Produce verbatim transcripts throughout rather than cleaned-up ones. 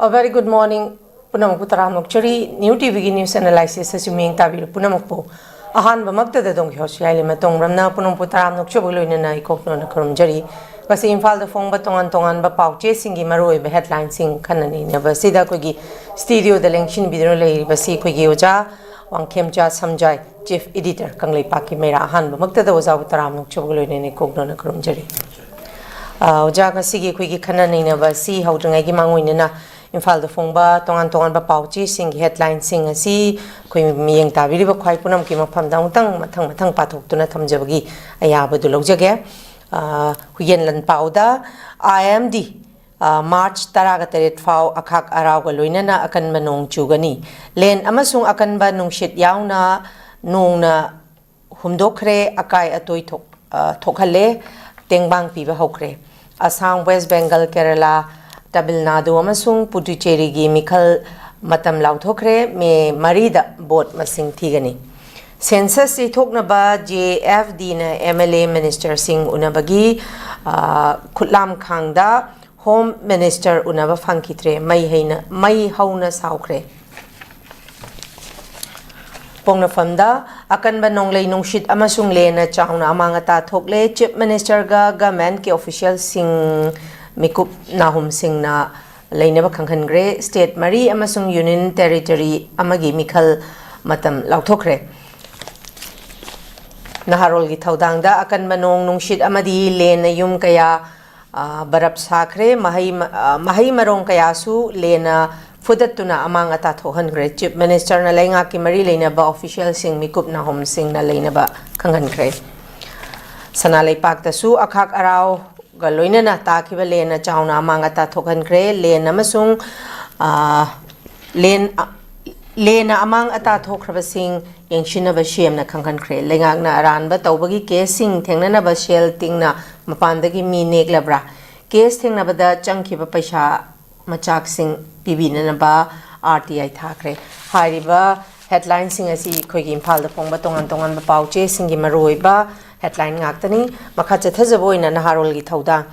A very good morning. ꯄꯨꯝꯅꯃꯛꯄꯨ ꯇꯔꯥꯝꯅ ꯑꯣꯛꯆꯔꯤ꯫ New ꯇꯤꯚꯤꯒꯤ news analysis ꯑꯁꯤ ꯃꯤꯠꯌꯦꯡ ꯇꯥꯕꯤꯔꯤꯕ ꯄꯨꯝꯅꯃꯛꯄꯨ ꯑꯍꯥꯟꯕꯃꯛꯇꯗ ꯗꯣꯡ ꯀꯤꯍꯣꯠꯁꯨ ꯌꯥꯏꯂꯦ ꯃꯇꯣꯡ ꯔꯝꯅ ꯄꯨꯝꯅꯃꯛꯄꯨ ꯇꯔꯥꯝꯅ ꯑꯣꯛꯆꯕꯒ ꯂꯣꯏꯅꯅ ꯏꯀꯣꯛꯅꯣꯅ ꯈꯨꯔꯨꯝꯖꯔꯤ꯫ ꯉꯁꯤ ꯏꯝꯐꯥꯜꯗ ꯐꯣꯡꯕ ꯇꯣꯉꯥꯟ ꯇꯣꯉꯥꯟꯕ ꯄꯥꯎ ꯆꯦꯁꯤꯡꯒꯤ ꯃꯔꯨꯑꯣꯏꯕ headlineꯁꯤꯡ ꯈꯟꯅ ꯅꯩꯅꯕ ꯑꯁꯤꯗ ꯑꯩꯈꯣꯏꯒꯤ studioꯗ ꯂꯦꯡꯁꯤꯟꯕꯤꯗꯨꯅ ꯂꯩꯔꯤꯕꯁꯤ ꯑꯩꯈꯣꯏꯒꯤ ꯑꯣꯖꯥ ꯋꯥꯡꯈꯦꯝꯆꯥ ꯁꯝꯖꯥꯏ, chief editor ꯀꯪꯂꯩꯄꯥꯛꯀꯤ ꯃꯩꯔꯥ꯫ ꯑꯍꯥꯟꯕꯃꯛꯇꯗ ꯑꯣꯖꯥꯕꯨ ꯇꯔꯥꯝꯅ ꯑꯣꯛꯆꯕꯒ ꯂꯣꯏꯅꯅ ꯏꯀꯣꯛꯅꯣꯅ ꯈꯨꯔꯨꯝꯖꯔꯤ꯫ ꯑ, ꯑꯣꯖꯥ, ꯉꯁꯤꯒꯤ ꯑꯩꯈꯣꯏꯒꯤ ꯈꯟꯅ ꯅꯩꯅꯕ ꯑꯁꯤ ꯍꯧꯗ꯭ꯔꯤꯉꯩꯒꯤ ꯃꯥꯡꯑꯣꯏꯅꯅ ꯏꯝꯐꯥꯜꯗ ꯐꯣꯡꯕ ꯇꯣꯉꯥꯟ ꯇꯣꯉꯥꯟꯕ ꯄꯥꯎ ꯆꯦꯁꯤꯡꯒꯤ headlineꯁꯤꯡ ꯑꯁꯤ ꯑꯩꯈꯣꯏ ꯃꯤꯠꯌꯦꯡ ꯇꯥꯕꯤꯔꯤꯕ ꯈ꯭ꯋꯥꯏ ꯄꯨꯝꯅꯃꯛꯀꯤ ꯃꯐꯝꯗ ꯑꯃꯨꯛꯇꯪ ꯃꯊꯪ ꯃꯊꯪ ꯄꯥꯊꯣꯛꯇꯨꯅ ꯊꯝꯖꯕꯒꯤ ꯑꯌꯥꯕꯗꯨ ꯂꯧꯖꯒꯦ꯫ ꯑ, ꯍꯨꯏꯌꯦꯟ ꯂꯥꯟꯄꯥꯎꯗ, I M D, ꯑ, March ꯇꯔꯥꯒ ꯇꯔꯦꯠ ꯐꯥꯎ ꯑꯈꯥꯛ ꯑꯔꯥꯎꯒ ꯂꯣꯏꯅꯅ ꯑꯀꯟꯕ ꯅꯣꯡ ꯆꯨꯒꯅꯤ꯫ ꯂꯦꯟ ꯑꯃꯁꯨꯡ ꯑꯀꯟꯕ ꯅꯨꯡꯁꯤꯠ ꯌꯥꯎꯅ ꯅꯣꯡꯅ ꯍꯨꯝꯗꯣꯛꯈ꯭ꯔꯦ, ꯑꯀꯥꯏ ꯑꯇꯣꯏ ꯊꯣꯛ-, ꯑ, ꯊꯣꯛꯍꯜꯂꯦ, ꯇꯦꯡꯕꯥꯡ ꯄꯤꯕ ꯍꯧꯈ꯭ꯔꯦ꯫ ꯑꯁꯥꯝ, ꯋꯦꯁ ꯕꯦꯡꯒꯜ, ꯀꯦꯔꯂꯥ, ꯇꯥꯃꯤꯜ ꯅꯥꯗꯨ ꯑꯃꯁꯨꯡ ꯄꯨꯗꯨꯆꯦꯔꯤꯒꯤ ꯃꯤꯈꯜ ꯃꯇꯝ ꯂꯥꯎꯊꯣꯛꯈ꯭ꯔꯦ꯫ ꯃꯦ ꯃꯔꯤꯗ vote ꯃꯁꯤꯡ ꯊꯤꯒꯅꯤ꯫ Census ꯌꯩꯊꯣꯛꯅꯕ J F Dꯅ M L A ministerꯁꯤꯡ ꯎꯅꯕꯒꯤ, ꯑ, ꯈꯨꯠꯂꯥꯝꯈꯥꯡꯗ Home Minister ꯎꯅꯕ ꯐꯪꯈꯤꯗ꯭ꯔꯦ꯫ ꯃꯩ ꯍꯩꯅ, ꯃꯩ ꯍꯧꯅ ꯁꯥꯎꯈ꯭ꯔꯦ꯫ ꯄꯣꯛꯅꯐꯝꯗ ꯑꯀꯟꯕ ꯅꯣꯡꯂꯩ ꯅꯨꯡꯁꯤꯠ ꯑꯃꯁꯨꯡ ꯂꯦꯟꯅ ꯆꯥꯎꯅ ꯑꯃꯥꯡ ꯑꯇꯥ ꯊꯣꯛꯂꯦ꯫ Chief Ministerꯒ governmentꯀꯤ officialꯁꯤꯡ ꯃꯤꯀꯨꯞ ꯅꯥꯍꯨꯝꯁꯤꯡꯅ ꯂꯩꯅꯕ ꯈꯪꯍꯟꯈ꯭ꯔꯦ꯫ State ꯃꯔꯤ ꯑꯃꯁꯨꯡ Union Territory ꯑꯃꯒꯤ ꯃꯤꯈꯜ ꯃꯇꯝ ꯂꯥꯎꯊꯣꯛꯈ꯭ꯔꯦ꯫ ꯅꯍꯥꯔꯣꯜꯒꯤ ꯊꯧꯗꯥꯡꯗ ꯑꯀꯟꯕ ꯅꯣꯡ ꯅꯨꯡꯁꯤꯠ ꯑꯃꯗꯤ ꯂꯦꯟꯅ ꯌꯨꯝ ꯀꯌꯥ, ꯑ, ꯕꯔꯞ ꯁꯥꯈ꯭ꯔꯦ꯫ ꯃꯍꯩ ꯃ-, ꯑ, ꯃꯍꯩ ꯃꯔꯣꯡ ꯀꯌꯥꯁꯨ ꯂꯦꯟꯅ ꯐꯨꯗꯠꯇꯨꯅ ꯑꯃꯥꯡ ꯑꯇꯥ ꯊꯣꯛꯍꯟꯈ꯭ꯔꯦ꯫ Chief Ministerꯅ ꯂꯩꯉꯥꯛꯀꯤ ꯃꯔꯤ ꯂꯩꯅꯕ officialꯁꯤꯡ ꯃꯤꯀꯨꯞ ꯅꯥꯍꯨꯝꯁꯤꯡꯅ ꯂꯩꯅꯕ ꯈꯪꯍꯟꯈ꯭ꯔꯦ꯫ ꯁꯅꯥ ꯂꯩꯄꯥꯛꯇꯁꯨ ꯑꯈꯥꯛ ꯑꯔꯥꯎꯒ ꯂꯣꯏꯅꯅ ꯇꯥꯈꯤꯕ ꯂꯦꯟꯅ ꯆꯥꯎꯅ ꯑꯃꯥꯡ ꯑꯇꯥ ꯊꯣꯛꯍꯟꯈ꯭ꯔꯦ꯫ ꯂꯦꯟ ꯑꯃꯁꯨꯡ, ꯑ, ꯂꯦꯟ, ꯑ, ꯂꯦꯟꯅ ꯑꯃꯥꯡ ꯑꯇꯥ ꯊꯣꯛꯈ꯭ꯔꯕꯁꯤꯡ ꯌꯦꯡꯁꯤꯟꯅꯕ ꯁꯦꯝꯅ ꯈꯪꯍꯟꯈ꯭ꯔꯦ꯫ ꯂꯩꯉꯥꯛꯅ ꯑꯔꯥꯟꯕ ꯇꯧꯕꯒꯤ caseꯁꯤꯡ ꯊꯦꯡꯅꯅꯕ ꯁꯦꯜ ꯇꯤꯡꯅ ꯃꯄꯥꯟꯗꯒꯤ ꯃꯤ ꯅꯦꯛꯂꯕ꯭ꯔꯥ? Case ꯊꯦꯡꯅꯕꯗ ꯆꯪꯈꯤꯕ ꯄꯩꯁꯥ ꯃꯆꯥꯛꯁꯤꯡ ꯄꯤꯕꯤꯅꯅꯕ R T I ꯊꯥꯈ꯭ꯔꯦ꯫ ꯍꯥꯏꯔꯤꯕ headlineꯁꯤꯡ ꯑꯁꯤ ꯑꯩꯈꯣꯏꯒꯤ ꯏꯝꯐꯥꯜꯗ ꯐꯣꯡꯕ ꯇꯣꯉꯥꯟ ꯇꯣꯉꯥꯟꯕ ꯄꯥꯎ ꯆꯦꯁꯤꯡꯒꯤ ꯃꯔꯨꯑꯣꯏꯕ headline ꯉꯥꯛꯇꯅꯤ꯫ ꯃꯈꯥ ꯆꯠꯊꯖꯕ ꯑꯣꯏꯅ ꯅꯍꯥꯔꯣꯜꯒꯤ ꯊꯧꯗꯥꯡ,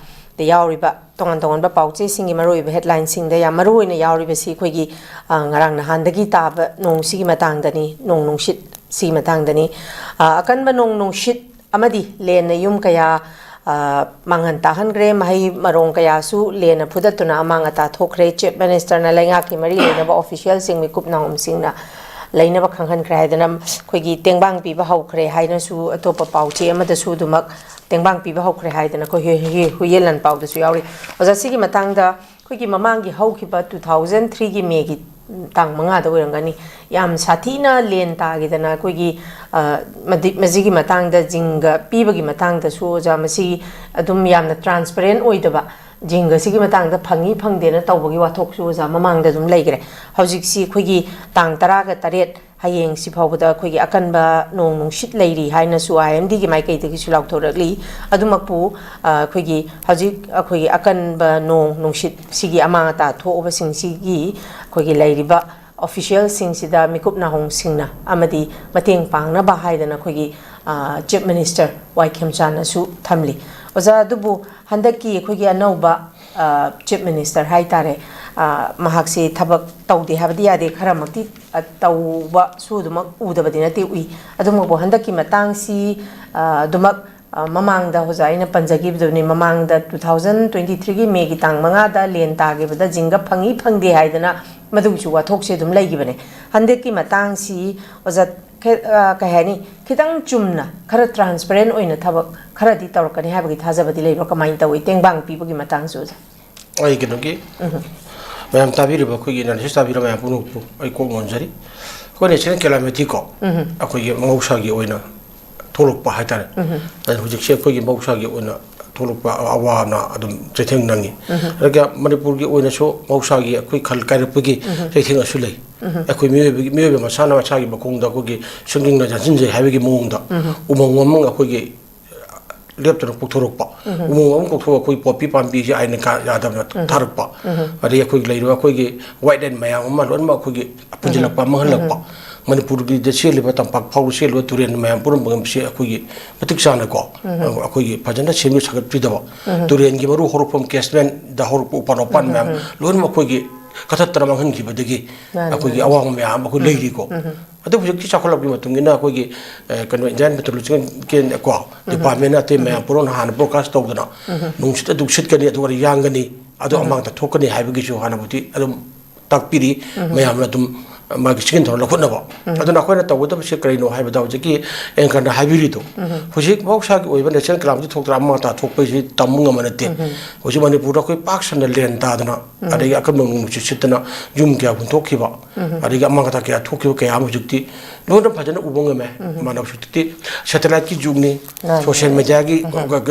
ꯌꯥꯎꯔꯤꯕ ꯇꯣꯉꯥꯟ ꯇꯣꯉꯥꯟꯕ ꯄꯥꯎꯆꯦꯁꯤꯡꯒꯤ ꯃꯔꯨꯑꯣꯏꯕ ꯍꯦꯗꯂꯥꯏꯟꯁꯤꯡꯗ ꯌꯥꯝ ꯃꯔꯨꯑꯣꯏꯅ ꯌꯥꯎꯔꯤꯕꯁꯤ ꯑꯩꯈꯣꯏꯒꯤ, ꯑ, ꯉꯔꯥꯡ ꯅꯍꯥꯟꯗꯒꯤ ꯇꯥꯕ ꯅꯣꯡꯁꯤꯒꯤ ꯃꯇꯥꯡꯗꯅꯤ, ꯅꯣꯡ ꯅꯨꯡꯁꯤꯠ ꯁꯤꯒꯤ ꯃꯇꯥꯡꯗꯅꯤ꯫ ꯑ, ꯑꯀꯟꯕ ꯅꯣꯡ ꯅꯨꯡꯁꯤꯠ ꯑꯃꯗꯤ ꯂꯦꯟꯅ ꯌꯨꯝ ꯀꯌꯥ, ꯑ, ꯃꯥꯡꯍꯟ ꯇꯥꯛꯍꯟꯈ꯭ꯔꯦ, ꯃꯍꯩ ꯃꯔꯣꯡ ꯀꯌꯥꯁꯨ ꯂꯦꯟꯅ ꯐꯨꯗꯠꯇꯨꯅ ꯑꯃꯥꯡ ꯑꯇꯥ ꯊꯣꯛꯈ꯭ꯔꯦ꯫ ꯆꯤꯐ ꯃꯤꯅꯤꯁꯇꯔꯅ ꯂꯩꯉꯥꯛꯀꯤ ꯃꯔꯤ ꯂꯩꯅꯕ ꯑꯣꯐꯤꯁꯤꯌꯦꯜꯁꯤꯡ, ꯃꯤꯀꯨꯞ ꯅꯥꯍꯨꯝꯁꯤꯡꯅ ꯂꯩꯅꯕ ꯈꯪꯍꯟꯈ꯭ꯔꯦ ꯍꯥꯏꯗꯅ ꯑꯩꯈꯣꯏꯒꯤ ꯇꯦꯡꯕꯥꯡ ꯄꯤꯕ ꯍꯧꯈ꯭ꯔꯦ ꯍꯥꯏꯅꯁꯨ ꯑꯇꯣꯞꯄ ꯄꯥꯎꯆꯦ ꯑꯃꯗꯁꯨ ꯑꯗꯨꯃꯛ ꯇꯦꯡꯕꯥꯡ ꯄꯤꯕ ꯍꯧꯈ꯭ꯔꯦ ꯍꯥꯏꯗꯅ ꯑꯩꯈꯣꯏ ꯍꯨꯏ-, ꯍꯨꯏ-, ꯍꯨꯏꯌꯦꯟ ꯂꯥꯟꯄꯥꯎꯗꯁꯨ ꯌꯥꯎꯔꯤ꯫ ꯑꯣꯖꯥ, ꯁꯤꯒꯤ ꯃꯇꯥꯡꯗ ꯑꯩꯈꯣꯏꯒꯤ ꯃꯃꯥꯡꯒꯤ ꯍꯧꯈꯤꯕ two thousand three ꯒꯤ ꯃꯦꯒꯤ ꯇꯥꯡ ꯃꯉꯥꯗ ꯑꯣꯏꯔꯝꯒꯅꯤ, ꯌꯥꯝ ꯁꯥꯊꯤꯅ ꯂꯦꯟ ꯇꯥꯈꯤꯗꯅ ꯑꯩꯈꯣꯏꯒꯤ, ꯑ, ꯃꯗꯤ-, ꯃꯁꯤꯒꯤ ꯃꯇꯥꯡꯗ ꯖꯤꯡꯒ ꯄꯤꯕꯒꯤ ꯃꯇꯥꯡꯗꯁꯨ ꯑꯣꯖꯥ, ꯃꯁꯤ ꯑꯗꯨꯝ ꯌꯥꯝꯅ ꯇ꯭ꯔꯥꯟꯁꯄꯔꯦꯟ ꯑꯣꯏꯗꯕ, ꯖꯤꯡꯒ ꯁꯤꯒꯤ ꯃꯇꯥꯡꯗ ꯐꯪꯏ ꯐꯪꯗꯦꯅ ꯇꯧꯕꯒꯤ ꯋꯥꯊꯣꯛꯁꯨ ꯑꯣꯖꯥ ꯃꯃꯥꯡꯗ ꯑꯗꯨꯝ ꯂꯩꯈ꯭ꯔꯦ꯫ ꯍꯧꯖꯤꯛꯁꯤ ꯑꯩꯈꯣꯏꯒꯤ ꯇꯥꯡ ꯇꯔꯥꯒ ꯇꯔꯦꯠ, ꯍꯌꯦꯡꯁꯤ ꯐꯥꯎꯕꯗ ꯑꯩꯈꯣꯏꯒꯤ ꯑꯀꯟꯕ ꯅꯣꯡ ꯅꯨꯡꯁꯤꯠ ꯂꯩꯔꯤ ꯍꯥꯏꯅꯁꯨ ꯑꯥꯏ ꯑꯦꯝ ꯗꯤꯒꯤ ꯃꯥꯏꯀꯩꯗꯒꯤꯁꯨ ꯂꯥꯎꯊꯣꯔꯛꯂꯤ꯫ ꯑꯗꯨꯃꯛꯄꯨ, ꯑ, ꯑꯩꯈꯣꯏꯒꯤ ꯍꯧꯖꯤꯛ ꯑꯩꯈꯣꯏꯒꯤ ꯑꯀꯟꯕ ꯅꯣꯡ ꯅꯨꯡꯁꯤꯠ ꯁꯤꯒꯤ ꯑꯃꯥꯡ ꯑꯇꯥ ꯊꯣꯛꯑꯕꯁꯤꯡꯁꯤꯒꯤ ꯑꯩꯈꯣꯏꯒꯤ ꯂꯩꯔꯤꯕ ꯑꯣꯐꯤꯁꯤꯌꯦꯜꯁꯤꯡꯁꯤꯗ ꯃꯤꯀꯨꯞ ꯅꯥꯍꯣꯡꯁꯤꯡꯅ ꯑꯃꯗꯤ ꯃꯇꯦꯡ ꯄꯥꯡꯅꯕ ꯍꯥꯏꯗꯅ ꯑꯩꯈꯣꯏꯒꯤ, ꯑ, ꯆꯤꯐ ꯃꯤꯅꯤꯁꯇꯔ ꯋꯥꯏ ꯈꯦꯝꯆꯥꯟꯅꯁꯨ ꯊꯝꯂꯤ꯫ ꯑꯣꯖꯥ, ꯑꯗꯨꯕꯨ ꯍꯟꯗꯛꯀꯤ ꯑꯩꯈꯣꯏꯒꯤ ꯑꯅꯧꯕ, ꯑ, ꯆꯤꯐ ꯃꯤꯅꯤꯁꯇꯔ ꯍꯥꯏꯇꯥꯔꯦ, ꯑ, ꯃꯍꯥꯛꯁꯤ ꯊꯕꯛ ꯇꯧꯗꯦ ꯍꯥꯏꯕꯗꯤ ꯌꯥꯗꯦ, ꯈꯔꯃꯛꯇꯤ, ꯑ, ꯇꯧꯕꯁꯨ ꯑꯗꯨꯃꯛ ꯎꯗꯕꯗꯤ ꯅꯠꯇꯦ, ꯎꯏ꯫ ꯑꯗꯨꯃꯛꯄꯨ ꯍꯟꯗꯛꯀꯤ ꯃꯇꯥꯡꯁꯤ, ꯑ, ꯑꯗꯨꯃꯛ, ꯑ, ꯃꯃꯥꯡꯗ ꯑꯣꯖꯥ ꯑꯩꯅ ꯄꯟꯖꯈꯤꯕꯗꯨꯅꯤ, ꯃꯃꯥꯡꯗ two thousand twenty three ꯒꯤ ꯃꯦꯒꯤ ꯇꯥꯡ ꯃꯉꯥꯗ ꯂꯦꯟ ꯇꯥꯈꯤꯕꯗ ꯖꯤꯡꯒ ꯐꯪꯏ ꯐꯪꯗꯦ ꯍꯥꯏꯗꯅ ꯃꯗꯨꯒꯤꯁꯨ ꯋꯥꯊꯣꯛꯁꯦ ꯑꯗꯨꯝ ꯂꯩꯈꯤꯕꯅꯦ꯫ ꯍꯟꯗꯛꯀꯤ ꯃꯇꯥꯡꯁꯤ ꯑꯣꯖꯥ, ꯈꯦ-, ꯑ, ꯀꯩ ꯍꯥꯏꯅꯤ, ꯈꯤꯇꯪ ꯆꯨꯝꯅ, ꯈꯔ ꯇ꯭ꯔꯥꯟꯁꯄꯔꯦꯟ ꯑꯣꯏꯅ ꯊꯕꯛ ꯈꯔꯗꯤ ꯇꯧꯔꯛꯀꯅꯤ ꯍꯥꯏꯕꯒꯤ ꯊꯥꯖꯕꯗꯤ ꯂꯩꯕ꯭ꯔꯥ? ꯀꯃꯥꯏꯅ ꯇꯧꯏ ꯇꯦꯡꯕꯥꯡ ꯄꯤꯕꯒꯤ ꯃꯇꯥꯡꯁꯨ ꯑꯣꯖꯥ? ꯑꯩ ꯀꯩꯅꯣꯒꯤ, ꯎꯝ꯫ ꯃꯌꯥꯝ ꯇꯥꯕꯤꯔꯤꯕ, ꯑꯩꯈꯣꯏꯒꯤ ꯑꯦꯅꯥꯂꯤꯁꯤꯁ ꯇꯥꯕꯤꯔꯤꯕ ꯃꯌꯥꯝ ꯄꯨꯝꯅꯃꯛꯄꯨ ꯑꯩ ꯀꯣꯛ ꯉꯣꯟꯖꯔꯤ꯫ ꯑꯩꯈꯣꯏ natural calamity ꯀꯣ, ꯎꯝ꯫ ꯑꯩꯈꯣꯏꯒꯤ ꯃꯍꯧꯁꯥꯒꯤ ꯑꯣꯏꯅ ꯊꯣꯛꯂꯛꯄ ꯍꯥꯏꯇꯥꯔꯦ꯫ ꯎꯝ꯫ ꯑꯗꯨꯅ ꯍꯧꯖꯤꯛꯁꯦ ꯑꯩꯈꯣꯏꯒꯤ ꯃꯍꯧꯁꯥꯒꯤ ꯑꯣꯏꯅ ꯊꯣꯛꯂꯛꯄ ꯑ-, ꯑꯋꯥ ꯑꯅꯥ ꯑꯗꯨꯝ ꯆꯩꯊꯦꯡ ꯅꯪꯉꯤ꯫ ꯎꯝ꯫ ꯑꯗꯨꯒ ꯃꯅꯤꯄꯨꯔꯒꯤ ꯑꯣꯏꯅꯁꯨ ꯃꯍꯧꯁꯥꯒꯤ ꯑꯩꯈꯣꯏ ꯈꯜ ꯀꯥꯏꯔꯛꯄꯒꯤ ꯎꯝ꯫ ꯆꯩꯊꯦꯡ ꯑꯁꯨ ꯂꯩ꯫ ꯎꯝ꯫ ꯑꯩꯈꯣꯏ ꯃꯤꯑꯣꯏꯕꯒꯤ, ꯃꯤꯑꯣꯏꯕ ꯃꯁꯥꯅ ꯃꯁꯥꯒꯤ ꯃꯈꯣꯡꯗ ꯑꯩꯈꯣꯏꯒꯤ ꯁꯨꯡꯖꯤꯟꯅ ꯌꯥꯟꯁꯤꯟꯖꯩ ꯍꯥꯏꯕꯒꯤ ꯃꯑꯣꯡꯗ ꯎꯝ꯫ ꯎꯃꯪ ꯋꯥꯃꯪ ꯑꯩꯈꯣꯏꯒꯤ ꯂꯦꯞꯇꯅ ꯀꯣꯛꯊꯣꯔꯛꯄ꯫ ꯎꯝ꯫ ꯎꯃꯪ ꯑꯃ ꯀꯣꯛꯊꯣꯛꯑꯒ ꯑꯩꯈꯣꯏ ꯄꯣꯄꯤ ꯄꯥꯝꯕꯤꯁꯦ ꯑꯥꯏꯟꯅ ꯀꯥ-, ꯌꯥꯗꯕꯅ ꯎꯝ꯫ ꯊꯥꯔꯛꯄ꯫ ꯎꯝ꯫ ꯑꯗꯩ ꯑꯩꯈꯣꯏꯒꯤ ꯂꯩꯔꯤꯕ ꯑꯩꯈꯣꯏꯒꯤ ꯋꯥꯏꯠ ꯂꯦꯟ ꯃꯌꯥꯝ ꯑꯃ ꯂꯣꯏꯅꯃꯛ ꯑꯩꯈꯣꯏꯒꯤ ꯎꯝ꯫ ꯄꯨꯟꯁꯤꯜꯂꯛꯄ, ꯃꯥꯡꯍꯜꯂꯛꯄ꯫ ꯎꯝ꯫ ꯃꯅꯤꯄꯨꯔꯒꯤꯗ ꯆꯦꯜꯂꯤꯕ, ꯇꯝꯄꯥꯛ ꯐꯥꯎꯕ ꯆꯦꯜꯂꯤꯕ ꯇꯨꯔꯦꯜ ꯃꯌꯥꯝ ꯄꯨꯝꯅꯃꯛꯁꯦ ꯑꯩꯈꯣꯏꯒꯤ ꯃꯇꯤꯛ ꯆꯥꯅꯀꯣ, ꯑꯩꯈꯣꯏꯒꯤ ꯐꯖꯅ ꯁꯦꯝꯕꯤ ꯁꯥꯒꯠꯄꯤꯗꯕ, ꯇꯨꯔꯦꯜꯒꯤ ꯃꯔꯨ ꯍꯧꯔꯛꯐꯝ, ꯀꯦꯁꯃꯦꯟꯗ ꯍꯧꯔꯛꯄ ꯎꯄꯥꯟ ꯋꯥꯄꯥꯟ ꯃꯌꯥꯝ ꯂꯣꯏꯅꯃꯛ ꯑꯩꯈꯣꯏꯒꯤ ꯀꯊꯠꯇꯅ ꯃꯥꯡꯍꯟꯈꯤꯕꯗꯒꯤ ꯃꯥꯅꯤ, ꯑꯩꯈꯣꯏꯒꯤ ꯃꯥꯅꯤ꯫ ꯑꯋꯥꯕ ꯃꯌꯥꯝ ꯑꯃ ꯑꯩꯈꯣꯏ ꯂꯩꯔꯤꯀꯣ꯫ ꯑꯗꯨ ꯍꯧꯖꯤꯛꯇꯤ ꯆꯥꯎꯈꯠꯂꯛꯄꯒꯤ ꯃꯇꯨꯡ ꯏꯟꯅ ꯑꯩꯈꯣꯏꯒꯤ, ꯑ, ꯀꯩꯅꯣ, Indian Meteorological ꯀꯣ, Department ꯑꯇꯩ ꯃꯌꯥꯝ ꯄꯨꯝꯅꯃꯛꯅ ꯍꯥꯟꯅ broadcast ꯇꯧꯗꯅ, ꯅꯨꯡꯁꯤꯠ ꯑꯗꯨ ꯁꯤꯠꯀꯅꯤ, ꯑꯗꯨꯒ ꯌꯥꯡꯒꯅꯤ, ꯑꯗꯨ ꯑꯃꯥꯡꯗ ꯊꯣꯛꯀꯅꯤ ꯍꯥꯏꯕꯒꯤꯁꯨ ꯍꯥꯟꯅꯕꯨꯗꯤ ꯑꯗꯨꯝ ꯇꯥꯛꯄꯤꯔꯤ꯫ ꯃꯌꯥꯝꯅ ꯑꯗꯨꯝ ꯃꯥꯒꯤ ꯆꯦꯛꯁꯤꯟ ꯊꯧꯔꯥꯡ ꯂꯧꯈꯠꯅꯕ꯫ ꯑꯗꯨꯅ ꯑꯩꯈꯣꯏꯅ ꯇꯧꯒꯗꯕꯁꯦ ꯀꯔꯤꯅꯣ ꯍꯥꯏꯕꯗ, ꯍꯧꯖꯤꯛꯀꯤ anchorꯅ ꯍꯥꯏꯕꯤꯔꯤꯗꯣ, ꯍꯧꯖꯤꯛ ꯃꯍꯧꯁꯥꯒꯤ ꯑꯣꯏꯕ natural calamity ꯊꯣꯛꯇꯅ ꯑꯃꯥꯡ ꯑꯇꯥ ꯊꯣꯛꯄꯁꯤ ꯇꯝꯕ ꯉꯝꯕ ꯅꯠꯇꯦ꯫ ꯍꯧꯖꯤꯛ ꯃꯅꯤꯄꯨꯔꯗ ꯑꯩꯈꯣꯏ ꯄꯥꯛ ꯁꯟꯅ ꯂꯦꯟ ꯇꯥꯗꯅ, ꯑꯗꯒꯤ ꯑꯀꯟꯕ ꯅꯣꯡ ꯅꯨꯡꯁꯤꯠ ꯁꯤꯠꯇꯅ ꯌꯨꯝ ꯀꯌꯥ ꯍꯨꯟꯊꯣꯛꯈꯤꯕ, ꯑꯗꯒꯤ ꯑꯃꯥꯡ ꯑꯇꯥ ꯀꯌꯥ ꯊꯣꯛꯈꯤꯕ ꯀꯌꯥ ꯑꯃ ꯍꯧꯖꯤꯛꯇꯤ ꯂꯣꯏꯅ ꯐꯖꯅ ꯎꯕ ꯉꯝꯃꯦ꯫ ꯃꯥꯅ ꯍꯧꯖꯤꯛꯇꯤ satelliteꯀꯤ ꯖꯨꯒꯅꯤ, ꯃꯥꯅꯤ꯫ Social mediaꯒꯤ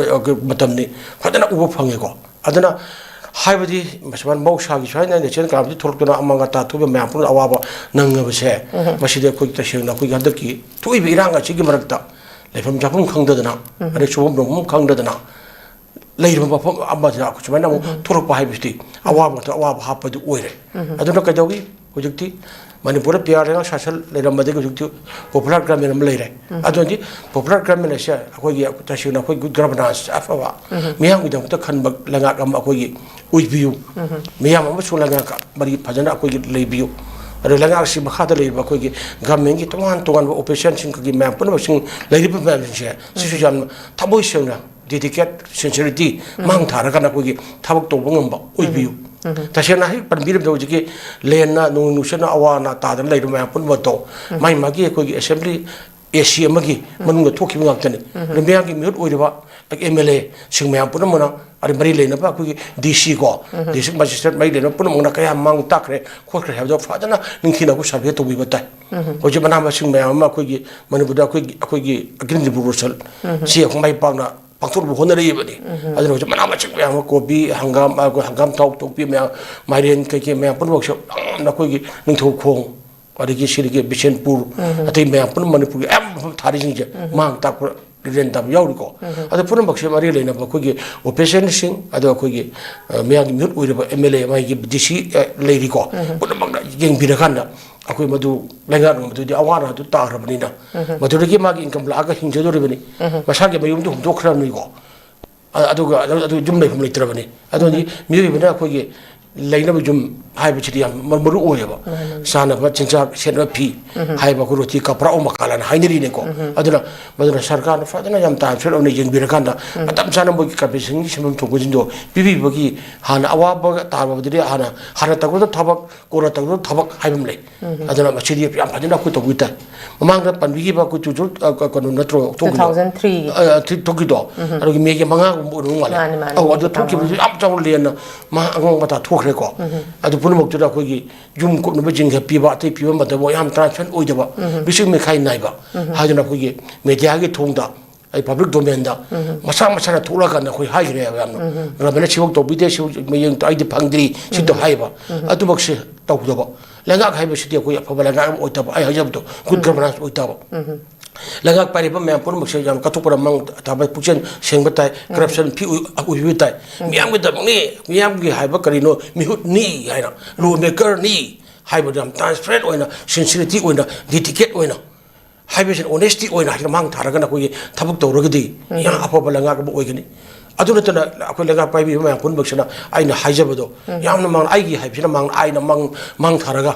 ꯃꯇꯝꯅꯤ, ꯐꯖꯅ ꯎꯕ ꯐꯪꯉꯦꯀꯣ꯫ ꯑꯗꯨꯅ ꯍꯥꯏꯕꯗꯤ ꯃꯁꯨꯃꯥꯏꯅ ꯃꯍꯧꯁꯥꯒꯤ ꯁꯨꯃꯥꯏꯅ natural calamity ꯊꯣꯛꯂꯛꯇꯨꯅ ꯑꯃꯥꯡ ꯑꯇꯥ ꯊꯣꯛꯏꯕ ꯃꯌꯥꯝ ꯄꯨꯝꯅꯃꯛ ꯑꯋꯥꯕ ꯅꯪꯉꯕꯁꯦ, ꯃꯁꯤꯗꯤ ꯑꯩꯈꯣꯏ ꯇꯁꯦꯡꯅ ꯑꯩꯈꯣꯏꯒꯤ ꯍꯟꯗꯛꯀꯤ ꯊꯣꯛꯏꯕ ꯏꯔꯥꯡ ꯑꯁꯤꯒꯤ ꯃꯔꯛꯇ ꯂꯩꯐꯝ ꯆꯥꯐꯝ ꯈꯪꯗꯗꯅ, ꯑꯗꯩ ꯁꯨꯐꯝ ꯅꯣꯝꯐꯝ ꯈꯪꯗꯗꯅ ꯂꯩꯔꯤꯕ ꯃꯐꯝ ꯑꯃꯗ ꯁꯨꯃꯥꯏꯅ ꯑꯃꯨꯛ ꯊꯣꯛꯂꯛꯄ ꯍꯥꯏꯕꯁꯤꯗꯤ ꯑꯋꯥꯕ ꯃꯊꯛ ꯑꯋꯥꯕ ꯍꯥꯞꯄꯗꯨ ꯑꯣꯏꯔꯦ꯫ ꯑꯗꯨꯅ ꯀꯩꯗꯧꯏ? ꯍꯧꯖꯤꯛꯇꯤ ꯃꯅꯤꯄꯨꯔꯗ ꯄꯤ ꯑꯥꯔ ꯂꯩꯉꯥꯛ ꯁꯥꯁꯟ ꯂꯩꯔꯝꯕꯗꯒꯤ ꯍꯧꯖꯤꯛꯇꯤ popular government ꯑꯃ ꯂꯩꯔꯦ꯫ ꯑꯗꯨꯗꯤ popular government ꯑꯁꯦ ꯑꯩꯈꯣꯏꯒꯤ ꯇꯁꯦꯡꯅ ꯑꯩꯈꯣꯏ good governance ꯑꯐꯕ, ꯃꯤꯌꯥꯝꯒꯤꯗꯃꯛꯇ ꯈꯟꯕ ꯂꯩꯉꯥꯛ ꯑꯃ ꯑꯩꯈꯣꯏꯒꯤ ꯑꯣꯏꯕꯤꯌꯨ꯫ ꯃꯤꯌꯥꯝ ꯑꯃꯁꯨꯡ ꯂꯩꯉꯥꯛꯀ ꯃꯔꯤ ꯐꯖꯅ ꯑꯩꯈꯣꯏꯒꯤ ꯂꯩꯕꯤꯌꯨ꯫ ꯑꯗꯣ ꯂꯩꯉꯥꯛꯁꯤ ꯃꯈꯥꯗ ꯂꯩꯔꯤꯕ ꯑꯩꯈꯣꯏꯒꯤ governmentꯀꯤ ꯇꯣꯉꯥꯟ ꯇꯣꯉꯥꯟꯕ officialꯁꯤꯡꯒꯤ ꯃꯌꯥꯝ ꯄꯨꯝꯅꯃꯛꯁꯤꯡ ꯂꯩꯔꯤꯕ ꯃꯌꯥꯝꯁꯤꯡꯁꯦ ꯁꯤꯁꯨ ꯌꯥꯝꯅ ꯊꯃꯣꯏ ꯁꯦꯡꯅ dedicate, sincerity ꯃꯥꯡ ꯊꯥꯔꯒꯅ ꯑꯩꯈꯣꯏꯒꯤ ꯊꯕꯛ ꯇꯧꯕ ꯉꯝꯕ ꯑꯣꯏꯕꯤꯌꯨ꯫ ꯇꯁꯦꯡꯅ ꯍꯦꯛ ꯄꯟꯕꯤꯔꯕꯗ ꯍꯧꯖꯤꯛꯀꯤ ꯂꯦꯟꯅ, ꯅꯣꯡ ꯅꯨꯡꯁꯤꯠꯅ ꯑꯋꯥ ꯑꯅꯥ ꯇꯥꯗꯅ ꯂꯩꯔꯤꯕ ꯃꯌꯥꯝ ꯄꯨꯝꯅꯃꯛꯇꯣ ꯃꯥꯒꯤ ꯃꯥꯒꯤ ꯑꯩꯈꯣꯏꯒꯤ assembly AC ꯑꯃꯒꯤ ꯃꯅꯨꯡꯗ ꯊꯣꯛꯈꯤꯕ ꯉꯥꯛꯇꯅꯤ꯫ ꯑꯗꯨ ꯃꯌꯥꯝꯒꯤ ꯃꯤꯍꯨꯠ ꯑꯣꯏꯔꯤꯕ MLAꯁꯤꯡ ꯃꯌꯥꯝ ꯄꯨꯝꯅꯃꯛꯅ, ꯑꯗꯩ ꯃꯔꯤ ꯂꯩꯅꯕ ꯑꯩꯈꯣꯏꯒꯤ DC ꯀꯣ, district magistrate ꯃꯔꯤ ꯂꯩꯅꯕ ꯄꯨꯝꯅꯃꯛꯅ ꯀꯌꯥꯝ ꯃꯥꯡ ꯇꯥꯛꯈ꯭ꯔꯦ, ꯈꯣꯠꯈ꯭ꯔꯦ ꯍꯥꯏꯕꯗꯣ ꯐꯖꯅ ꯅꯤꯡꯊꯤꯅ ꯑꯩꯈꯣꯏ survey ꯇꯧꯕꯤꯕ ꯇꯥꯏ꯫ ꯍꯧꯖꯤꯛ ꯃꯅꯥ ꯃꯁꯤꯡ ꯃꯌꯥꯝ ꯑꯃ ꯑꯩꯈꯣꯏꯒꯤ ꯃꯅꯤꯄꯨꯔꯗ ꯑꯩꯈꯣꯏꯒꯤ, ꯑꯩꯈꯣꯏꯒꯤ Green Revolution ꯁꯤ ꯑꯩꯈꯣꯏ ꯃꯥꯏ ꯄꯥꯛꯅ ꯄꯥꯡꯊꯣꯛꯅꯕ ꯍꯣꯠꯅꯔꯛꯏꯕꯅꯤ꯫ ꯑꯗꯨꯅ ꯍꯧꯖꯤꯛ ꯃꯅꯥ ꯃꯁꯤꯡ ꯃꯌꯥꯝ ꯑꯃ, ꯀꯣꯕꯤ, ꯍꯪꯒꯥꯝ, ꯑꯩꯈꯣꯏ ꯍꯪꯒꯥꯝ ꯊꯥꯎ ꯊꯣꯛꯄꯤ ꯃꯌꯥꯝ, ꯃꯥꯏꯔꯦꯟ ꯀꯩꯀꯩ ꯃꯌꯥꯝ ꯄꯨꯝꯅꯃꯛꯁꯦ ꯌꯥꯝꯅ ꯑꯩꯈꯣꯏꯒꯤ ꯅꯤꯡꯊꯧꯈꯣꯡ, ꯑꯗꯒꯤ ꯁꯤꯗꯒꯤ ꯕꯤꯁꯦꯟꯄꯨꯔ, ꯑꯇꯩ ꯃꯌꯥꯝ ꯄꯨꯝꯅꯃꯛ ꯃꯅꯤꯄꯨꯔꯒꯤ ꯑꯌꯥꯝꯕ ꯃꯐꯝ ꯊꯥꯔꯤꯁꯤꯡꯁꯦ ꯃꯥꯡ ꯇꯥꯛꯄ ꯔꯤꯖꯦꯟ ꯇꯥꯕ ꯌꯥꯎꯔꯤꯀꯣ꯫ ꯑꯗꯣ ꯄꯨꯝꯅꯃꯛꯁꯦ ꯃꯔꯤ ꯂꯩꯅꯕ ꯑꯩꯈꯣꯏꯒꯤ ꯑꯣꯐꯤꯁꯤꯌꯦꯜꯁꯤꯡ, ꯑꯗꯣ ꯑꯩꯈꯣꯏꯒꯤ, ꯑ, ꯃꯌꯥꯝꯒꯤ ꯃꯤꯍꯨꯠ ꯑꯣꯏꯔꯤꯕ ꯑꯦꯝ ꯑꯦꯜ ꯑꯦ, ꯃꯥꯒꯤ ꯗꯤ ꯁꯤ, ꯑ, ꯂꯩꯔꯤꯀꯣ, ꯄꯨꯝꯅꯃꯛꯅ ꯌꯦꯡꯕꯤꯔꯀꯥꯟꯗ ꯑꯩꯈꯣꯏ ꯃꯗꯨ ꯂꯩꯉꯥꯛꯅ ꯃꯗꯨꯗꯤ ꯑꯋꯥ ꯑꯅꯥꯗꯨ ꯇꯥꯈ꯭ꯔꯕꯅꯤꯅ, ꯃꯗꯨꯗꯒꯤ ꯃꯥꯒꯤ ꯏꯟꯀꯝ ꯂꯥꯛꯑꯒ ꯍꯤꯡꯖꯗꯣꯔꯤꯕꯅꯤ꯫ ꯃꯁꯥꯒꯤ ꯃꯌꯨꯝꯗꯨ ꯍꯣꯡꯗꯣꯛꯈ꯭ꯔꯕꯅꯤꯀꯣ꯫ ꯑ-, ꯑꯗꯨꯒ ꯑꯗꯨ, ꯑꯗꯨ ꯌꯨꯝ ꯂꯩꯐꯝ ꯂꯩꯇ꯭ꯔꯕꯅꯤ꯫ ꯑꯗꯨꯗꯤ ꯃꯤꯑꯣꯏꯕꯅ ꯑꯩꯈꯣꯏꯒꯤ ꯂꯩꯅꯕ ꯌꯨꯝ ꯍꯥꯏꯕꯁꯤꯗꯤ ꯌꯥꯝ ꯃꯔꯨ, ꯃꯔꯨ ꯑꯣꯏꯌꯦꯕ꯫ ꯆꯥꯅꯕ ꯆꯤꯟꯖꯥꯛ, ꯁꯦꯠꯅꯕ ꯐꯤ ꯍꯥꯏꯕ ꯑꯩꯈꯣꯏ ꯔꯣꯇꯤ ꯀꯄ꯭ꯔꯥ ꯑꯣ ꯃꯀꯥꯂꯥꯅ ꯍꯥꯏꯅꯔꯤꯅꯦꯀꯣ꯫ ꯑꯗꯨꯅ ꯃꯗꯨꯅ ꯁꯔꯀꯥꯔꯅ ꯐꯖꯅ ꯌꯥꯝ ꯇꯥꯏꯝ ꯁꯦꯠ ꯑꯣꯏꯅ ꯌꯦꯡꯕꯤꯔꯀꯥꯟꯗ ꯃꯇꯝ ꯆꯥꯅ ꯃꯣꯏꯒꯤ ꯀꯝꯄꯦꯟꯁꯦꯁꯟꯒꯤ ꯁꯦꯟꯐꯝ ꯊꯣꯛꯄꯁꯤꯡꯗꯣ ꯄꯤꯕꯤꯕꯒꯤ ꯍꯥꯟꯅ ꯑꯋꯥꯕ ꯇꯥꯔꯕꯗꯗꯤ ꯍꯥꯟꯅ, ꯍꯥꯟꯅ ꯇꯧꯒꯗꯕ ꯊꯕꯛ, ꯀꯣꯟꯅ ꯇꯧꯒꯗꯕ ꯊꯕꯛ ꯍꯥꯏꯕ ꯑꯃ ꯂꯩ꯫ ꯑꯗꯨꯅ ꯃꯁꯤꯗꯤ ꯌꯥꯝ ꯐꯖꯅ ꯑꯩꯈꯣꯏ ꯇꯧꯕꯤ ꯇꯥꯏ꯫ ꯃꯃꯥꯡꯗ ꯄꯟꯕꯤꯈꯤꯕ ꯑꯩꯈꯣꯏ ꯇꯨ ꯊꯥꯎꯖꯟ, ꯑ, ꯀ-, ꯀꯩꯅꯣ ꯅꯠꯇ꯭ꯔꯣ ꯊꯣꯛꯈꯤꯕꯗꯣ? Two thousand three꯫ ꯑ, ꯊ꯭ꯔꯤ ꯊꯣꯛꯈꯤꯗꯣ? ꯑꯗꯨꯒꯤ ꯃꯦꯒꯤ ꯃꯉꯥꯒꯨꯝꯕ ꯑꯣꯏꯔꯝꯗꯧ ꯃꯥꯜꯂꯦ꯫ ꯃꯥꯅꯦ, ꯃꯥꯅꯦ, ꯑꯧ, ꯑꯗꯨ ꯃꯦꯒꯤ ꯊꯣꯛꯈꯤꯕꯗꯨ ꯃꯉꯥ꯫ ꯌꯥꯝ ꯆꯥꯎꯅ ꯂꯦꯟꯅ ꯃꯥ ꯑꯉꯥꯡ ꯃꯇꯥ ꯊꯣꯛꯈ꯭ꯔꯦꯀꯣ꯫ ꯑꯗꯨ ꯄꯨꯝꯅꯃꯛꯇꯨꯗ ꯑꯩꯈꯣꯏꯒꯤ ꯌꯨꯝ ꯀꯨꯞꯅꯕ ꯖꯤꯡꯒ ꯄꯤꯕ, ꯑꯇꯩ ꯄꯤꯕ ꯃꯇꯝꯗ ꯌꯥꯝ ꯇ꯭ꯔꯥꯟꯁꯄꯦꯔꯦꯟ ꯑꯣꯏꯗꯕ, ꯃꯤꯆꯪ ꯃꯤꯈꯥꯏ ꯅꯥꯏꯕ ꯍꯥꯏꯗꯅ ꯑꯩꯈꯣꯏꯒꯤ ꯃꯦꯗꯤꯌꯥꯒꯤ ꯊꯣꯡꯗ ꯑꯩ ꯄꯕ꯭ꯂꯤꯛ ꯗꯣꯃꯦꯟꯗ ꯃꯁꯥ ꯃꯁꯥꯅ ꯊꯣꯛꯂꯛꯑꯀꯥꯟꯗ ꯑꯩꯈꯣꯏ ꯍꯥꯏꯈ꯭ꯔꯦꯕ ꯌꯥꯝꯅ꯫ ꯒꯚꯔꯟꯃꯦꯟꯅ ꯁꯤꯐꯥꯎ ꯇꯧꯕꯤꯗꯦ, ꯁꯤꯐꯥꯎ ꯃꯌꯦꯡ ꯑꯩꯗꯤ ꯐꯪꯗ꯭ꯔꯤ, ꯁꯤꯗꯣ ꯍꯥꯏꯕ꯫ ꯑꯗꯨꯃꯛꯁꯦ ꯇꯧꯗꯕ꯫ ꯂꯩꯉꯥꯛ ꯍꯥꯏꯕꯁꯤꯗꯤ ꯑꯩꯈꯣꯏ ꯑꯐꯕ ꯂꯩꯉꯥꯛ ꯑꯃ ꯑꯣꯏꯇꯕ, ꯑꯩ ꯍꯥꯏꯖꯕꯗꯣ, ꯒꯨꯗ ꯒꯚꯔꯅꯥꯟꯁ ꯑꯣꯏꯇꯕ꯫ ꯂꯩꯉꯥꯛ ꯄꯥꯏꯔꯤꯕ ꯃꯌꯥꯝ ꯄꯨꯝꯅꯃꯛꯁꯦ ꯌꯥꯝ ꯀꯠꯊꯣꯛꯄꯗ ꯃꯥꯡ ꯊꯥꯕ, ꯄꯨꯛꯆꯦꯜ ꯁꯦꯡꯕ ꯇꯥꯏ, ꯀꯔꯞꯁꯟ ꯐꯤ ꯑꯣꯏ-, ꯑꯣꯏꯕꯤꯕ ꯇꯥꯏ꯫ ꯃꯤꯌꯥꯝꯒꯤꯗꯃꯛꯅꯤ, ꯃꯤꯌꯥꯝꯒꯤ ꯍꯥꯏꯕ ꯀꯔꯤꯅꯣ, ꯃꯤꯍꯨꯠꯅꯤ ꯍꯥꯏꯅ, ꯂꯣ ꯃꯦꯀꯔꯅꯤ ꯍꯥꯏꯕꯗ ꯌꯥꯝ ꯇ꯭ꯔꯥꯟꯁꯄꯦꯔꯦꯟ ꯑꯣꯏꯅ, ꯁꯤꯟꯁꯤꯔꯤꯇꯤ ꯑꯣꯏꯅ, ꯗꯤꯗꯤꯀꯦꯠ ꯑꯣꯏꯅ, ꯍꯥꯏꯕꯁꯤꯅ ꯑꯣꯅꯦꯁꯇꯤ ꯑꯣꯏꯅ ꯍꯥꯏꯅ ꯃꯥꯡ ꯊꯥꯔꯒꯅ ꯑꯩꯈꯣꯏꯒꯤ ꯊꯕꯛ ꯇꯧꯔꯒꯗꯤ ꯌꯥꯝ ꯑꯐꯕ ꯂꯩꯉꯥꯛ ꯑꯃ ꯑꯣꯏꯒꯅꯤ꯫ ꯑꯗꯨ ꯅꯠꯇꯅ ꯑꯩꯈꯣꯏ ꯂꯩꯉꯥꯛ ꯄꯥꯏꯕꯤꯕ ꯃꯌꯥꯝ ꯄꯨꯝꯅꯃꯛꯁꯤꯅ ꯑꯩꯅ ꯍꯥꯏꯖꯕꯗꯣ ꯌꯥꯝꯅ ꯃꯥꯡ-, ꯑꯩꯒꯤ ꯍꯥꯏꯕꯁꯤꯅ ꯃꯥꯡ-, ꯑꯩꯅ ꯃꯥꯡ-, ꯃꯥꯡ ꯊꯥꯔꯒ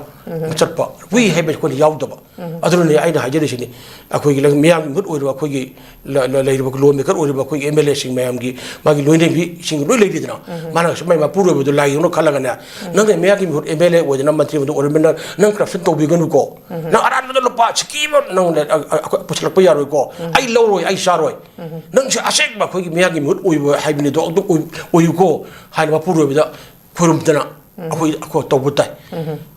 ꯆꯠꯄ꯫ We ꯍꯥꯏꯕꯁꯤ ꯑꯩꯈꯣꯏꯅ ꯌꯥꯎꯗꯕ꯫ ꯑꯗꯨꯅꯅꯦ ꯑꯩꯅ ꯍꯥꯏꯖꯔꯤꯁꯤꯅꯤ, ꯑꯩꯈꯣꯏꯒꯤ ꯂꯩ-, ꯃꯤꯌꯥꯝꯒꯤ ꯃꯤꯍꯨꯠ ꯑꯣꯏꯔꯤꯕ ꯑꯩꯈꯣꯏꯒꯤ ꯂ-, ꯂ-, ꯂꯩꯔꯤꯕ ꯂꯣ ꯃꯦꯀꯔ ꯑꯣꯏꯔꯤꯕ ꯑꯩꯈꯣꯏꯒꯤ ꯑꯦꯝ ꯑꯦꯜ ꯑꯦꯁꯤꯡ ꯃꯌꯥꯝꯒꯤ ꯃꯥꯒꯤ ꯂꯣꯏꯅꯕꯤꯁꯤꯡ ꯂꯣꯏ ꯂꯩꯔꯤꯗꯅ, ꯃꯥꯅ ꯁꯨꯃꯥꯏ ꯃꯄꯨꯔꯣꯏꯕꯗꯣ ꯂꯥꯏ ꯌꯦꯡꯅ ꯈꯜꯂꯒꯅꯦ, "ꯅꯪꯅ ꯃꯌꯥꯝꯒꯤ ꯃꯤꯍꯨꯠ ꯑꯦꯝ ꯑꯦꯜ ꯑꯦ ꯑꯣꯏꯗꯅ ꯃꯟꯇ꯭ꯔꯤ ꯑꯃꯗ ꯑꯣꯏꯔꯝꯃꯤꯅ ꯅꯪ ꯀꯔꯞꯁꯟ ꯇꯧꯕꯤꯒꯅꯨꯀꯣ, ꯅꯪ ꯑꯔꯥꯟꯕꯗ ꯂꯨꯄꯥ ꯁꯤꯀꯤ ꯑꯃ ꯅꯪ ꯑ-, ꯑ-, ꯑꯩꯈꯣꯏ ꯄꯨꯁꯤꯜꯂꯛꯄ ꯌꯥꯔꯣꯏꯀꯣ, ꯑꯩ ꯂꯧꯔꯣꯏ, ꯑꯩ ꯆꯥꯔꯣꯏ, ꯅꯪꯁꯦ ꯑꯁꯦꯡꯕ ꯑꯩꯈꯣꯏꯒꯤ ꯃꯤꯌꯥꯝꯒꯤ ꯃꯤꯍꯨꯠ ꯑꯣꯏꯕ ꯍꯥꯏꯕꯅꯤꯗꯣ ꯑꯗꯨ ꯑꯣꯏ-, ꯑꯣꯏꯌꯨꯀꯣ" ꯍꯥꯏꯅ ꯃꯄꯨꯔꯣꯏꯕꯗ ꯈꯨꯔꯨꯝꯗꯅ ꯑꯩꯈꯣꯏ, ꯑꯩꯈꯣꯏ ꯇꯧꯕ ꯇꯥꯏ꯫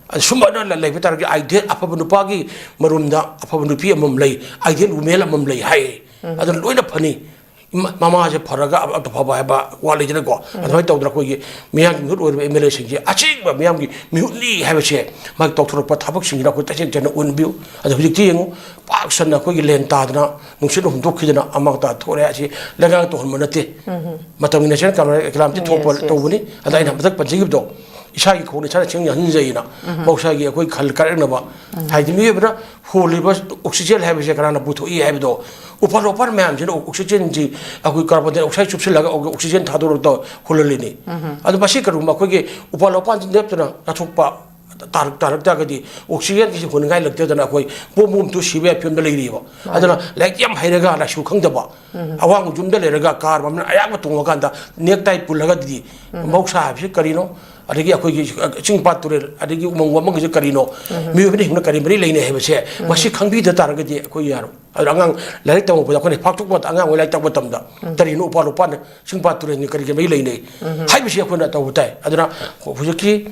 ꯑꯗ ꯁꯨꯝꯕꯅ ꯂ-, ꯂꯩꯕ ꯇꯥꯔꯒꯗꯤ ꯑꯥꯏꯗꯤꯌꯦꯜ ꯑꯐꯕ ꯅꯨꯄꯥꯒꯤ ꯃꯔꯨꯝꯗ ꯑꯐꯕ ꯅꯨꯄꯤ ꯑꯃꯃꯝ ꯂꯩ, ꯑꯥꯏꯗꯤꯌꯦꯜ ꯋꯨꯃꯦꯟ ꯑꯃꯃꯝ ꯂꯩ ꯍꯥꯏ꯫ ꯑꯗꯨꯅ ꯂꯣꯏꯅ ꯐꯅꯤ꯫ ꯃꯃꯥꯁꯦ ꯐꯔꯒ ꯑꯐꯕ ꯍꯥꯏꯕ ꯋꯥ ꯂꯩꯗꯅꯀꯣ꯫ ꯑꯗꯨꯃꯥꯏꯅ ꯇꯧꯗꯅ ꯑꯩꯈꯣꯏꯒꯤ ꯃꯤꯌꯥꯝꯒꯤ ꯃꯤꯍꯨꯠ ꯑꯣꯏꯔꯤꯕ ꯑꯦꯝ ꯑꯦꯜ ꯑꯦꯁꯤꯡꯁꯦ ꯑꯆꯦꯡꯕ ꯃꯤꯌꯥꯝꯒꯤ ꯃꯤꯍꯨꯠꯅꯤ ꯍꯥꯏꯕꯁꯦ ꯃꯥꯒꯤ ꯇꯧꯊꯣꯔꯛꯄ ꯊꯕꯛꯁꯤꯡꯁꯤꯗ ꯑꯩꯈꯣꯏ ꯇꯁꯦꯡ ꯇꯁꯦꯡꯅ ꯎꯍꯟꯕꯤꯌꯨ꯫ ꯑꯗꯣ ꯍꯧꯖꯤꯛꯇꯤ ꯌꯦꯡꯉꯨ, ꯄꯥꯛ ꯁꯟꯅ ꯑꯩꯈꯣꯏꯒꯤ ꯂꯦꯟ ꯇꯥꯗꯅ ꯅꯨꯡꯁꯤꯠꯅ ꯍꯨꯝꯗꯣꯛꯈꯤꯗꯅ ꯑꯃ ꯇꯥ ꯊꯣꯛꯂꯦ꯫ ꯑꯁꯤ ꯂꯩꯉꯥꯛꯅ ꯇꯧꯍꯟꯕ ꯅꯠꯇꯦ꯫ ꯃꯇꯝꯒꯤ ꯅꯦꯁꯅꯦꯜ ꯀꯦꯂꯥꯝꯇꯤ ꯊꯣꯛꯄ ꯇꯧꯕꯅꯤ꯫ ꯑꯗ ꯑꯩꯅ ꯃꯊꯛ ꯄꯟꯖꯈꯤꯕꯗꯣ, ꯏꯁꯥꯒꯤ ꯈꯣꯡꯅ ꯏꯁꯥꯅ ꯆꯦꯡ ꯌꯥꯟꯁꯤꯟꯖꯩꯅ ꯃꯍꯧꯁꯥꯒꯤ ꯑꯩꯈꯣꯏ ꯈꯜ ꯀꯥꯏꯔꯛꯅꯕ ꯍꯥꯏꯗꯤ ꯃꯤꯑꯣꯏꯕꯅ ꯍꯣꯜꯂꯤꯕ ꯑꯣꯛꯁꯤꯖꯦꯟ ꯍꯥꯏꯕꯁꯦ ꯀꯅꯥꯅ ꯄꯨꯊꯣꯛꯏ ꯍꯥꯏꯕꯗꯣ, ꯎꯄꯥꯜ ꯋꯥꯄꯥꯜ ꯃꯌꯥꯝꯁꯤꯅ ꯑꯣꯛꯁꯤꯖꯦꯟꯁꯤ ꯑꯩꯈꯣꯏ ꯀꯥꯔꯕꯣꯟ ꯗꯥꯏꯑꯣꯛꯁꯥꯏꯗ ꯆꯨꯞꯁꯤꯜꯂꯒ ꯑꯣꯛꯁꯤꯖꯦꯟ ꯊꯥꯗꯣꯔꯛꯇ ꯍꯨꯜꯍꯜꯂꯤꯅꯤ꯫ ꯑꯗꯣ ꯃꯁꯤ ꯀꯔꯤꯒꯨꯝꯕ ꯑꯩꯈꯣꯏꯒꯤ ꯎꯄꯥꯜ ꯋꯥꯄꯥꯜꯁꯤ ꯂꯦꯞꯇꯅ ꯆꯥꯊꯣꯛꯄ ꯇꯥꯔꯛ-, ꯇꯥꯔꯛ ꯇꯥꯔꯒꯗꯤ ꯑꯣꯛꯁꯤꯖꯦꯟꯁꯤ ꯍꯨꯟꯅꯤꯡꯉꯥꯏ ꯂꯩꯇꯗꯅ ꯑꯩꯈꯣꯏ ꯄꯣꯝ ꯄꯣꯝ ꯇꯨ ꯁꯤꯕ ꯌꯥꯏ ꯐꯤꯕꯝꯗ ꯂꯩꯔꯤꯕ꯫ ꯑꯗꯨꯅ ꯂꯥꯏꯔꯤꯛ ꯌꯥꯝ ꯍꯩꯔꯒ ꯂꯥꯏꯁꯨ ꯈꯪꯗꯕ, ꯑꯋꯥꯡꯕ ꯌꯨꯝꯗ ꯂꯩꯔꯒ ꯀꯥꯔ ꯃꯃꯜ ꯑꯌꯥꯝꯕ ꯇꯣꯡꯉꯀꯥꯟꯗ ꯅꯦꯛ ꯇꯥꯏ ꯄꯨꯜꯂꯒꯗꯤ ꯃꯍꯧꯁꯥ ꯍꯥꯏꯕꯁꯤ ꯀꯔꯤꯅꯣ? ꯑꯗꯒꯤ ꯑꯩꯈꯣꯏꯒꯤ ꯆꯤꯡ ꯄꯥꯠ ꯇꯨꯔꯦꯜ, ꯑꯗꯒꯤ ꯎꯃꯪ ꯋꯥꯃꯪꯒꯤꯁꯦ ꯀꯔꯤꯅꯣ? ꯃꯤꯑꯣꯏꯕꯅ ꯍꯤꯡꯅ ꯀꯔꯤ ꯃꯔꯤ ꯂꯩꯅꯩ ꯍꯥꯏꯕꯁꯦ ꯃꯁꯤ ꯈꯪꯕꯤꯗ ꯇꯥꯔꯒꯗꯤ ꯑꯩꯈꯣꯏ ꯌꯥꯔꯣꯏ꯫ ꯑꯗꯨꯅ ꯑꯉꯥꯡ ꯂꯥꯏꯔꯤꯛ ꯇꯝꯃꯛꯄꯗ ꯑꯩꯈꯣꯏꯅ ꯐꯥꯛꯇꯣꯛꯄ ꯃꯇꯝꯗ, ꯑꯉꯥꯡ ꯑꯣꯏ ꯂꯥꯏꯔꯤꯛ ꯇꯝꯕ ꯃꯇꯝꯗ ꯀꯔꯤꯅꯣ ꯎꯄꯥꯜ ꯋꯥꯄꯥꯜꯅ ꯆꯤꯡ ꯄꯥꯠ ꯇꯨꯔꯦꯜꯅ ꯀꯔꯤꯒ ꯃꯔꯤ ꯂꯩꯅꯩ ꯍꯥꯏꯕꯁꯤ ꯑꯩꯈꯣꯏꯅ ꯇꯧꯕ ꯇꯥꯏ꯫ ꯑꯗꯨꯅ ꯍꯧꯖꯤꯛꯀꯤ,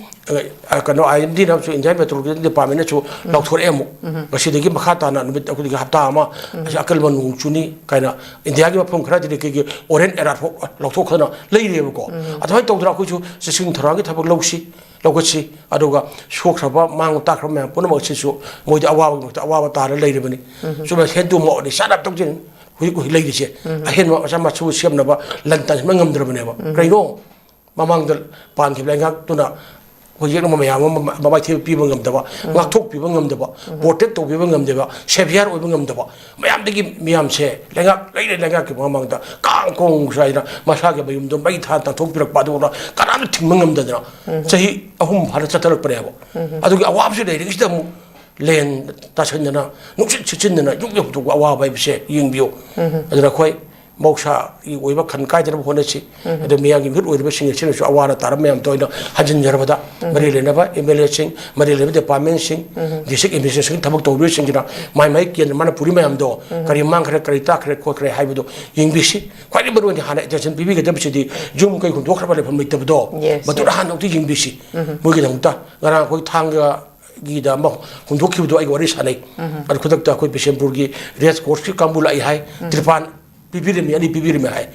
ꯑ, ꯀꯩꯅꯣ, IMDꯅꯁꯨ, Indian Meteorology Departmentꯅꯁꯨ ꯂꯥꯎꯊꯣꯔꯛꯑꯦ ꯑꯃꯨꯛ꯫ ꯃꯁꯤꯗꯒꯤ ꯃꯈꯥ ꯇꯥꯅ ꯅꯨꯃꯤꯠ ꯑꯩꯈꯣꯏꯒꯤ ꯍꯞꯇꯥ ꯑꯃ ꯑꯁꯤ ꯑꯀꯟꯕ ꯅꯣꯡ ꯆꯨꯅꯤ ꯀꯥꯏꯅ ꯏꯟꯗꯤꯌꯥꯒꯤ ꯃꯐꯝ ꯈꯔꯗꯤ ꯑꯩꯈꯣꯏꯒꯤ orange alert ꯐꯥꯎ ꯂꯧꯊꯣꯛꯈ꯭ꯔꯅ ꯂꯩꯔꯦꯕꯀꯣ꯫ ꯑꯗꯨꯃꯥꯏꯅ ꯇꯧꯗꯅ ꯑꯩꯈꯣꯏꯁꯨ ꯆꯦꯛꯁꯤꯟ ꯊꯧꯔꯥꯡꯒꯤ ꯊꯕꯛ ꯂꯧꯁꯤ, ꯂꯧꯈꯠꯁꯤ꯫ ꯑꯗꯨꯒ ꯁꯣꯛꯈ꯭ꯔꯕ, ꯃꯥꯡꯕ ꯇꯥꯛꯈ꯭ꯔꯕ ꯃꯌꯥꯝ ꯄꯨꯝꯅꯃꯛ ꯑꯁꯤꯁꯨ ꯃꯣꯏꯗꯤ ꯑꯋꯥꯕꯒꯤ ꯃꯊꯛꯇ ꯑꯋꯥꯕ ꯇꯥꯔ ꯂꯩꯔꯕꯅꯤ꯫ ꯆꯨꯝꯅ ꯁꯦꯟꯗꯣꯡ ꯃꯥꯎꯗꯤ ꯆꯥꯅꯕ ꯇꯧꯖꯅꯤ꯫ ꯍꯧꯖꯤꯛ ꯍꯧꯖꯤꯛ ꯂꯩꯔꯤꯁꯦ ꯑꯍꯦꯟꯕ ꯃꯆꯥ ꯃꯁꯨ ꯁꯦꯝꯅꯕ ꯂꯟ ꯇꯥꯟꯁꯤꯟꯕ ꯉꯝꯗ꯭ꯔꯕꯅꯦꯕ꯫ ꯀꯩꯅꯣ? ꯃꯃꯥꯡꯗ ꯄꯥꯟꯈꯤꯕ ꯂꯩꯉꯥꯛꯇꯨꯅ ꯑꯩꯈꯣꯏ ꯌꯦꯛꯅꯕ ꯃꯌꯥꯝ ꯑꯃ ꯃ-, ꯃꯃꯥꯏꯊꯤꯕ ꯄꯤꯕ ꯉꯝꯗꯕ, ꯉꯥꯛꯊꯣꯛꯄꯤꯕ ꯉꯝꯗꯕ, protect ꯇꯧꯕꯤꯕ ꯉꯝꯗꯕ, savior ꯑꯣꯏꯕ ꯉꯝꯗꯕ ꯃꯌꯥꯝꯗꯒꯤ ꯃꯤꯌꯥꯝꯁꯦ ꯂꯩꯉꯥꯛ ꯂꯩꯔꯦ, ꯂꯩꯉꯥꯛꯀꯤ ꯃꯃꯥꯡꯗ ꯀꯥꯡ ꯀꯣꯡ ꯁ꯭ꯋꯥꯏꯗꯅ ꯃꯁꯥꯒꯤ ꯃꯌꯨꯝꯗꯣ ꯃꯩ ꯊꯥ ꯇꯥꯟꯊꯣꯛꯄꯤꯔꯛꯄ, ꯑꯗꯨꯒ ꯀꯅꯥꯝꯇ ꯊꯤꯡꯕ ꯉꯝꯗꯗꯅ ꯆꯍꯤ ꯑꯍꯨꯝ ꯐꯥꯅ ꯆꯠꯊꯔꯛꯄꯅꯦꯕ꯫ ꯑꯗꯨꯒꯤ ꯑꯋꯥꯕꯁꯨ ꯂꯩꯔꯤꯉꯩꯁꯤꯗ ꯑꯃꯨꯛ ꯂꯦꯟ ꯇꯥꯁꯟꯗꯅ, ꯅꯨꯡꯁꯤꯠ ꯁꯤꯠꯆꯤꯟꯗꯅ ꯌꯨꯝꯒꯤ ꯍꯧꯗꯣꯛꯄ ꯑꯋꯥꯕ ꯍꯥꯏꯕꯁꯦ ꯌꯦꯡꯕꯤꯌꯨ꯫ ꯑꯗꯨꯅ ꯑꯩꯈꯣꯏ ꯃꯍꯧꯁꯥꯒꯤ ꯑꯣꯏꯕ ꯈꯟ ꯀꯥꯏꯗꯅꯕ ꯍꯣꯠꯅꯁꯤ꯫ ꯑꯗꯨ ꯃꯤꯌꯥꯝꯒꯤ ꯃꯤꯍꯨꯠ ꯑꯣꯏꯔꯤꯕꯁꯤꯡ ꯑꯁꯤꯅꯁꯨ ꯑꯋꯥ ꯑꯅꯥ ꯇꯥꯔꯕ ꯃꯌꯥꯝꯗꯣ ꯑꯩꯅ ꯍꯟꯖꯤꯟꯖꯔꯕꯗ, ꯃꯔꯤ ꯂꯩꯅꯕ MLAꯁꯤꯡ, ꯃꯔꯤ ꯂꯩꯅꯕ departmentꯁꯤꯡ, district administrationꯒꯤ ꯊꯕꯛ ꯇꯧꯔꯤꯕꯁꯤꯡꯁꯤꯅ ꯃꯥꯏ ꯃꯥꯏ ꯀꯦꯟꯗ꯭ꯔ ꯃꯥꯅ ꯄꯨꯔꯤ ꯃꯌꯥꯝꯗꯣ ꯀꯔꯤ ꯃꯥꯡꯈ꯭ꯔꯦ, ꯀꯔꯤ ꯇꯥꯈ꯭ꯔꯦ, ꯈꯣꯠꯈ꯭ꯔꯦ ꯍꯥꯏꯕꯗꯣ ꯌꯦꯡꯕꯤꯁꯤ꯫ ꯈ꯭ꯋꯥꯏꯗꯒꯤ ꯃꯔꯨꯑꯣꯏꯅ ꯍꯥꯟꯅ attention ꯄꯤꯕꯤꯒꯗꯕꯁꯤꯗꯤ ꯌꯨꯝ ꯀꯩ ꯍꯨꯟꯗꯣꯛꯈ꯭ꯔꯕ ꯂꯩꯐꯝ ꯂꯩꯇꯕꯗꯣ, ꯃꯗꯨꯅ ꯍꯥꯟꯅ ꯑꯃꯨꯛꯇ ꯌꯦꯡꯕꯤꯁꯤ꯫ ꯃꯣꯏꯒꯤꯗꯃꯛꯇ ꯉꯔꯥꯡ ꯑꯩꯈꯣꯏ ꯊꯥꯡꯒ ꯒꯤꯗ ꯑꯃ ꯍꯨꯟꯗꯣꯛꯈꯤꯕꯗꯣ ꯑꯩꯒ ꯋꯥꯔꯤ ꯁꯥꯟꯅꯩ꯫ ꯑꯗꯨ ꯈꯨꯗꯛꯇ ꯑꯩꯈꯣꯏ ꯕꯤꯁꯦꯝꯄꯨꯔꯒꯤ Red Crossꯀꯤ ꯀꯥꯡꯕꯨ ꯂꯥꯛꯏ ꯍꯥꯏ, ꯇ꯭ꯔꯤꯄꯥꯟ ꯄꯤꯕꯤꯔꯝꯃꯤ, ꯑꯅꯤ ꯄꯤꯕꯤꯔꯝꯃꯤ ꯍꯥꯏ꯫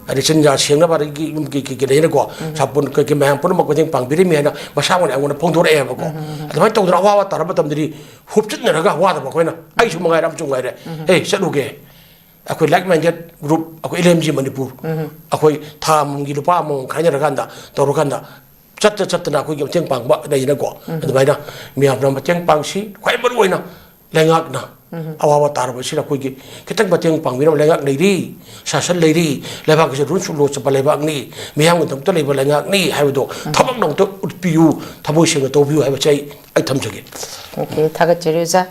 ꯍꯥꯏꯗꯤ ꯆꯤꯟꯖꯥꯛ ꯁꯦꯡꯅꯕ ꯑꯗꯒꯤ ꯌꯨꯝꯒꯤ ꯀꯩ ꯀꯩ ꯂꯩꯅꯀꯣ, ꯁꯥꯄꯣꯟ ꯀꯩ ꯀꯩ ꯃꯌꯥꯝ ꯄꯨꯝꯅꯃꯛ ꯃꯇꯦꯡ ꯄꯥꯡꯕꯤꯔꯝꯃꯤ ꯍꯥꯏꯅ ꯃꯁꯥꯃꯛꯅ ꯑꯩꯉꯣꯟꯗ ꯐꯣꯡꯗꯣꯔꯛꯑꯦꯕꯀꯣ꯫ ꯑꯗꯨꯃꯥꯏꯅ ꯇꯧꯗꯅ ꯑꯋꯥꯕ ꯇꯥꯔꯕ ꯃꯇꯝꯗꯗꯤ ꯍꯨꯞꯆꯤꯟꯅꯔꯒ ꯋꯥꯗꯕ ꯑꯩꯈꯣꯏꯅ, ꯑꯩꯁꯨ ꯃꯉꯥꯏꯔꯦ ꯑꯃꯁꯨ ꯉꯥꯏꯔꯦ, ꯑꯦ ꯆꯠꯂꯨꯒꯦ꯫ ꯑꯩꯈꯣꯏ like minded group, ꯑꯩꯈꯣꯏ ꯑꯦꯜ ꯑꯦꯝ ꯖꯤ ꯃꯅꯤꯄꯨꯔ, ꯑꯩꯈꯣꯏ ꯊꯥ ꯑꯃꯃꯝꯒꯤ ꯂꯨꯄꯥ ꯑꯃꯃꯝ ꯈꯥꯏꯅꯔꯀꯥꯟꯗ ꯇꯧꯔꯀꯥꯟꯗ ꯆꯠꯇ ꯆꯠꯇꯅ ꯑꯩꯈꯣꯏꯒꯤ ꯃꯇꯦꯡ ꯄꯥꯡꯕ ꯂꯩꯗꯅꯀꯣ꯫ ꯑꯗꯨꯃꯥꯏꯅ ꯃꯤꯌꯥꯝꯅ ꯃꯇꯦꯡ ꯄꯥꯡꯁꯤ꯫ ꯈ꯭ꯋꯥꯏ ꯃꯔꯨ ꯑꯣꯏꯅ ꯂꯩꯉꯥꯛꯅ ꯑꯋꯥꯕ ꯇꯥꯔꯕꯁꯤꯗ ꯑꯩꯈꯣꯏꯒꯤ ꯈꯤꯇꯪ ꯃꯇꯦꯡ ꯄꯥꯡꯕꯤꯅꯕ ꯂꯩꯉꯥꯛ ꯂꯩꯔꯤ, ꯁꯥꯁꯟ ꯂꯩꯔꯤ, ꯂꯩꯕꯥꯛ ꯑꯁꯤ ꯔꯨꯜꯁ ꯂꯣ ꯆꯠꯄ ꯂꯩꯕꯥꯛꯅꯤ, ꯃꯤꯌꯥꯝꯒꯤꯗꯃꯛꯇ ꯂꯩꯕ ꯂꯩꯉꯥꯛꯅꯤ ꯍꯥꯏꯕꯗꯣ ꯊꯕꯛ ꯅꯧꯇ ꯎꯠꯄꯤꯌꯨ, ꯊꯃꯣꯏ ꯁꯦꯡꯅ ꯇꯧꯕꯤꯌꯨ ꯍꯥꯏꯕꯁꯦ ꯑꯩ, ꯑꯩ ꯊꯝꯖꯒꯦ꯫ ꯑꯣꯀꯦ, ꯊꯥꯒꯠꯆꯔꯤ ꯑꯣꯖꯥ꯫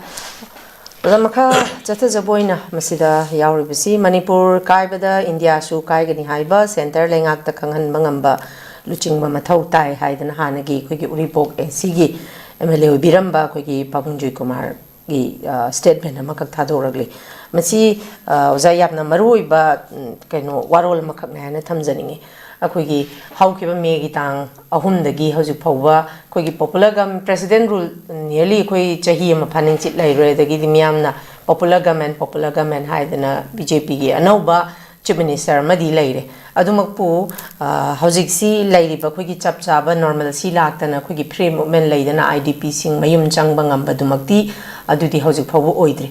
ꯑꯣꯖꯥ, ꯃꯈꯥ ꯆꯠꯊꯖꯕ ꯑꯣꯏꯅ ꯃꯁꯤꯗ ꯌꯥꯎꯔꯤꯕꯁꯤ, ꯃꯅꯤꯄꯨꯔ ꯀꯥꯏꯕꯗ ꯏꯟꯗꯤꯌꯥꯁꯨ ꯀꯥꯏꯒꯅꯤ ꯍꯥꯏꯕ ꯁꯦꯟꯇꯔ ꯂꯩꯉꯥꯛꯇ ꯈꯪꯍꯟꯕ ꯉꯝꯕ ꯂꯨꯆꯤꯡꯕ ꯃꯊꯧ ꯇꯥꯏ ꯍꯥꯏꯗꯅ ꯍꯥꯟꯅꯒꯤ ꯑꯩꯈꯣꯏꯒꯤ ꯎꯔꯤꯄꯣꯛ ꯑꯦ ꯁꯤꯒꯤ ꯑꯦꯝ ꯑꯦꯜ ꯑꯦ ꯑꯣꯏꯕꯤꯔꯝꯕ ꯑꯩꯈꯣꯏꯒꯤ ꯄꯥꯕꯨꯡ ꯖꯣꯏꯀꯨꯃꯥꯔꯒꯤ, ꯑ, ꯁ꯭ꯇꯦꯠꯃꯦꯟ ꯑꯃꯈꯛ ꯊꯥꯗꯣꯔꯛꯂꯤ꯫ ꯃꯁꯤ, ꯑ, ꯑꯣꯖꯥ, ꯌꯥꯝꯅ ꯃꯔꯨꯑꯣꯏꯕ, ꯎꯝ, ꯀꯩꯅꯣ, ꯋꯥꯔꯣꯜ ꯑꯃꯈꯛꯅꯦ ꯍꯥꯏꯅ ꯊꯝꯖꯅꯤꯡꯉꯤ꯫ ꯑꯩꯈꯣꯏꯒꯤ ꯍꯧꯈꯤꯕ ꯃꯦꯒꯤ ꯇꯥꯡ ꯑꯍꯨꯝꯗꯒꯤ ꯍꯧꯖꯤꯛ ꯐꯥꯎꯕ ꯑꯩꯈꯣꯏꯒꯤ popular gum-, president rule nearly ꯑꯩꯈꯣꯏ ꯆꯍꯤ ꯑꯃ ꯐꯥꯅꯤꯡꯆꯤꯠ ꯂꯩꯔꯨꯔꯦ꯫ ꯑꯗꯒꯤꯗꯤ ꯃꯤꯌꯥꯝꯅ ꯄꯣꯄꯨꯂꯔ ꯒꯃꯦꯟ, ꯄꯣꯄꯨꯂꯔ ꯒꯃꯦꯟ ꯍꯥꯏꯗꯅ ꯕꯤ ꯖꯦ ꯄꯤꯒꯤ ꯑꯅꯧꯕ ꯆꯤꯐ ꯃꯤꯅꯤꯁꯇꯔ ꯑꯃꯗꯤ ꯂꯩꯔꯦ꯫ ꯑꯗꯨꯃꯛꯄꯨ, ꯑ, ꯍꯧꯖꯤꯛꯁꯤ ꯂꯩꯔꯤꯕ ꯑꯩꯈꯣꯏꯒꯤ ꯆꯞ ꯆꯥꯕ ꯅꯣꯔꯃꯦꯜꯁꯤ ꯂꯥꯛꯇꯅ ꯑꯩꯈꯣꯏꯒꯤ ꯐ꯭ꯔꯤ ꯃꯨꯚꯃꯦꯟ ꯂꯩꯗꯅ ꯑꯥꯏ ꯗꯤ ꯄꯤꯁꯤꯡ ꯃꯌꯨꯝ ꯆꯪꯕ ꯉꯝꯕꯗꯨꯃꯛꯇꯤ ꯑꯗꯨꯗꯤ ꯍꯧꯖꯤꯛ ꯐꯥꯎꯕ ꯑꯣꯏꯗ꯭ꯔꯤ꯫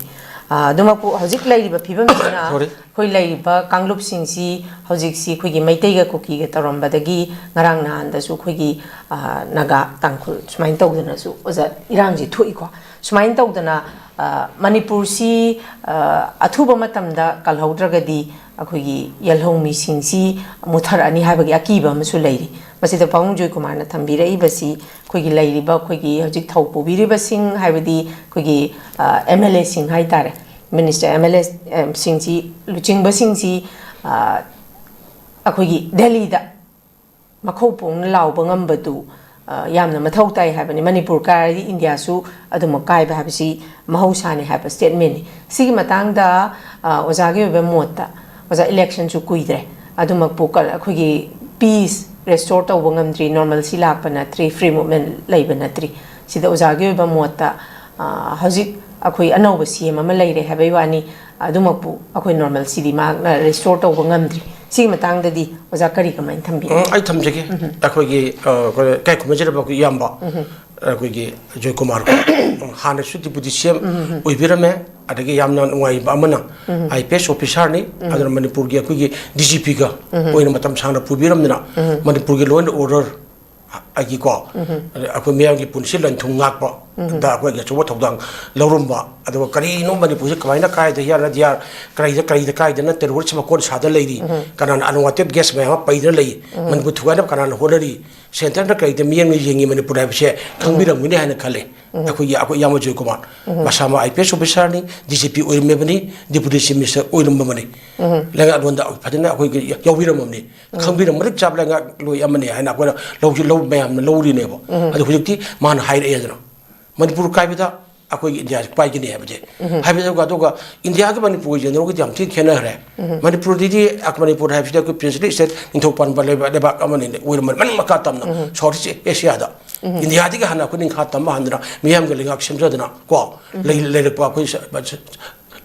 ꯑ, ꯑꯗꯨꯃꯛꯄꯨ ꯍꯧꯖꯤꯛ ꯂꯩꯔꯤꯕ ꯐꯤꯕꯝꯁꯤꯅ Sorry. ꯑꯩꯈꯣꯏ ꯂꯩꯔꯤꯕ ꯀꯥꯡꯂꯨꯞꯁꯤꯡꯁꯤ ꯍꯧꯖꯤꯛꯁꯤ ꯑꯩꯈꯣꯏꯒꯤ ꯃꯩꯇꯩꯒ ꯀꯨꯀꯤꯒ ꯇꯧꯔꯝꯕꯗꯒꯤ ꯉꯔꯥꯡ ꯅꯍꯥꯟꯗꯁꯨ ꯑꯩꯈꯣꯏꯒꯤ, ꯑ, ꯅꯥꯒꯥ, ꯇꯥꯡꯈꯨꯜ ꯁꯨꯃꯥꯏꯅ ꯇꯧꯗꯅꯁꯨ, ꯑꯣꯖꯥ, ꯏꯔꯥꯡꯁꯤ ꯊꯣꯛꯏꯀꯣ꯫ ꯁꯨꯃꯥꯏꯅ ꯇꯧꯗꯅ, ꯑ, ꯃꯅꯤꯄꯨꯔꯁꯤ, ꯑ, ꯑꯊꯨꯕ ꯃꯇꯝꯗ ꯀꯜꯍꯧꯗ꯭ꯔꯒꯗꯤ ꯑꯩꯈꯣꯏꯒꯤ ꯌꯦꯜꯍꯧꯃꯤꯁꯤꯡꯁꯤ ꯃꯨꯠꯊꯔꯛꯑꯅꯤ ꯍꯥꯏꯕꯒꯤ ꯑꯀꯤꯕ ꯑꯃꯁꯨ ꯂꯩꯔꯤ꯫ ꯃꯁꯤꯗ ꯄꯥꯕꯨꯡ ꯖꯣꯏꯀꯨꯃꯥꯔꯅ ꯊꯝꯕꯤꯔꯛꯏꯕꯁꯤ ꯑꯩꯈꯣꯏꯒꯤ ꯂꯩꯔꯤꯕ ꯑꯩꯈꯣꯏꯒꯤ ꯍꯧꯖꯤꯛ ꯊꯧ ꯄꯨꯕꯤꯔꯤꯕꯁꯤꯡ, ꯍꯥꯏꯕꯗꯤ ꯑꯩꯈꯣꯏꯒꯤ, ꯑ, ꯑꯦꯝ ꯑꯦꯜ ꯑꯦꯁꯤꯡ ꯍꯥꯏꯇꯥꯔꯦ, ꯃꯤꯅꯤꯁꯇꯔ, ꯑꯦꯝ ꯑꯦꯜ ꯑꯦꯁꯤꯡꯁꯤ, ꯂꯨꯆꯤꯡꯕꯁꯤꯡꯁꯤ, ꯑ, ꯑꯩꯈꯣꯏꯒꯤ ꯗꯦꯜꯂꯤꯗ ꯃꯈꯧ ꯄꯣꯡꯅ ꯂꯥꯎꯕ ꯉꯝꯕꯗꯨ, ꯑ, ꯌꯥꯝꯅ ꯃꯊꯧ ꯇꯥꯏ ꯍꯥꯏꯕꯅꯤ꯫ ꯃꯅꯤꯄꯨꯔ ꯀꯥꯏꯔꯗꯤ ꯏꯟꯗꯤꯌꯥꯁꯨ ꯑꯗꯨꯃꯛ ꯀꯥꯏꯕ ꯍꯥꯏꯕꯁꯤ ꯃꯍꯧꯁꯥꯅꯤ ꯍꯥꯏꯕ ꯁ꯭ꯇꯦꯠꯃꯦꯟꯅꯤ꯫ ꯁꯤꯒꯤ ꯃꯇꯥꯡꯗ, ꯑ, ꯑꯣꯖꯥꯒꯤ ꯑꯣꯏꯕ ꯃꯣꯠꯇ, ꯑꯣꯖꯥ, ꯏꯂꯦꯛꯁꯟꯁꯨ ꯀꯨꯏꯗ꯭ꯔꯦ, ꯑꯗꯨꯃꯛꯄꯨ ꯀ-, ꯑꯩꯈꯣꯏꯒꯤ ꯄꯤꯁ ꯔꯦꯁꯇꯣꯔ ꯇꯧꯕ ꯉꯝꯗ꯭ꯔꯤ, ꯅꯣꯔꯃꯦꯜꯁꯤ ꯂꯥꯛꯄ ꯅꯠꯇ꯭ꯔꯤ, ꯐ꯭ꯔꯤ ꯃꯨꯚꯃꯦꯟ ꯂꯩꯕ ꯅꯠꯇ꯭ꯔꯤ꯫ ꯁꯤꯗ ꯑꯣꯖꯥꯒꯤ ꯑꯣꯏꯕ ꯃꯣꯠꯇ, ꯑ, ꯍꯧꯖꯤꯛ ꯑꯩꯈꯣꯏ ꯑꯅꯧꯕ ꯁꯤ ꯑꯦꯝ ꯑꯃ ꯂꯩꯔꯦ ꯍꯥꯏꯕꯒꯤ ꯋꯥꯅꯤ, ꯑꯗꯨꯃꯛꯄꯨ ꯑꯩꯈꯣꯏ normalcyꯗꯤ ꯃꯍꯥꯛꯅ restore ꯇꯧꯕ ꯉꯝꯗ꯭ꯔꯤ꯫ ꯁꯤꯒꯤ ꯃꯇꯥꯡꯗꯗꯤ ꯑꯣꯖꯥ ꯀꯔꯤ ꯀꯃꯥꯏꯅ ꯊꯝꯕꯤꯅꯤꯡꯏ? ꯎꯝ, ꯑꯩ ꯊꯝꯖꯒꯦ꯫ ꯑꯩꯈꯣꯏꯒꯤ, ꯑ, ꯑꯩꯈꯣꯏ ꯏꯀꯥꯏ ꯈꯨꯝꯅꯖꯔꯕ ꯑꯩꯈꯣꯏ ꯏꯌꯥꯝꯕ, ꯑꯩꯈꯣꯏꯒꯤ ꯖꯣꯏꯀꯨꯃꯥꯔ ꯀꯣ, ꯍꯥꯟꯅꯁꯨ deputy CM ꯑꯣꯏꯕꯤꯔꯝꯃꯦ꯫ ꯑꯗꯒꯤ ꯌꯥꯝꯅ ꯅꯨꯡꯉꯥꯏꯕ ꯑꯃꯅ, IPS officerꯅꯤ꯫ ꯑꯗꯨꯅ ꯃꯅꯤꯄꯨꯔꯒꯤ ꯑꯩꯈꯣꯏꯒꯤ DGPꯒ ꯑꯣꯏꯅ ꯃꯇꯝ ꯁꯥꯡꯅ ꯄꯨꯕꯤꯔꯝꯗꯅ, ꯃꯅꯤꯄꯨꯔꯒꯤ law and order ꯑꯩꯒꯤ ꯀꯣ, ꯑꯗ ꯑꯩꯈꯣꯏ ꯃꯤꯌꯥꯝꯒꯤ ꯄꯨꯟꯁꯤ ꯂꯟ-ꯊꯨꯝ ꯉꯥꯛꯄ ꯗ ꯑꯩꯈꯣꯏꯒꯤ ꯑꯆꯧꯕ ꯊꯧꯗꯥꯡ ꯂꯧꯔꯝꯕ꯫ ꯑꯗꯨꯒ ꯀꯔꯤꯅꯣ ꯃꯅꯤꯄꯨꯔꯁꯦ ꯀꯃꯥꯏꯅ ꯀꯥꯏꯗ ꯌꯥꯔ-, ꯌꯥꯔ-, ꯀꯔꯤꯗ, ꯀꯔꯤꯗ ꯀꯥꯏꯗꯅ terrorist ꯃꯀꯣꯟ ꯁꯥꯗ ꯂꯩꯔꯤ? ꯀꯅꯥꯅ unwanted guest ꯃꯌꯥꯝ ꯑꯃ ꯄꯩꯗꯅ ꯂꯩ? ꯃꯅꯤꯄꯨꯔ ꯊꯨꯒꯥꯏꯅꯕ ꯀꯅꯥꯅ ꯍꯣꯠꯅꯔꯤ? Centreꯅ ꯀꯔꯤꯗ ꯃꯤꯠꯌꯦꯡꯅ ꯌꯦꯡꯉꯤ ꯃꯅꯤꯄꯨꯔ ꯍꯥꯏꯕꯁꯦ ꯈꯪꯕꯤꯔꯝꯒꯅꯤ ꯍꯥꯏꯅ ꯈꯜꯂꯦ꯫ ꯑꯩꯈꯣꯏꯒꯤ, ꯑꯩꯈꯣꯏ ꯏꯌꯥꯝꯕ ꯖꯣꯏꯀꯨꯃꯥꯔ, ꯃꯁꯥꯃꯛ IPS officerꯅꯤ, DGP ꯑꯣꯏꯔꯝꯃꯤꯕꯅꯤ, deputy chief minister ꯑꯣꯏꯔꯝꯕꯅꯤ꯫ ꯂꯩꯉꯥꯛꯂꯣꯟꯗ ꯐꯖꯅ ꯑꯩꯈꯣꯏꯒꯤ ꯌꯥꯎꯕꯤꯔꯝꯃꯕꯅꯤ꯫ ꯈꯪꯕꯤꯔꯝ ꯃꯇꯤꯛ ꯆꯥꯕ ꯂꯩꯉꯥꯛꯂꯣꯏ ꯑꯃꯅꯤ ꯍꯥꯏꯅ ꯑꯩꯈꯣꯏꯅ ꯂꯧꯁꯤ-, ꯂꯧ ꯃꯌꯥꯝꯅ ꯂꯧꯔꯤꯅꯦꯕ꯫ ꯑꯗꯣ ꯍꯧꯖꯤꯛꯇꯤ ꯃꯥꯅ ꯍꯥꯏꯔꯛꯑꯦꯗꯅ, ꯃꯅꯤꯄꯨꯔ ꯀꯥꯏꯕꯗ ꯑꯩꯈꯣꯏꯒꯤ ꯏꯟꯗꯤꯌꯥꯁꯤ ꯄꯥꯏꯒꯅꯤ ꯍꯥꯏꯕꯁꯦ꯫ ꯍꯥꯏꯕꯗꯤ ꯑꯗꯨꯒ, ꯑꯗꯨꯒ ꯏꯟꯗꯤꯌꯥꯒ ꯃꯅꯤꯄꯨꯔꯒ ꯌꯦꯡꯅꯔꯨꯔꯒꯗꯤ ꯌꯥꯝ ꯊꯤꯅ ꯈꯦꯠꯅꯈ꯭ꯔꯦ꯫ ꯃꯅꯤꯄꯨꯔꯗꯗꯤ, ꯑ, ꯃꯅꯤꯄꯨꯔ ꯍꯥꯏꯕꯁꯤꯗꯤ ꯑꯩꯈꯣꯏ princely state, ꯅꯤꯡꯊꯧ ꯄꯥꯟꯕ ꯂꯩꯕꯥꯛ, ꯂꯩꯕꯥꯛ ꯑꯃꯅꯤ, ꯑꯣꯏꯔꯝꯕꯅꯤ ꯃꯅꯤꯡ ꯃꯈꯥ ꯇꯝꯅ South East Asiaꯗ꯫ ꯏꯟꯗꯤꯌꯥꯗꯒꯤ ꯍꯥꯟꯅ ꯑꯩꯈꯣꯏ ꯅꯤꯡꯈꯥ ꯇꯝꯕ ꯍꯟꯗꯅ ꯃꯤꯌꯥꯝꯒꯤ ꯂꯩꯉꯥꯛ ꯁꯦꯝꯖꯗꯅ ꯀꯣ, ꯂꯩ-, ꯂꯩꯔꯛꯄ ꯑꯩꯈꯣꯏ ꯁ-,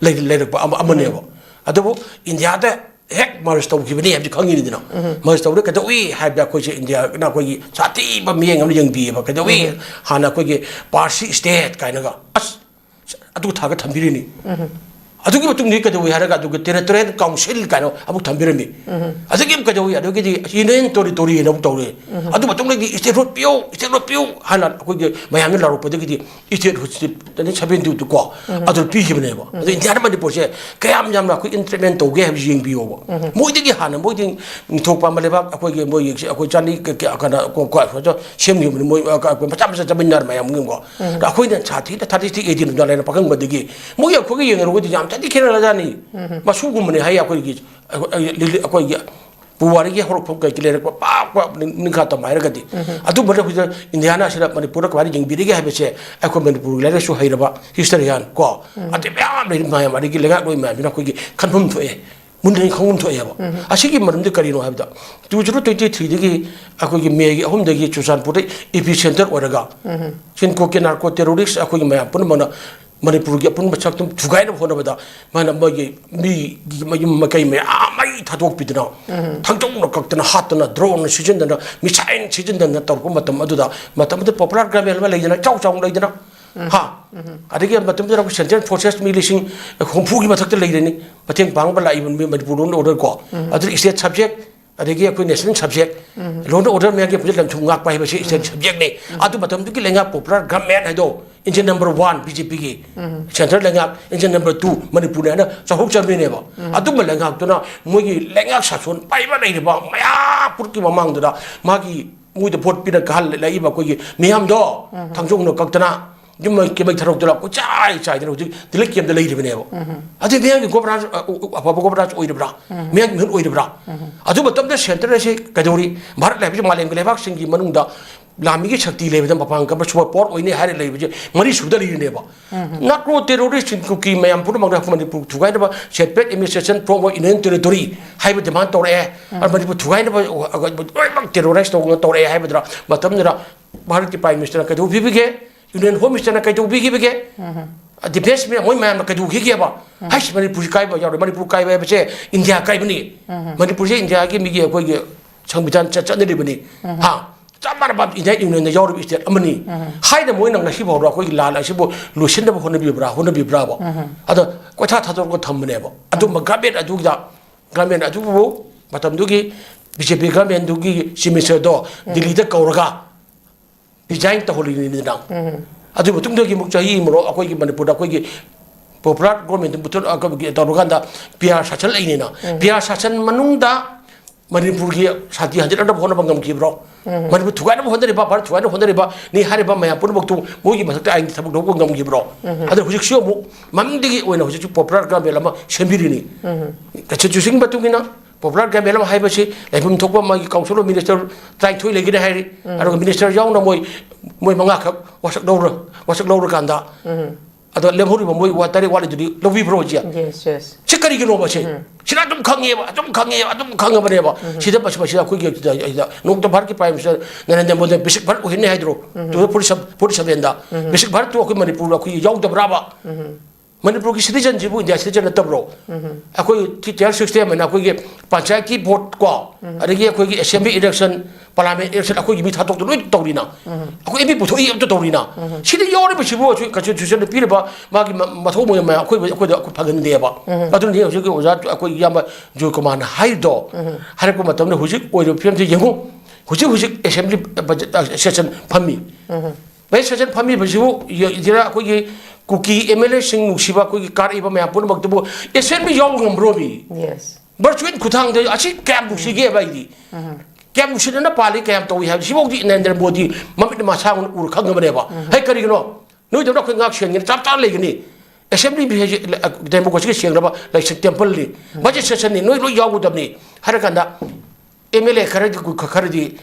ꯂꯩ-, ꯂꯩꯔꯛꯄ ꯑꯃ, ꯑꯃꯅꯦꯕ꯫ ꯑꯗꯨꯕꯨ ꯏꯟꯗꯤꯌꯥꯗ ꯍꯦꯛ merge ꯇꯧꯈꯤꯕꯅꯤ ꯍꯥꯏꯕꯗꯤ ꯈꯪꯉꯤꯅꯤꯗꯅ꯫ Merge ꯇꯧꯔꯦ ꯀꯩꯗꯧꯏ ꯍꯥꯏꯕꯗ ꯑꯩꯈꯣꯏꯁꯦ ꯏꯟꯗꯤꯌꯥꯅ ꯑꯩꯈꯣꯏꯒꯤ ꯁꯥꯊꯤꯕ ꯃꯤꯠꯌꯦꯡ ꯑꯃ ꯌꯦꯡꯕꯤꯌꯦꯕ꯫ ꯀꯩꯗꯧꯏ? ꯍꯥꯟꯅ ꯑꯩꯈꯣꯏꯒꯤ Parsi state ꯀꯥꯏꯅꯒ, ꯑꯁ, ꯑꯗꯨ ꯊꯥꯒ ꯊꯝꯕꯤꯔꯤꯅꯤ꯫ ꯑꯗꯨꯒꯤ ꯃꯇꯨꯡꯗ ꯀꯩꯗꯧꯏ ꯍꯥꯏꯔꯒ ꯑꯗꯨꯒ Territorial Council ꯀꯥꯏꯅ ꯑꯃꯨꯛ ꯊꯝꯕꯤꯔꯝꯃꯤ꯫ ꯑꯗꯒꯤ ꯑꯃꯨꯛ ꯀꯩꯗꯧꯏ? ꯑꯗꯒꯤꯗꯤ Union Territory ꯍꯥꯏꯅ ꯑꯃꯨꯛ ꯇꯧꯔꯦ꯫ ꯑꯗꯨ ꯃꯇꯨꯡꯗꯒꯤ statehood ꯄꯤꯌꯨ, statehood ꯄꯤꯌꯨ ꯍꯥꯏꯅ ꯑꯩꯈꯣꯏꯒꯤ ꯃꯌꯥꯝꯅ ꯂꯥꯎꯔꯛꯄꯗꯒꯤꯗꯤ statehoodꯁꯤ seventy two ꯀꯣ, ꯑꯗꯨ ꯄꯤꯈꯤꯕꯅꯦꯕ꯫ ꯑꯗꯣ ꯏꯟꯗꯤꯌꯥꯅ ꯃꯅꯤꯄꯨꯔꯁꯦ ꯀꯌꯥꯝ ꯌꯥꯝꯅ ꯑꯩꯈꯣꯏ entrapment ꯇꯧꯒꯦ ꯍꯥꯏꯕꯁꯤ ꯌꯦꯡꯕꯤꯌꯣꯕ꯫ ꯃꯣꯏꯗꯒꯤ ꯍꯥꯟꯅ, ꯃꯣꯏꯗꯤ ꯅꯤꯡꯊꯧ ꯄꯥꯟꯕ ꯂꯩꯕꯥꯛ ꯑꯩꯈꯣꯏꯒꯤ, ꯃꯣꯏꯒꯤ ꯑꯩꯈꯣꯏ ꯆꯥꯅꯤ ꯀ-, ꯀ-, ꯀꯩꯅꯣ, ꯀꯣ-, ꯀꯣ-, ꯁꯦꯝꯈꯤꯕꯅꯤ, ꯃꯣꯏ, ꯑ, ꯀ-, ꯃꯆꯥ ꯃꯆꯥ ꯆꯥꯃꯤꯟꯅꯔ ꯃꯌꯥꯝꯒꯤꯀꯣ꯫ ꯑꯗꯣ ꯑꯩꯈꯣꯏꯅ ꯁꯥꯊꯤꯅ thirty six eighty ꯅꯨꯡꯗꯥꯡ ꯂꯩꯅ ꯄꯥꯈꯪꯕꯗꯒꯤ ꯃꯣꯏꯒꯤ ꯑꯩꯈꯣꯏꯒ ꯌꯦꯡꯅꯔꯨꯕꯗꯤ ꯌꯥꯝ ꯊꯤꯅ ꯈꯦꯠꯅꯔꯖꯥꯠꯅꯤ꯫ ꯃꯁꯨꯒꯨꯝꯕꯅꯤ ꯍꯥꯏ ꯑꯩꯈꯣꯏꯒꯤ, ꯑꯩꯈꯣꯏ-, ꯑꯩꯈꯣꯏꯒꯤ ꯄꯨꯋꯥꯔꯤꯒꯤ ꯍꯧꯔꯛꯐꯝ ꯀꯩꯒꯤ ꯂꯩꯔꯛꯄ ꯄꯥꯛꯄ ꯅꯤꯡ-, ꯅꯤꯡꯈꯥ ꯇꯝꯕ ꯍꯥꯏꯔꯒꯗꯤ꯫ ꯑꯗꯨꯝꯕꯅ ꯍꯧꯖꯤꯛ ꯏꯟꯗꯤꯌꯥꯅ ꯑꯁꯤꯗ ꯃꯅꯤꯄꯨꯔꯗ ꯀꯃꯥꯏꯅ ꯌꯦꯡꯕꯤꯔꯤꯒꯦ ꯍꯥꯏꯕꯁꯦ ꯑꯩꯈꯣꯏ ꯃꯅꯤꯄꯨꯔꯒꯤ ꯂꯥꯏꯔꯤꯛ ꯂꯥꯏꯁꯨ ꯍꯩꯔꯕ historian ꯀꯣ, ꯑꯇꯩ ꯃꯌꯥꯝ ꯂꯩꯔꯤ ꯃꯌꯥꯝ, ꯑꯗꯒꯤ ꯂꯩꯉꯥꯛꯂꯣꯏ ꯃꯌꯥꯝꯁꯤꯅ ꯑꯩꯈꯣꯏꯒꯤ ꯈꯟꯐꯝ ꯊꯣꯛꯑꯦ, ꯃꯨꯟꯅ ꯈꯪꯐꯝ ꯊꯣꯛꯑꯦꯕ꯫ ꯑꯁꯤꯒꯤ ꯃꯔꯝꯗꯤ ꯀꯔꯤꯅꯣ ꯍꯥꯏꯕꯗ, two zero twenty threeꯗꯒꯤ ꯑꯩꯈꯣꯏꯒꯤ ꯃꯦꯒꯤ ꯑꯍꯨꯝꯗꯒꯤ ꯆꯨꯔꯆꯥꯟꯄꯨꯔꯗ epicentre ꯑꯣꯏꯔꯒ ꯁꯤꯟꯀꯣ ꯀꯦ narco terrorist ꯑꯩꯈꯣꯏꯒꯤ ꯃꯌꯥꯝ ꯄꯨꯝꯅꯃꯛꯅ ꯃꯅꯤꯄꯨꯔꯒꯤ ꯑꯄꯨꯟꯕ ꯁꯛꯇꯝ ꯊꯨꯒꯥꯏꯅꯕ ꯍꯣꯠꯅꯕꯗ ꯃꯥꯅ ꯃꯣꯏꯒꯤ ꯃꯤꯒꯤ ꯃꯌꯨꯝ ꯃꯀꯩ ꯃꯌꯥꯝ ꯃꯩ ꯊꯥꯗꯣꯛꯄꯤꯗꯅ, ꯊꯥꯡꯖꯧꯅ ꯀꯛꯇꯅ ꯍꯥꯠꯇꯅ, drone ꯁꯤꯖꯤꯟꯅꯗꯅ, missile ꯁꯤꯖꯤꯟꯅꯗꯅ ꯇꯧꯔꯛꯄ ꯃꯇꯝ ꯑꯗꯨꯗ, ꯃꯇꯝ ꯑꯗꯨꯗ popular government ꯑꯃ ꯂꯩꯗꯅ, ꯏꯆꯥꯎ ꯆꯥꯎꯅ ꯂꯩꯗꯅ, ꯍꯥ? ꯑꯗꯒꯤ ꯃꯇꯝꯗꯨꯗ ꯑꯩꯈꯣꯏ central forces ꯃꯤ ꯂꯤꯁꯤꯡ ꯍꯨꯝꯐꯨꯒꯤ ꯃꯊꯛꯇ ꯂꯩꯔꯅꯤ, ꯃꯇꯦꯡ ꯄꯥꯡꯕ ꯂꯥꯛꯏꯕ ꯃꯤ ꯃꯅꯤꯄꯨꯔ ꯂꯣꯝꯗ order ꯀꯣ, ꯑꯗꯨꯗ state subject, ꯑꯗꯒꯤ ꯑꯩꯈꯣꯏ national subject, law and order ꯃꯌꯥꯝꯒꯤ ꯑꯩꯈꯣꯏ ꯂꯟ ꯊꯨꯝ ꯉꯥꯛꯄ ꯍꯥꯏꯕꯁꯤ state subjectꯅꯤ꯫ ꯑꯗꯨ ꯃꯇꯝꯗꯨꯒꯤ ꯂꯩꯉꯥꯛ popular government ꯍꯥꯏꯗꯣ, engine number one BJPꯒꯤ, central ꯂꯩꯉꯥꯛ engine number two ꯃꯅꯤꯄꯨꯔꯅꯤ ꯍꯥꯏꯅ ꯆꯥꯎꯊꯣꯛꯆꯕꯅꯦꯕ꯫ ꯑꯗꯨꯝꯕ ꯂꯩꯉꯥꯛꯇꯨꯅ ꯃꯣꯏꯒꯤ ꯂꯩꯉꯥꯛ ꯁꯥꯁꯣꯟ ꯄꯥꯏꯕ ꯂꯩꯔꯤꯕ ꯃꯌꯥꯝ ꯄꯨꯝꯅꯃꯛꯀꯤ ꯃꯃꯥꯡꯗꯨꯗ ꯃꯥꯒꯤ ꯃꯣꯏꯗ vote ꯄꯤꯔ ꯀꯥꯍꯜꯂꯛꯏꯕ ꯑꯩꯈꯣꯏꯒꯤ ꯃꯤꯌꯥꯝꯗꯣ, ꯊꯥꯡꯖꯧꯅ ꯀꯛꯇꯅ, ꯌꯨꯝ ꯃꯩ ꯀꯩꯃꯩ ꯊꯥꯗꯣꯛꯇꯅ ꯀꯣꯏꯆꯥꯏ ꯆꯥꯏꯗꯅ ꯍꯧꯖꯤꯛ delete campꯇ ꯂꯩꯔꯤꯕꯅꯦꯕ꯫ ꯑꯗꯨ ꯃꯤꯌꯥꯝꯒꯤ governance, ꯑ, ꯑ, ꯑꯐꯕ governance ꯑꯣꯏꯔꯤꯕ꯭ꯔꯥ? ꯃꯤꯌꯥꯝꯒꯤ ꯃꯤꯍꯨꯠ ꯑꯣꯏꯔꯤꯕ꯭ꯔꯥ? ꯑꯗꯨ ꯃꯇꯝꯗ centre ꯑꯁꯤ ꯀꯩꯗꯧꯔꯤ? ꯚꯥꯔꯠ ꯍꯥꯏꯕꯁꯤ ꯃꯥꯂꯦꯝꯒꯤ ꯂꯩꯕꯥꯛꯁꯤꯡꯒꯤ ꯃꯅꯨꯡꯗ ꯂꯥꯟꯃꯤꯒꯤ ꯁꯛꯇꯤ ꯂꯩꯕꯗ ꯃꯄꯥꯡꯒꯜ ꯀꯟꯕ super power ꯑꯣꯏꯅꯤ ꯍꯥꯏꯔ ꯂꯩꯕꯁꯦ ꯃꯔꯤꯁꯨꯕꯗ ꯂꯩꯔꯤꯅꯦꯕ꯫ Narco terrorist ꯀꯨꯀꯤ ꯃꯌꯥꯝ ꯄꯨꯝꯅꯃꯛꯅ Manipur ꯊꯨꯒꯥꯏꯅꯕ separate administration form of Union Territory ꯍꯥꯏꯕ demand ꯇꯧꯔꯛꯑꯦ꯫ ꯑꯗ ꯃꯅꯤꯄꯨꯔ ꯊꯨꯒꯥꯏꯅꯕ, ꯑ, ꯑ, ꯂꯣꯏꯅꯃꯛ terrorize ꯇꯧꯗꯅ ꯇꯧꯔꯛꯑꯦ ꯍꯥꯏꯕꯗꯨꯗ ꯃꯇꯝꯗꯨꯗ ꯚꯥꯔꯠꯀꯤ Prime Ministerꯅ ꯀꯩꯗꯧꯕꯤꯕꯒꯦ? Union Home Ministerꯅ ꯀꯩꯗꯧꯕꯤꯈꯤꯕꯒꯦ? Defence ꯃꯌꯥꯝ, ꯃꯣꯏ ꯃꯌꯥꯝꯅ ꯀꯩꯗꯧꯈꯤꯒꯦꯕ? ꯍꯥꯏꯁꯤ ꯃꯅꯤꯄꯨꯔꯁꯤ ꯀꯥꯏꯕ ꯌꯥꯎꯔꯦ꯫ ꯃꯅꯤꯄꯨꯔ ꯀꯥꯏꯕ ꯍꯥꯏꯕꯁꯦ ꯏꯟꯗꯤꯌꯥ ꯀꯥꯏꯕꯅꯤ꯫ ꯃꯅꯤꯄꯨꯔꯁꯦ ꯏꯟꯗꯤꯌꯥꯒꯤ ꯃꯤꯒꯤ ꯑꯩꯈꯣꯏꯒꯤ ꯁꯪꯕꯤꯙꯥꯟ ꯆꯠ-, ꯆꯠꯅꯔꯤꯕꯅꯤ꯫ ꯍꯥ? ꯆꯞ ꯃꯥꯟꯅꯕ Indian Unionꯗ ꯌꯥꯎꯔꯤꯕ state ꯑꯃꯅꯤ꯫ ꯍꯥꯏꯅ ꯃꯣꯏꯅ ꯉꯁꯤꯐꯥꯎꯗ ꯑꯩꯈꯣꯏꯒꯤ ꯂꯥꯟ ꯑꯁꯤꯕꯨ ꯂꯣꯏꯁꯤꯟꯅꯕ ꯍꯣꯠꯅꯕꯤꯕ꯭ꯔꯥ, ꯍꯣꯠꯅꯕꯤꯕ꯭ꯔꯥꯕ? ꯑꯗ ꯀꯣꯏꯊꯥ ꯊꯥꯗꯣꯛꯑꯒ ꯊꯝꯕꯅꯦꯕ꯫ ꯑꯗꯨꯝꯕ government ꯑꯗꯨꯒꯤꯗ, government ꯑꯗꯨꯕꯨ ꯃꯇꯝꯗꯨꯒꯤ BJP governmentꯗꯨꯒꯤ Chief Ministerꯗꯣ ꯗꯤꯜꯂꯤꯗ ꯀꯧꯔꯒ resign ꯇꯧꯍꯜꯂꯤꯅꯤꯗꯅ꯫ ꯑꯗꯨꯒꯤ ꯃꯇꯨꯡꯗꯒꯤ ꯑꯃꯨꯛ ꯆꯍꯤ ꯑꯃꯔꯣ ꯑꯩꯈꯣꯏꯒꯤ ꯃꯅꯤꯄꯨꯔꯗ ꯑꯩꯈꯣꯏꯒꯤ popular government ꯇꯧꯔꯀꯥꯟꯗ PR ꯁꯥꯁꯟ ꯂꯩꯅꯤꯅ꯫ PR ꯁꯥꯁꯟ ꯃꯅꯨꯡꯗ ꯃꯅꯤꯄꯨꯔꯒꯤ ꯁꯥꯟꯇꯤ ꯍꯟꯖꯤꯟꯅꯕ ꯍꯣꯠꯅꯕ ꯉꯝꯈꯤꯕ꯭ꯔꯣ? ꯃꯅꯤꯄꯨꯔ ꯊꯨꯒꯥꯏꯅꯕ ꯍꯣꯠꯅꯔꯤꯕ, ꯚꯥꯔꯠ ꯊꯨꯒꯥꯏꯅꯕ ꯍꯣꯠꯅꯔꯤꯕ ꯅꯤ ꯍꯥꯏꯔꯤꯕ ꯃꯌꯥꯝ ꯄꯨꯝꯅꯃꯛꯇꯨ ꯃꯣꯏꯒꯤ ꯃꯊꯛꯇ ꯑꯥꯏꯟꯒꯤ ꯊꯕꯛ ꯂꯧꯕ ꯉꯝꯈꯤꯕ꯭ꯔꯣ? ꯑꯗꯨꯅ ꯍꯧꯖꯤꯛꯁꯨ ꯑꯃꯨꯛ ꯃꯃꯤꯡꯗꯒꯤ ꯑꯣꯏꯅ ꯍꯧꯖꯤꯛꯁꯨ popular government ꯑꯃ ꯁꯦꯝꯕꯤꯔꯤꯅꯤ꯫ Constitutionꯒꯤ ꯃꯇꯨꯡ ꯏꯟꯅ popular government ꯑꯃ ꯍꯥꯏꯕꯁꯤ ꯂꯩꯐꯝ ꯊꯣꯛꯄ ꯃꯥꯒꯤ council of minister ꯇꯔꯥꯅꯤꯊꯣꯏ ꯂꯩꯒꯅꯤ ꯍꯥꯏꯔꯤ꯫ ꯑꯗꯨꯒ minister ꯌꯥꯎꯅ ꯃꯣꯏ, ꯃꯣꯏ ꯃꯉꯥꯈꯛ ꯋꯥꯁꯛ ꯂꯧꯔ-, ꯋꯥꯁꯛ ꯂꯧꯔꯀꯥꯟꯗ ꯑꯗꯣ ꯂꯦꯝꯍꯧꯔꯤꯕ ꯃꯣꯏ ꯋꯥ ꯇꯔꯦꯠ ꯋꯥꯠꯂꯤꯗꯨꯗꯤ ꯂꯧꯕꯤꯕ꯭ꯔꯣ ꯍꯧꯖꯤꯛ? Yes, yes. ꯁꯤ ꯀꯔꯤꯒꯤꯅꯣꯕ ꯁꯤ? ꯁꯤꯅ ꯑꯗꯨꯝ ꯈꯪꯉꯦꯕ, ꯑꯗꯨꯝ ꯈꯪꯉꯦꯕ, ꯑꯗꯨꯝ ꯈꯪꯉꯕꯅꯦꯕ꯫ ꯁꯤꯗ ꯃꯁꯤ, ꯃꯁꯤꯗ ꯑꯩꯈꯣꯏꯒꯤ ꯁꯤꯗ, ꯁꯤꯗ ꯅꯣꯡꯃꯇ ꯚꯥꯔꯠꯀꯤ Prime Minister ꯅꯔꯦꯟꯗ꯭ꯔ ꯃꯣꯗꯤꯅ ꯕꯤꯁꯤꯛ ꯚꯥꯔꯠ ꯑꯣꯏꯍꯟꯅꯤ ꯍꯥꯏꯗ꯭ꯔꯣ? Two thousand forty seven ꯗ ꯕꯤꯁꯤꯛ ꯚꯥꯔꯠꯇꯨ ꯑꯩꯈꯣꯏ ꯃꯅꯤꯄꯨꯔꯗ ꯑꯩꯈꯣꯏ ꯌꯥꯎꯗꯕ꯭ꯔꯥꯕ? ꯃꯅꯤꯄꯨꯔꯒꯤ citizenꯁꯤꯕꯨ India citizen ꯅꯠꯇꯕ꯭ꯔꯣ? ꯑꯩꯈꯣꯏ tier system ꯍꯥꯏꯅ ꯑꯩꯈꯣꯏꯒꯤ ꯄꯟꯆꯥꯌꯠꯀꯤ vote ꯀꯣ, ꯑꯗꯒꯤ ꯑꯩꯈꯣꯏꯒꯤ assembly election, parliament election ꯑꯩꯈꯣꯏꯒꯤ ꯃꯤ ꯊꯥꯗꯣꯛꯇ ꯂꯣꯏ ꯇꯧꯔꯤꯅ, ꯑꯩꯈꯣꯏ MP ꯄꯨꯊꯣꯛꯏ ꯑꯝꯇ ꯇꯧꯔꯤꯅ, ꯁꯤꯗ ꯌꯥꯎꯔꯤꯕꯁꯤꯕꯨ ꯑꯩꯈꯣꯏ constitution ꯄꯤꯔꯤꯕ ꯃꯥꯒꯤ ꯃ-, ꯃꯊꯧ ꯃꯉꯝ ꯃꯌꯥꯝ ꯑꯩꯈꯣꯏ, ꯑꯩꯈꯣꯏꯗ ꯑꯩꯈꯣꯏ ꯐꯪꯍꯟꯗꯦꯕ꯫ ꯑꯗꯨꯅꯤ ꯍꯧꯖꯤꯛꯀꯤ ꯑꯣꯖꯥ ꯑꯩꯈꯣꯏ ꯏꯌꯥꯝꯕ ꯖꯣꯏꯀꯨꯃꯥꯔꯅ ꯍꯥꯏꯔꯤꯗꯣ, ꯍꯥꯏꯔꯛꯄ ꯃꯇꯝꯗ ꯍꯧꯖꯤꯛ ꯑꯣꯏꯔꯤꯕ ꯐꯤꯕꯝꯁꯤ ꯌꯦꯡꯉꯨ꯫ ꯍꯧꯖꯤꯛ ꯍꯧꯖꯤꯛ assembly budget, ꯑ, session ꯐꯝꯃꯤ꯫ Budget session ꯐꯝꯃꯤꯕꯁꯤꯕꯨ ꯌ-, ꯁꯤꯗ ꯑꯩꯈꯣꯏꯒꯤ ꯀꯨꯀꯤ MLAꯁꯤꯡ ꯅꯨꯡꯁꯤꯕ ꯑꯩꯈꯣꯏꯒꯤ ꯀꯥꯔꯛꯏꯕ ꯃꯌꯥꯝ ꯄꯨꯝꯅꯃꯛꯇꯨꯕꯨ assembly ꯌꯥꯎꯕ ꯉꯝꯕ꯭ꯔꯣ ꯃꯤ? Yes. Virtual ꯈꯨꯊꯥꯡꯗ ꯑꯁꯤ ꯀꯌꯥꯝ ꯅꯨꯡꯁꯤꯒꯦꯕ ꯑꯩꯗꯤ꯫ ꯀꯌꯥꯝ ꯅꯨꯡꯁꯤꯅꯅ ꯄꯥꯜꯂꯤ, ꯀꯌꯥꯝ ꯇꯧꯏ ꯍꯥꯏꯕ ꯁꯤꯐꯥꯎꯗꯤ ꯅꯔꯦꯟꯗ꯭ꯔ ꯃꯣꯗꯤ ꯃꯃꯤꯠ ꯃꯁꯥ ꯎꯔ ꯈꯪꯉꯕꯅꯦꯕ꯫ ꯍꯩ, ꯀꯔꯤꯒꯤꯅꯣ? ꯅꯣꯏꯗꯧꯅ ꯑꯩꯈꯣꯏ ꯉꯥꯛ ꯁꯦꯟꯒꯅꯤ, ꯆꯞ ꯆꯥꯅ ꯂꯩꯒꯅꯤ꯫ Assembly ꯍꯥꯏꯁꯦ democracyꯒꯤ ꯁꯦꯡꯂꯕ ꯂꯥꯏꯁꯪ templeꯅꯤ꯫ Budget sessionꯅꯤ, ꯅꯣꯏ ꯂꯣꯏ ꯌꯥꯎꯒꯗꯕꯅꯤ꯫ ꯍꯥꯏꯔ ꯀꯥꯟꯗ MLA ꯈꯔꯗꯤ, ꯈꯔꯗꯤ,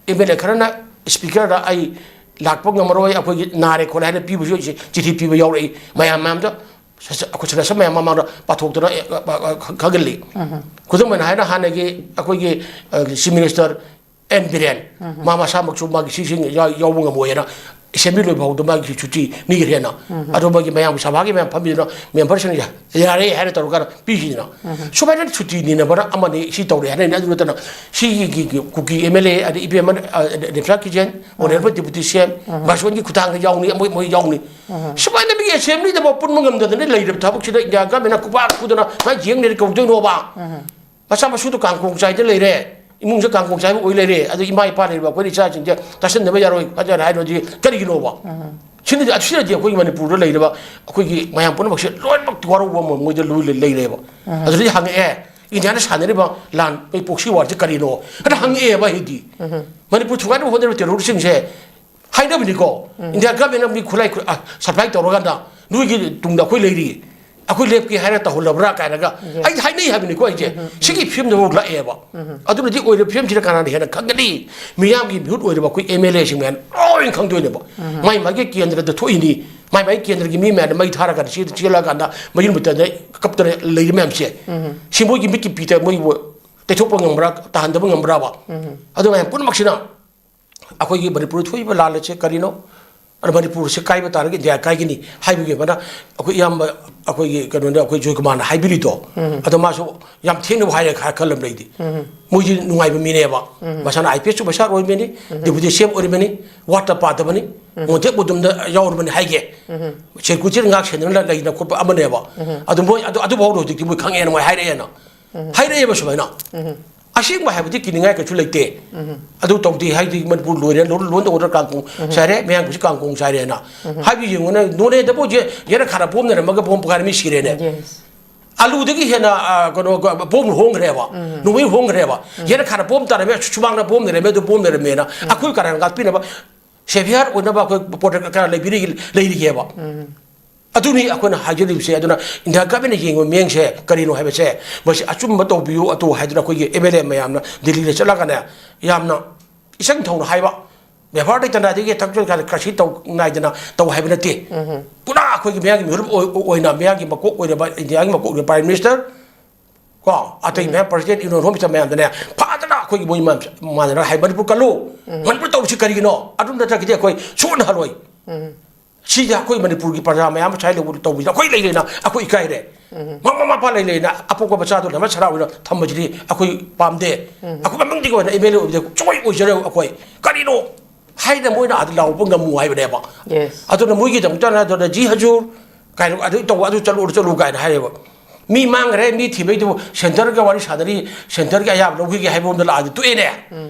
MLA ꯈꯔꯅ speakerꯗ ꯑꯩ ꯂꯥꯛꯄ ꯉꯝꯃꯔꯣꯏ, ꯑꯩꯈꯣꯏꯒꯤ ꯅꯥꯔꯦ ꯈꯣꯠꯂꯦ ꯍꯥꯏꯅ ꯄꯤꯕꯁꯨ ꯆꯤꯊꯤ ꯄꯤꯕ ꯌꯥꯎꯔꯛꯏ꯫ ꯃꯌꯥꯝ ꯃꯌꯥꯝꯗ ꯁ-, ꯁ-, ꯑꯩꯈꯣꯏ ꯁꯗꯁ꯭ꯌ ꯃꯌꯥꯝ ꯃꯃꯥꯡꯗ ꯄꯥꯊꯣꯛꯇꯅ, ꯑꯦ, ꯑ, ꯑ, ꯑ, ꯈ-, ꯈꯪꯍꯜꯂꯤ꯫ ꯈꯨꯗꯝ ꯑꯣꯏꯅ ꯍꯥꯏꯅ ꯍꯥꯟꯅꯒꯤ ꯑꯩꯈꯣꯏꯒꯤ, ꯑ, Chief Minister ꯑꯦꯟ ꯕꯤꯔꯦꯟ, ꯃꯥ ꯃꯁꯥꯃꯛꯁꯨ ꯃꯥꯒꯤ ꯁꯤꯁꯤꯡ ꯌꯥ-, ꯌꯥꯎꯕ ꯉꯝꯃꯣꯏꯅ assembly ꯂꯣꯏꯕ ꯐꯥꯎꯗ ꯃꯥꯒꯤ ꯁꯨꯇꯤ ꯅꯤꯈ꯭ꯔꯦꯅ꯫ ꯑꯗꯣ ꯃꯥꯒꯤ ꯃꯌꯥꯝ ꯁꯚꯥꯒꯤ ꯃꯌꯥꯝ ꯐꯝꯃꯤꯗꯨꯅ memberꯁꯤꯡꯅ ꯌꯥ-, ꯌꯥꯔꯦ ꯍꯥꯏꯅ ꯇꯧꯔꯀꯥꯟꯗ ꯄꯤꯈꯤꯗꯅ꯫ ꯁꯨꯃꯥꯏꯅ ꯁꯨꯇꯤ ꯅꯤꯅꯕꯅ ꯑꯃꯅꯤ ꯁꯤ ꯇꯧꯔꯦ ꯍꯥꯏꯅ ꯑꯗꯨ ꯅꯠꯇꯅ ꯁꯤꯒꯤ ꯀꯤ-, ꯀꯤ-, ꯀꯨꯀꯤ MLA ꯑꯗꯩ ꯏꯕꯦꯝꯃ, ꯑ, ꯔꯦꯝꯁꯥ ꯀꯤꯖꯦꯟ, Honourable Deputy CM, ꯃꯥꯔꯁꯣꯟꯒꯤ ꯈꯨꯊꯥꯡꯗ ꯌꯥꯎꯅꯤ, ꯃꯣꯏ, ꯃꯣꯏ ꯌꯥꯎꯅꯤ꯫ ꯁꯨꯃꯥꯏꯅ ꯃꯤꯒꯤ assemblyꯗꯐꯥꯎ ꯄꯨꯟꯕ ꯉꯝꯗꯗꯅ ꯂꯩꯔꯤꯕ ꯊꯕꯛꯁꯤꯗ India governmentꯅ ꯈꯨꯄꯥꯛ ꯈꯨꯗꯅ ꯃꯥ ꯌꯦꯡ ꯂꯩꯔ ꯀꯧꯗꯣꯏꯅꯣꯕ? ꯃꯆꯥ ꯃꯁꯨꯗꯣ ꯀꯥꯡꯈꯣꯡ ꯆꯥꯏꯗ ꯂꯩꯔꯦ, ꯏꯃꯨꯡꯁꯦ ꯀꯥꯡꯈꯣꯡ ꯆꯥꯏꯕ ꯑꯣꯏ ꯂꯩꯔꯦ, ꯑꯗꯨ ꯏꯃꯥ ꯏꯄꯥ ꯂꯩꯔꯤꯕ ꯑꯩꯈꯣꯏꯅ ꯏꯆꯥꯁꯤꯡꯁꯦ ꯇꯥꯁꯟꯗꯕ ꯌꯥꯔꯣꯏ, ꯐꯖꯅ ꯍꯥꯏꯔꯣꯗꯤ ꯀꯔꯤꯒꯤꯅꯣꯕ? ꯁꯤꯅꯗꯤ, ꯑꯁꯤꯅꯗꯤ ꯑꯩꯈꯣꯏꯒꯤ ꯃꯅꯤꯄꯨꯔꯗ ꯂꯩꯔꯤꯕ ꯑꯩꯈꯣꯏꯒꯤ ꯃꯌꯥꯝ ꯄꯨꯝꯅꯃꯛꯁꯦ ꯂꯣꯏꯅꯃꯛ ꯋꯥꯔꯧꯕ ꯑꯃ ꯃꯣꯏꯗ ꯂꯣꯏ ꯂꯩ-, ꯂꯩꯔꯦꯕ꯫ ꯑꯗꯨꯗꯒꯤ ꯍꯪꯉꯛꯑꯦ, "ꯏꯟꯗꯤꯌꯥꯅ ꯁꯥꯟꯅꯔꯤꯕ ꯂꯥꯟ, ꯃꯣꯏ proxy warꯁꯦ ꯀꯔꯤꯅꯣ?" ꯍꯥꯏꯅ ꯍꯪꯉꯛꯑꯦꯕ ꯑꯩꯗꯤ꯫ ꯃꯅꯤꯄꯨꯔ ꯊꯨꯒꯥꯏꯅꯕ ꯍꯣꯠꯅꯔꯤꯕ terroristꯁꯤꯡꯁꯦ ꯍꯥꯏꯅꯕꯅꯤꯀꯣ, India governmentꯅ ꯃꯤ ꯈꯨꯠꯂꯥꯏ ꯈꯨ-, ꯑ, supply ꯇꯧꯔꯀꯥꯟꯗ ꯅꯣꯏꯒꯤ ꯇꯨꯡꯗ ꯑꯩꯈꯣꯏ ꯂꯩꯔꯤ, ꯑꯩꯈꯣꯏ ꯂꯦꯞꯀꯦ ꯍꯥꯏꯅ ꯇꯧꯍꯜꯂꯕ꯭ꯔꯥ ꯀꯥꯏꯅꯒ ꯑꯩ ꯍꯥꯏꯅꯩ ꯍꯥꯏꯕꯅꯤꯀꯣ ꯑꯩꯁꯦ꯫ ꯁꯤꯒꯤ ꯐꯤꯕꯝꯗꯐꯥꯎ ꯂꯥꯛꯑꯦꯕ꯫ ꯑꯗꯨꯅꯗꯤ ꯑꯣꯏꯔꯤꯕ ꯐꯤꯕꯝꯁꯤꯗ ꯀꯅꯥꯅ ꯍꯦꯟꯅ ꯈꯪꯒꯅꯤ? ꯃꯤꯌꯥꯝꯒꯤ ꯃꯤꯍꯨꯠ ꯑꯣꯏꯔꯤꯕ ꯑꯩꯈꯣꯏ MLAꯁꯤꯡ ꯃꯌꯥꯝ ꯂꯣꯏꯅ ꯈꯪꯗꯣꯏꯅꯦꯕ꯫ ꯃꯥꯏ ꯃꯥꯒꯤ ꯀꯦꯟꯗ꯭ꯔꯗ ꯊꯣꯛꯏꯅꯤ꯫ ꯃꯥꯏ ꯃꯥꯏ ꯀꯦꯟꯗ꯭ꯔꯒꯤ ꯃꯤ ꯃꯌꯥꯝꯅ ꯃꯩ ꯊꯥꯔꯀꯥꯟꯗ ꯆꯦ-, ꯆꯦꯜꯂꯛꯑꯀꯥꯟꯗ ꯃꯌꯨꯝ ꯃꯇꯝꯗ ꯀꯞꯇꯅ ꯂꯩꯔꯤ ꯃꯌꯥꯝꯁꯦ, ꯁꯤ ꯃꯣꯏꯒꯤ ꯃꯤꯠꯀꯤ ꯄꯤꯗ ꯃꯣꯏꯕꯨ ꯇꯩꯊꯣꯛꯄ ꯉꯝꯕ꯭ꯔꯥ, ꯇꯥꯍꯟꯗꯕ ꯉꯝꯕ꯭ꯔꯥꯕ? ꯑꯗꯨ ꯃꯌꯥꯝ ꯄꯨꯝꯅꯃꯛꯁꯤꯅ ꯑꯩꯈꯣꯏꯒꯤ ꯃꯅꯤꯄꯨꯔꯗ ꯊꯣꯛꯏꯕ ꯂꯥꯟ ꯑꯁꯦ ꯀꯔꯤꯅꯣ? ꯑꯗ ꯃꯅꯤꯄꯨꯔꯁꯦ ꯀꯥꯏꯕ ꯇꯥꯔꯒꯗꯤ ꯏꯟꯗꯤꯌꯥ ꯀꯥꯏꯒꯅꯤ ꯍꯥꯏꯕꯒꯤ ꯑꯃꯅ ꯑꯩꯈꯣꯏ ꯏꯌꯥꯝꯕ, ꯑꯩꯈꯣꯏꯒꯤ ꯀꯩꯅꯣꯅ, ꯑꯩꯈꯣꯏ ꯖꯣꯏꯀꯨꯃꯥꯔꯅ ꯍꯥꯏꯕꯤꯔꯤꯗꯣ, ꯑꯗꯣ ꯃꯥꯁꯨ ꯌꯥꯝ ꯊꯦꯡꯅꯕ ꯍꯥꯏꯔꯦ ꯈꯔ ꯈꯜꯂꯝꯕ ꯂꯩꯗꯤ꯫ ꯃꯣꯏꯗꯤ ꯅꯨꯡꯉꯥꯏꯕ ꯃꯤꯅꯦꯕ꯫ ꯃꯁꯥꯅ IPS ꯑꯣꯐꯤꯁꯥꯔ ꯑꯣꯏꯕꯅꯤ, ꯗꯦꯄꯨꯇꯤ CM ꯑꯣꯏꯔꯤꯕꯅꯤ, ꯋꯥꯠꯇ ꯄꯥꯗꯕꯅꯤ, ꯃꯣꯟꯇꯦꯛ ꯃꯨꯗꯨꯝꯗ ꯌꯥꯎꯔꯕꯅꯤ ꯍꯥꯏꯒꯦ꯫ ꯁꯦꯀ꯭ꯌꯨꯔꯤꯇꯤ ꯉꯥꯛ ꯁꯦꯟꯗꯅ ꯂꯩꯅ ꯈꯣꯠꯄ ꯑꯃꯅꯦꯕ꯫ ꯑꯗꯨ ꯃꯣꯏ ꯑꯗꯨ, ꯑꯗꯨꯐꯥꯎꯗ ꯍꯧꯖꯤꯛꯇꯤ ꯃꯣꯏ ꯈꯪꯉꯦꯅ ꯃꯣꯏ ꯍꯥꯏꯔꯛꯑꯦꯅ꯫ ꯍꯥꯏꯔꯛꯑꯦꯕ ꯁꯨꯃꯥꯏꯅ꯫ ꯑꯁꯦꯡꯕ ꯍꯥꯏꯕꯗꯤ ꯀꯤꯅꯤꯡꯉꯥꯏ ꯀꯩꯁꯨ ꯂꯩꯇꯦ꯫ ꯑꯗꯨ ꯇꯧꯗꯦ ꯍꯥꯏꯗꯤ ꯃꯅꯤꯄꯨꯔ ꯂꯣꯏꯔꯦ, ꯂꯣꯟ, ꯂꯣꯟꯗ ꯑꯣꯔꯗꯔ ꯀꯥꯡꯈꯣꯡ ꯆꯥꯏꯔꯦ, ꯃꯌꯥꯡꯒꯤꯁꯨ ꯀꯥꯡꯈꯣꯡ ꯆꯥꯏꯔꯦꯅ꯫ ꯍꯥꯏꯕ ꯌꯦꯡꯉꯨꯅꯦ, ꯅꯣꯅꯦꯗꯕꯨ ꯍꯧꯖꯤꯛ ꯌꯦꯅꯈꯥꯗ ꯕꯣꯝ ꯅꯩꯔꯝꯃꯒ ꯕꯣꯝ ꯄꯣꯈꯥꯏꯔ ꯃꯤ ꯁꯤꯔꯦꯅꯦ꯫ ꯑꯂꯨꯗꯒꯤ ꯍꯦꯟꯅ, ꯑ, ꯀꯩꯅꯣ, ꯕꯣꯝ ꯍꯣꯡꯈ꯭ꯔꯦꯕ꯫ ꯅꯣꯡꯃꯩ ꯍꯣꯡꯈ꯭ꯔꯦꯕ꯫ ꯌꯦꯅꯈꯥꯗ ꯕꯣꯝ ꯇꯥꯔꯝꯃꯦ, ꯁꯨꯃꯥꯡꯗ ꯕꯣꯝ ꯂꯩꯔꯝꯃꯦ, ꯑꯗꯨ ꯕꯣꯝ ꯂꯩꯔꯝꯃꯦꯅ꯫ ꯑꯩꯈꯣꯏ ꯀꯅꯥꯅ ꯉꯥꯛꯄꯤꯅꯕ? ꯁꯦꯚꯤꯌꯔ ꯑꯣꯏꯅꯕ ꯑꯩꯈꯣꯏ ꯄ꯭ꯔꯣꯇꯦꯛ ꯀꯅꯥ ꯂꯩꯕꯤꯔꯤ-, ꯂꯩꯔꯤꯒꯦꯕ? ꯑꯗꯨꯅꯤ ꯑꯩꯈꯣꯏꯅ ꯍꯥꯏꯖꯔꯤꯕꯁꯦ꯫ ꯑꯗꯨꯅ ꯏꯟꯗꯤꯌꯥ ꯒꯚꯔꯟꯃꯦꯟꯠꯅ ꯌꯦꯡꯕ ꯃꯤꯠꯌꯦꯡꯁꯦ ꯀꯔꯤꯅꯣ ꯍꯥꯏꯕꯁꯦ, ꯃꯁꯤ ꯑꯆꯨꯝꯕ ꯇꯧꯕꯤꯌꯨ ꯑꯗꯨ ꯍꯥꯏꯗꯅ ꯑꯩꯈꯣꯏꯒꯤ MLA ꯃꯌꯥꯝꯅ ꯗꯤꯜꯂꯤꯗ ꯆꯠꯂꯒꯅꯦ, ꯌꯥꯝꯅ ꯏꯆꯪ ꯊꯧꯅ ꯍꯥꯏꯕ, ꯕꯦꯕꯥꯔ ꯂꯩꯇꯅ ꯑꯗꯒꯤ ꯊꯛ ꯀꯥꯏꯗ ꯀ꯭ꯔꯁꯤ ꯇꯧ ꯅꯥꯏꯗꯅ ꯇꯧ ꯍꯥꯏꯕ ꯅꯠꯇꯦ꯫ ꯄꯨꯔꯥ ꯑꯩꯈꯣꯏꯒꯤ ꯃꯤꯌꯥꯝꯒꯤ ꯃꯤꯍꯨꯠ ꯑꯣꯏ-, ꯑꯣꯏꯅ ꯃꯤꯌꯥꯝꯒꯤ ꯃꯀꯣꯛ ꯑꯣꯏꯔꯕ ꯏꯟꯗꯤꯌꯥꯒꯤ ꯃꯀꯣꯛ ꯑꯣꯏꯔꯕ Prime Minister ꯀꯣ, ꯑꯇꯩ ꯃꯌꯥꯝ President, Union Home Minister ꯃꯌꯥꯝꯗꯅꯦ ꯐꯖꯅ ꯑꯩꯈꯣꯏꯒꯤ ꯃꯣꯏ ꯃꯌꯥꯝ ꯃꯥꯟꯅꯔꯒ ꯍꯥꯏ, "ꯃꯅꯤꯄꯨꯔ ꯀꯜꯂꯨ, ꯃꯅꯤꯄꯨꯔ ꯇꯧꯔꯤꯁꯤ ꯀꯔꯤꯒꯤꯅꯣ?" ꯑꯗꯨ ꯅꯠꯇ꯭ꯔꯒꯗꯤ ꯑꯩꯈꯣꯏ ꯁꯨꯛꯍꯟ ꯍꯜꯂꯣꯏ꯫ ꯁꯤꯗ ꯑꯩꯈꯣꯏ ꯃꯅꯤꯄꯨꯔꯒꯤ ꯄ꯭ꯔꯖꯥ ꯃꯌꯥꯝ ꯁ꯭ꯋꯥꯏ ꯂꯩꯕ ꯇꯧꯕꯁꯤꯗ ꯑꯩꯈꯣꯏ ꯂꯩꯔꯦꯅ ꯑꯩꯈꯣꯏ ꯏꯀꯥꯏꯔꯦ꯫ ꯃꯃꯥ ꯃꯄꯥ ꯂꯩꯔꯦꯅ ꯑꯄꯣꯛꯄ ꯃꯆꯥꯗꯣ ꯂꯝꯃ ꯁꯔꯥ ꯑꯣꯏꯅ ꯊꯝꯕꯁꯤꯗꯤ ꯑꯩꯈꯣꯏ ꯄꯥꯝꯗꯦ꯫ ꯑꯩꯈꯣꯏ ꯃꯃꯤꯡꯗꯒꯤ ꯑꯣꯏꯅ MLA ꯑꯣꯏꯕꯗ ꯁꯨꯡꯑꯣꯏ ꯑꯣꯏꯖꯔꯣꯏ ꯑꯩꯈꯣꯏ꯫ ꯀꯔꯤꯅꯣ ꯍꯥꯏꯅ ꯃꯣꯏꯅ ꯑꯥꯗ ꯂꯥꯎꯕ ꯉꯝꯃꯨ ꯍꯥꯏꯕꯅꯦꯕ꯫ Yes. ꯑꯗꯨꯅ ꯃꯣꯏꯒꯤꯗꯃꯛꯇ ꯑꯗꯨꯅ ꯖꯤ ꯍꯖꯨꯔ ꯀꯥꯏꯅ ꯑꯗꯨ ꯇꯧ, ꯑꯗꯨ ꯆꯠꯂꯨ, ꯆꯠꯂꯨ ꯀꯥꯏꯅ ꯍꯥꯏꯌꯦꯕ꯫ ꯃꯤ ꯃꯥꯡꯈ꯭ꯔꯦ, ꯃꯤ ꯊꯤꯕꯩꯗꯨꯕꯨ centreꯒ ꯋꯥꯔꯤ ꯁꯥꯟꯅꯔꯤ, centreꯒꯤ ꯑꯌꯥꯕ ꯂꯧꯈꯤꯒꯦ ꯍꯥꯏꯕ ꯔꯣꯝꯗ ꯂꯥꯛꯑꯗꯤ ꯇꯣꯛꯑꯦꯅꯦ꯫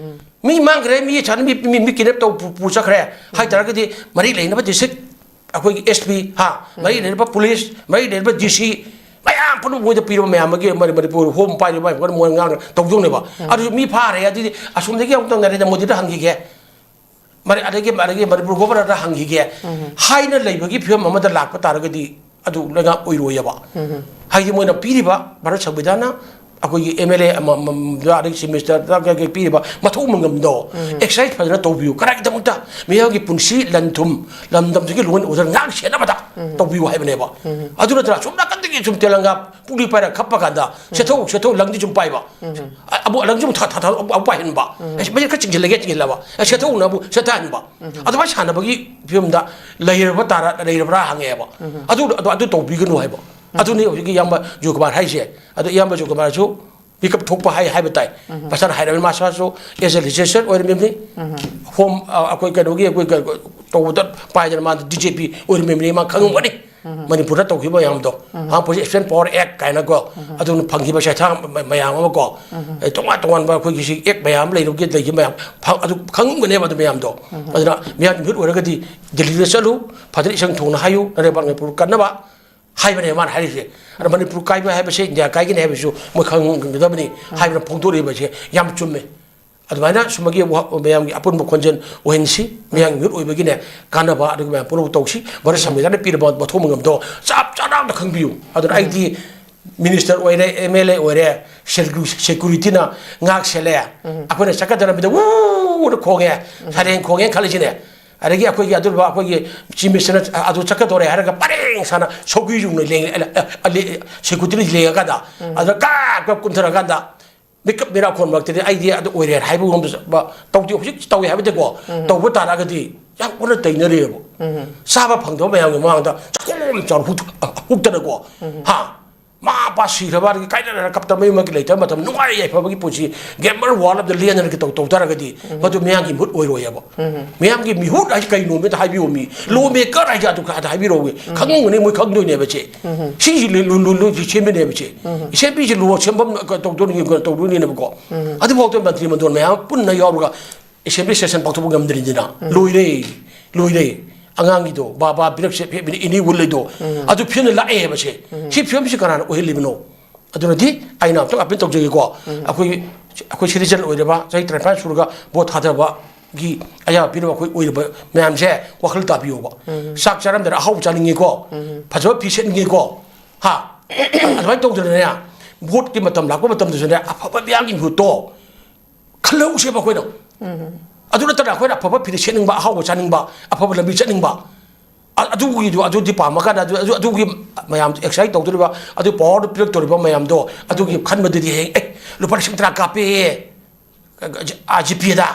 ꯃꯤ ꯃꯥꯡꯈ꯭ꯔꯦ, ꯃꯤ ꯁꯥꯟꯅ-, ꯃꯤ, ꯃꯤ, ꯃꯤ kidnap ꯇꯧ ꯄꯨ-, ꯄꯨ ꯆꯠꯈ꯭ꯔꯦ ꯍꯥꯏ ꯇꯥꯔꯒꯗꯤ ꯃꯔꯤ ꯂꯩꯅꯕ district ꯑꯩꯈꯣꯏꯒꯤ SP, ꯍꯥ, ꯃꯔꯤ ꯂꯩꯅꯕ police, ꯃꯔꯤ ꯂꯩꯅꯕ DC, ꯃꯌꯥꯝ ꯄꯨꯝꯅꯃꯛ ꯃꯣꯏꯗ ꯄꯤꯔꯕ ꯃꯌꯥꯝ ꯑꯃꯒꯤ ꯃꯅꯤ-, ꯃꯅꯤꯄꯨꯔ ꯍꯣꯝ ꯄꯥꯏꯔꯤꯕ ꯃꯌꯥꯝ ꯃꯣꯏ ꯉꯥꯡꯅ ꯇꯧꯗꯧꯅꯦꯕ꯫ ꯑꯗꯨꯁꯨ ꯃꯤ ꯐꯥꯔꯦ, ꯑꯗꯨꯗꯤ ꯑꯁꯣꯝꯗꯒꯤ ꯑꯃꯨꯛ ꯅꯔꯦꯟꯗ꯭ꯔ ꯃꯣꯗꯤꯗ ꯍꯪꯈꯤꯒꯦ, ꯃꯔꯤ-, ꯑꯗꯒꯤ, ꯑꯗꯒꯤ ꯃꯅꯤꯄꯨꯔ ꯒꯣꯕꯔꯅꯔꯗ ꯍꯪꯈꯤꯒꯦ ꯍꯥꯏꯅ ꯂꯩꯕꯒꯤ ꯐꯤꯕꯝ ꯑꯃꯗ ꯂꯥꯛꯄ ꯇꯥꯔꯒꯗꯤ ꯑꯗꯨ ꯂꯩꯉꯥꯛ ꯑꯣꯏꯔꯣꯏꯑꯕ꯫ ꯍꯥꯏꯗꯤ ꯃꯣꯏꯅ ꯄꯤꯔꯤꯕ ꯚꯥꯔꯠ ꯁꯪꯕꯤꯙꯥꯟꯅ ꯑꯩꯈꯣꯏꯒꯤ ꯑꯦꯝ ꯑꯦꯜ ꯑꯦ ꯑꯃꯃꯝꯗ, ꯑꯗꯒꯤ ꯆꯤꯐ ꯃꯤꯅꯤꯁꯇꯔꯗ ꯀꯩ ꯀꯩ ꯄꯤꯔꯤꯕ ꯃꯊꯧ ꯃꯉꯝꯗꯣ ꯑꯦꯛꯁꯔꯁꯥꯏꯁ ꯐꯖꯅ ꯇꯧꯕꯤꯌꯨ꯫ ꯀꯗꯥꯏꯒꯤꯗꯃꯛꯇ? ꯃꯤꯌꯥꯝꯒꯤ ꯄꯨꯟꯁꯤ, ꯂꯟ ꯊꯨꯝ, ꯂꯝꯗꯝꯁꯤꯒꯤ ꯂꯣꯟ ꯑꯣꯔꯗꯔ ꯉꯥꯛ ꯁꯦꯟꯅꯕꯗ ꯇꯧꯕꯤꯌꯨ ꯍꯥꯏꯕꯅꯦꯕ꯫ ꯑꯗꯨ ꯅꯠꯇ꯭ꯔꯥ ꯁꯨꯝ ꯅꯥꯀꯟꯗꯒꯤ ꯁꯨꯝ ꯇꯦꯂꯪꯒꯥ ꯄꯨꯛꯂꯤ ꯄꯥꯏꯔꯒ ꯈꯞꯄ ꯀꯥꯟꯗ, "ꯁꯦꯠꯊꯧ, ꯁꯦꯠꯊꯧ, ꯂꯪꯗꯤ ꯁꯨꯝ ꯄꯥꯏꯕ꯫ ꯑ-, ꯑꯃꯨꯛ ꯂꯪꯗꯤ ꯑꯃꯨꯛ ꯊꯥ-, ꯊꯥ-, ꯊꯥ-, ꯑꯃꯨꯛ ꯄꯥꯏꯍꯟꯕ꯫ ꯑꯦ, ꯃꯁꯤ ꯈꯔ ꯆꯤꯡꯁꯤꯜꯂꯒꯦ, ꯆꯤꯡꯁꯤꯜꯂꯕ꯫ ꯑꯦ, ꯁꯦꯠꯊꯧꯅ ꯑꯃꯨꯛ ꯁꯦꯠꯊꯍꯟꯕ"꯫ ꯑꯗꯨꯃꯥꯏꯅ ꯁꯥꯟꯅꯕꯒꯤ ꯐꯤꯕꯝꯗ ꯂꯩꯔꯕ ꯇꯥꯔ-, ꯂꯩꯔꯕ꯭ꯔꯥ ꯍꯪꯉꯛꯑꯦꯕ꯫ ꯑꯗꯨ, ꯑꯗꯨ, ꯑꯗꯨ ꯇꯧꯕꯤꯒꯅꯨ ꯍꯥꯏꯕ꯫ ꯑꯗꯨꯅꯤ ꯍꯧꯖꯤꯛꯀꯤ ꯏꯌꯥꯝꯕ ꯖꯣꯏꯀꯨꯃꯥꯔ ꯍꯥꯏꯁꯦ꯫ ꯑꯗꯣ ꯏꯌꯥꯝꯕ ꯖꯣꯏꯀꯨꯃꯥꯔꯁꯨ ꯃꯤꯀꯞ ꯊꯣꯛꯄ ꯍꯥꯏ, ꯍꯥꯏꯕ ꯇꯥꯏ꯫ ꯃꯁꯥꯅ ꯍꯥꯏꯔꯕꯅꯤ, ꯃꯥꯁꯥꯁꯨ as a legislator ꯑꯣꯏꯔꯝꯃꯤꯕꯅꯤ꯫ ꯍꯣꯝ, ꯑ, ꯑꯩꯈꯣꯏ ꯀꯩꯅꯣꯒꯤ, ꯑꯩꯈꯣꯏ ꯀ-, ꯇꯧꯕꯗ ꯄꯥꯏꯗꯅ ꯃꯥꯗꯤ ꯗꯤ ꯖꯦ ꯄꯤ ꯑꯣꯏꯔꯝꯃꯤꯕꯅꯤ, ꯃꯥ ꯈꯪꯉꯝꯒꯅꯤ꯫ ꯃꯅꯤꯄꯨꯔꯗ ꯇꯧꯈꯤꯕ ꯃꯌꯥꯝꯗꯣ, ꯃꯥ ꯄꯣꯖꯤꯁꯟ ꯄꯋꯥꯔ ꯑꯦꯛ ꯀꯥꯏꯅꯀꯣ, ꯑꯗꯨꯅ ꯐꯪꯈꯤꯕ ꯆꯩꯊꯥ ꯃ-, ꯃꯌꯥꯝ ꯑꯃꯀꯣ, ꯑꯦ, ꯇꯣꯉꯥꯟ ꯇꯣꯉꯥꯟꯕ ꯑꯩꯈꯣꯏꯒꯤ ꯁꯤ ꯑꯦꯛ ꯃꯌꯥꯝ ꯑꯃ ꯂꯩꯔꯨꯒꯦ, ꯂꯩꯈꯤꯕ ꯃꯌꯥꯝ ꯐ-, ꯑꯗꯨ ꯈꯪꯉꯝꯒꯅꯦꯕ ꯑꯗꯨ ꯃꯌꯥꯝꯗꯣ꯫ ꯑꯗꯨꯅ ꯃꯤꯌꯥꯝꯒꯤ ꯃꯤꯍꯨꯠ ꯑꯣꯏꯔꯒꯗꯤ ꯗꯦꯜꯂꯤꯗ ꯆꯠꯂꯨ, ꯐꯖꯅ ꯏꯁꯪ ꯊꯣꯡꯅ ꯍꯥꯏꯌꯨ, ꯅꯔꯦꯕꯥꯛ ꯃꯅꯤꯄꯨꯔ ꯀꯟꯅꯕ꯫ ꯍꯥꯏꯕꯅꯦ ꯃꯥꯅ ꯍꯥꯏꯔꯤꯁꯦ꯫ ꯑꯗ ꯃꯅꯤꯄꯨꯔ ꯀꯥꯏꯕ ꯍꯥꯏꯕꯁꯦ, ꯏꯟꯗꯤꯌꯥ ꯀꯥꯏꯒꯅꯤ ꯍꯥꯏꯕꯁꯨ ꯃꯣꯏ ꯈꯪꯒꯗꯕꯅꯤ ꯍꯥꯏꯕꯅ ꯐꯣꯡꯗꯣꯔꯛꯏꯕꯁꯦ ꯌꯥꯝ ꯆꯨꯝꯃꯦ꯫ ꯑꯗꯨꯃꯥꯏꯅ ꯁꯨꯝꯕꯒꯤ ꯋꯥ-, ꯃꯌꯥꯝꯒꯤ ꯑꯄꯨꯟꯕ ꯈꯣꯟꯖꯦꯜ ꯑꯣꯏꯍꯟꯁꯤ, ꯃꯌꯥꯝꯒꯤ ꯃꯤꯍꯨꯠ ꯑꯣꯏꯕꯒꯤꯅꯦ ꯀꯥꯟꯅꯕ, ꯑꯗꯨꯒ ꯃꯌꯥꯝ ꯄꯨꯝꯅꯃꯛ ꯇꯧꯁꯤ꯫ ꯚꯥꯔꯠ ꯁꯪꯕꯤꯙꯥꯟꯅ ꯄꯤꯔꯕ ꯃꯊꯧ ꯃꯉꯝꯗꯣ ꯆꯞ ꯆꯥꯅ ꯑꯝꯇ ꯈꯪꯕꯤꯌꯨ꯫ ꯑꯗꯨꯅ ꯑꯩꯗꯤ ꯃꯤꯅꯤꯁꯇꯔ ꯑꯣꯏꯔꯦ, ꯑꯦꯝ ꯑꯦꯜ ꯑꯦ ꯑꯣꯏꯔꯦ, ꯁꯦꯀ꯭ꯌꯨ-, ꯁꯦꯀ꯭ꯌꯨꯔꯤꯇꯤꯅ ꯉꯥꯛ ꯁꯦꯜꯂꯦ, ꯑꯩꯈꯣꯏꯅ ꯆꯠꯀꯗꯕ ꯂꯝꯕꯤꯗ ꯋꯨꯅ ꯈꯣꯡꯉꯦ, ꯁꯥꯏꯔꯦꯟ ꯈꯣꯡꯉꯦꯅ ꯈꯜꯂꯁꯤꯅꯦ꯫ ꯑꯗꯒꯤ ꯑꯩꯈꯣꯏꯒꯤ ꯑꯗꯨ ꯑꯩꯈꯣꯏꯒꯤ ꯆꯤꯐ ꯃꯤꯅꯤꯁꯇꯔꯅ ꯑꯗꯨ ꯆꯠꯀꯗꯧꯔꯦ ꯍꯥꯏꯔꯒ ꯄꯔꯦꯡ ꯁꯥꯅ ꯁꯧꯒ꯭ꯔꯤ ꯌꯨꯡꯅ ꯂꯦꯡ-, ꯑ, ꯑ, ꯑ, ꯂꯦ-, ꯁꯦꯀ꯭ꯌꯨꯔꯤꯇꯤꯅ ꯂꯦꯡꯉꯀꯥꯟꯗ, ꯑꯗ ꯀꯥꯞ ꯀꯥꯞ ꯀꯨꯝꯊꯔꯀꯥꯟꯗ ꯃꯤꯀꯞ ꯃꯤꯔꯥ ꯈꯣꯟ ꯃꯔꯛꯇꯗꯤ ꯑꯩꯗꯤ ꯑꯗꯨ ꯑꯣꯏꯔꯦ ꯍꯥꯏꯕꯒꯨꯝꯕ ꯇꯧꯗꯦ꯫ ꯍꯧꯖꯤꯛ ꯇꯧꯏ ꯍꯥꯏꯕꯗꯤꯀꯣ, ꯇꯧꯕ ꯇꯥꯔꯒꯗꯤ ꯌꯥꯝ ꯑꯣꯟꯅ ꯇꯩꯅꯔꯦꯕ꯫ ꯆꯥꯕ ꯐꯪꯗꯕ ꯃꯌꯥꯝꯒꯤ ꯃꯃꯥꯡꯗ ꯆꯥꯛꯈꯣꯝ ꯆꯥꯎꯅ ꯍꯨꯛ-, ꯍꯨꯛꯇꯅꯀꯣ, ꯍꯥ? ꯃꯃꯥ ꯃꯄꯥ ꯁꯤꯈ꯭ꯔꯕ, ꯑꯗꯒꯤ ꯀꯥꯏꯅꯗꯅ ꯀꯞꯇꯅ ꯃꯌꯨꯝ ꯃꯀꯩ ꯂꯩꯇꯕ ꯃꯇꯝ, ꯅꯨꯡꯉꯥꯏ ꯌꯥꯏꯐꯕꯒꯤ ꯄꯨꯟꯁꯤ, ꯒꯦꯝꯕꯔ ꯋꯥꯔꯜ ꯑꯃꯗ ꯂꯦꯟꯗꯅ ꯀꯩꯇꯧ ꯇꯧ ꯇꯥꯔꯒꯗꯤ, ꯃꯗꯨ ꯃꯤꯌꯥꯝꯒꯤ ꯃꯤꯍꯨꯠ ꯑꯣꯏꯔꯣꯏꯕ꯫ ꯃꯤꯌꯥꯝꯒꯤ ꯃꯤꯍꯨꯠ ꯍꯥꯏꯁꯦ ꯀꯩꯅꯣ ꯑꯝꯇ ꯍꯥꯏꯕꯤꯌꯣ꯫ ꯃꯤ ꯂꯣ ꯃꯦꯀꯔ ꯍꯥꯏꯁꯦ ꯑꯗꯨ ꯈꯔ ꯍꯥꯏꯕꯤꯔꯛꯑꯣ꯫ ꯈꯪꯉꯝꯒꯅꯤ, ꯃꯣꯏ ꯈꯪꯗꯣꯏꯅꯦꯕ ꯁꯦ꯫ ꯁꯤꯁꯤ ꯂꯨ-, ꯂꯨ-, ꯂꯨ-, ꯂꯨ-, ꯁꯦꯝꯃꯤꯅꯦꯕ ꯁꯦ꯫ ꯁꯦꯝꯕꯤꯁꯦ ꯂꯣ ꯁꯦꯝꯐꯝ ꯇꯧꯗꯣꯏꯅꯤ, ꯇꯧꯗꯣꯏꯅꯦꯕꯀꯣ꯫ ꯑꯗꯨꯐꯥꯎꯗ ꯃꯟꯇ꯭ꯔꯤ ꯃꯟꯗꯣꯟ ꯃꯌꯥꯝ ꯄꯨꯟꯅ ꯌꯥꯎꯔꯒ ꯑꯦꯁꯦꯝꯕ꯭ꯂꯤ ꯁꯦꯁꯟ ꯄꯥꯡꯊꯣꯛꯄ ꯉꯝꯗ꯭ꯔꯤꯗꯅ꯫ ꯂꯣꯏꯔꯦ, ꯂꯣꯏꯔꯦ꯫ ꯑꯉꯥꯡꯒꯤꯗꯣ ꯕꯥ, ꯕꯥ ꯄꯤꯔꯛꯁꯦ, ꯄꯤꯔꯛꯄꯅꯤ, ꯏꯅꯤ ꯎꯜ ꯂꯩꯗꯣ꯫ ꯑꯗꯨ ꯐꯤꯕꯝꯗ ꯂꯥꯛꯑꯦ ꯍꯥꯏꯕꯁꯦ꯫ ꯁꯤ ꯐꯤꯕꯝꯁꯤ ꯀꯅꯥꯅ ꯑꯣꯏꯍꯜꯂꯤꯕꯅꯣ? ꯑꯗꯨꯅꯗꯤ ꯑꯩꯅ ꯑꯝꯇꯪ ꯑꯄꯤꯜ ꯇꯧꯖꯒꯦꯀꯣ꯫ ꯑꯩꯈꯣꯏ, ꯑꯩꯈꯣꯏ ꯁꯤꯇꯤꯖꯟ ꯑꯣꯏꯔꯕ, ꯆꯍꯤ ꯇꯔꯥꯅꯤꯄꯥꯟ ꯁꯨꯔꯒ ꯚꯣꯠ ꯊꯥꯗꯕꯒꯤ ꯑꯌꯥꯕ ꯄꯤꯔꯕ ꯑꯩꯈꯣꯏ ꯑꯣꯏꯔꯕ ꯃꯌꯥꯝꯁꯦ ꯋꯥꯈꯜ ꯇꯥꯕꯤꯌꯣꯕ꯫ ꯆꯥꯛ ꯆꯥꯔꯝꯗꯅ ꯑꯍꯥꯎꯕ ꯆꯥꯅꯤꯡꯉꯤꯀꯣ, ꯐꯖꯕ ꯐꯤ ꯁꯦꯠꯅꯤꯡꯉꯤꯀꯣ, ꯍꯥ? ꯑꯗꯨꯃꯥꯏꯅ ꯇꯧꯗꯅꯅꯦ, ꯚꯣꯠꯀꯤ ꯃꯇꯝ ꯂꯥꯛꯄ ꯃꯇꯝꯗꯁꯨꯅꯦ, ꯑꯐꯕ ꯃꯤꯌꯥꯝꯒꯤ ꯃꯍꯨꯠꯇꯣ ꯈꯜꯍꯧꯁꯦꯕ ꯑꯩꯈꯣꯏꯅ꯫ ꯑꯗꯨ ꯅꯠꯇꯅ ꯑꯩꯈꯣꯏꯅ ꯑꯐꯕ ꯐꯤꯔꯦ ꯁꯦꯠꯅꯤꯡꯕ, ꯑꯍꯥꯎꯕ ꯆꯥꯅꯤꯡꯕ, ꯑꯐꯕ ꯂꯝꯕꯤ ꯆꯠꯅꯤꯡꯕ, ꯑ-, ꯑꯗꯨꯒꯤꯗꯣ, ꯑꯗꯨꯗꯤ ꯄꯥꯝꯃꯀꯥꯟꯗ ꯑꯗꯨ, ꯑꯗꯨ, ꯑꯗꯨꯒꯤ ꯃꯌꯥꯝ ꯑꯦꯛꯁꯔꯁꯥꯏꯁ ꯇꯧꯗꯣꯔꯤꯕ, ꯑꯗꯨ ꯄꯋꯥꯔꯗꯨ ꯄꯤꯔꯛꯇꯣꯔꯤꯕ ꯃꯌꯥꯝꯗꯣ, ꯑꯗꯨꯒꯤ ꯈꯟꯕꯗꯨꯗꯤ ꯍꯌꯦꯡ, "ꯑꯦ, ꯂꯨꯄꯥ ꯂꯤꯁꯤꯡ ꯇꯔꯥ ꯀꯥꯞꯄꯦ, ꯑꯥ, ꯖꯤ ꯄꯦꯗ,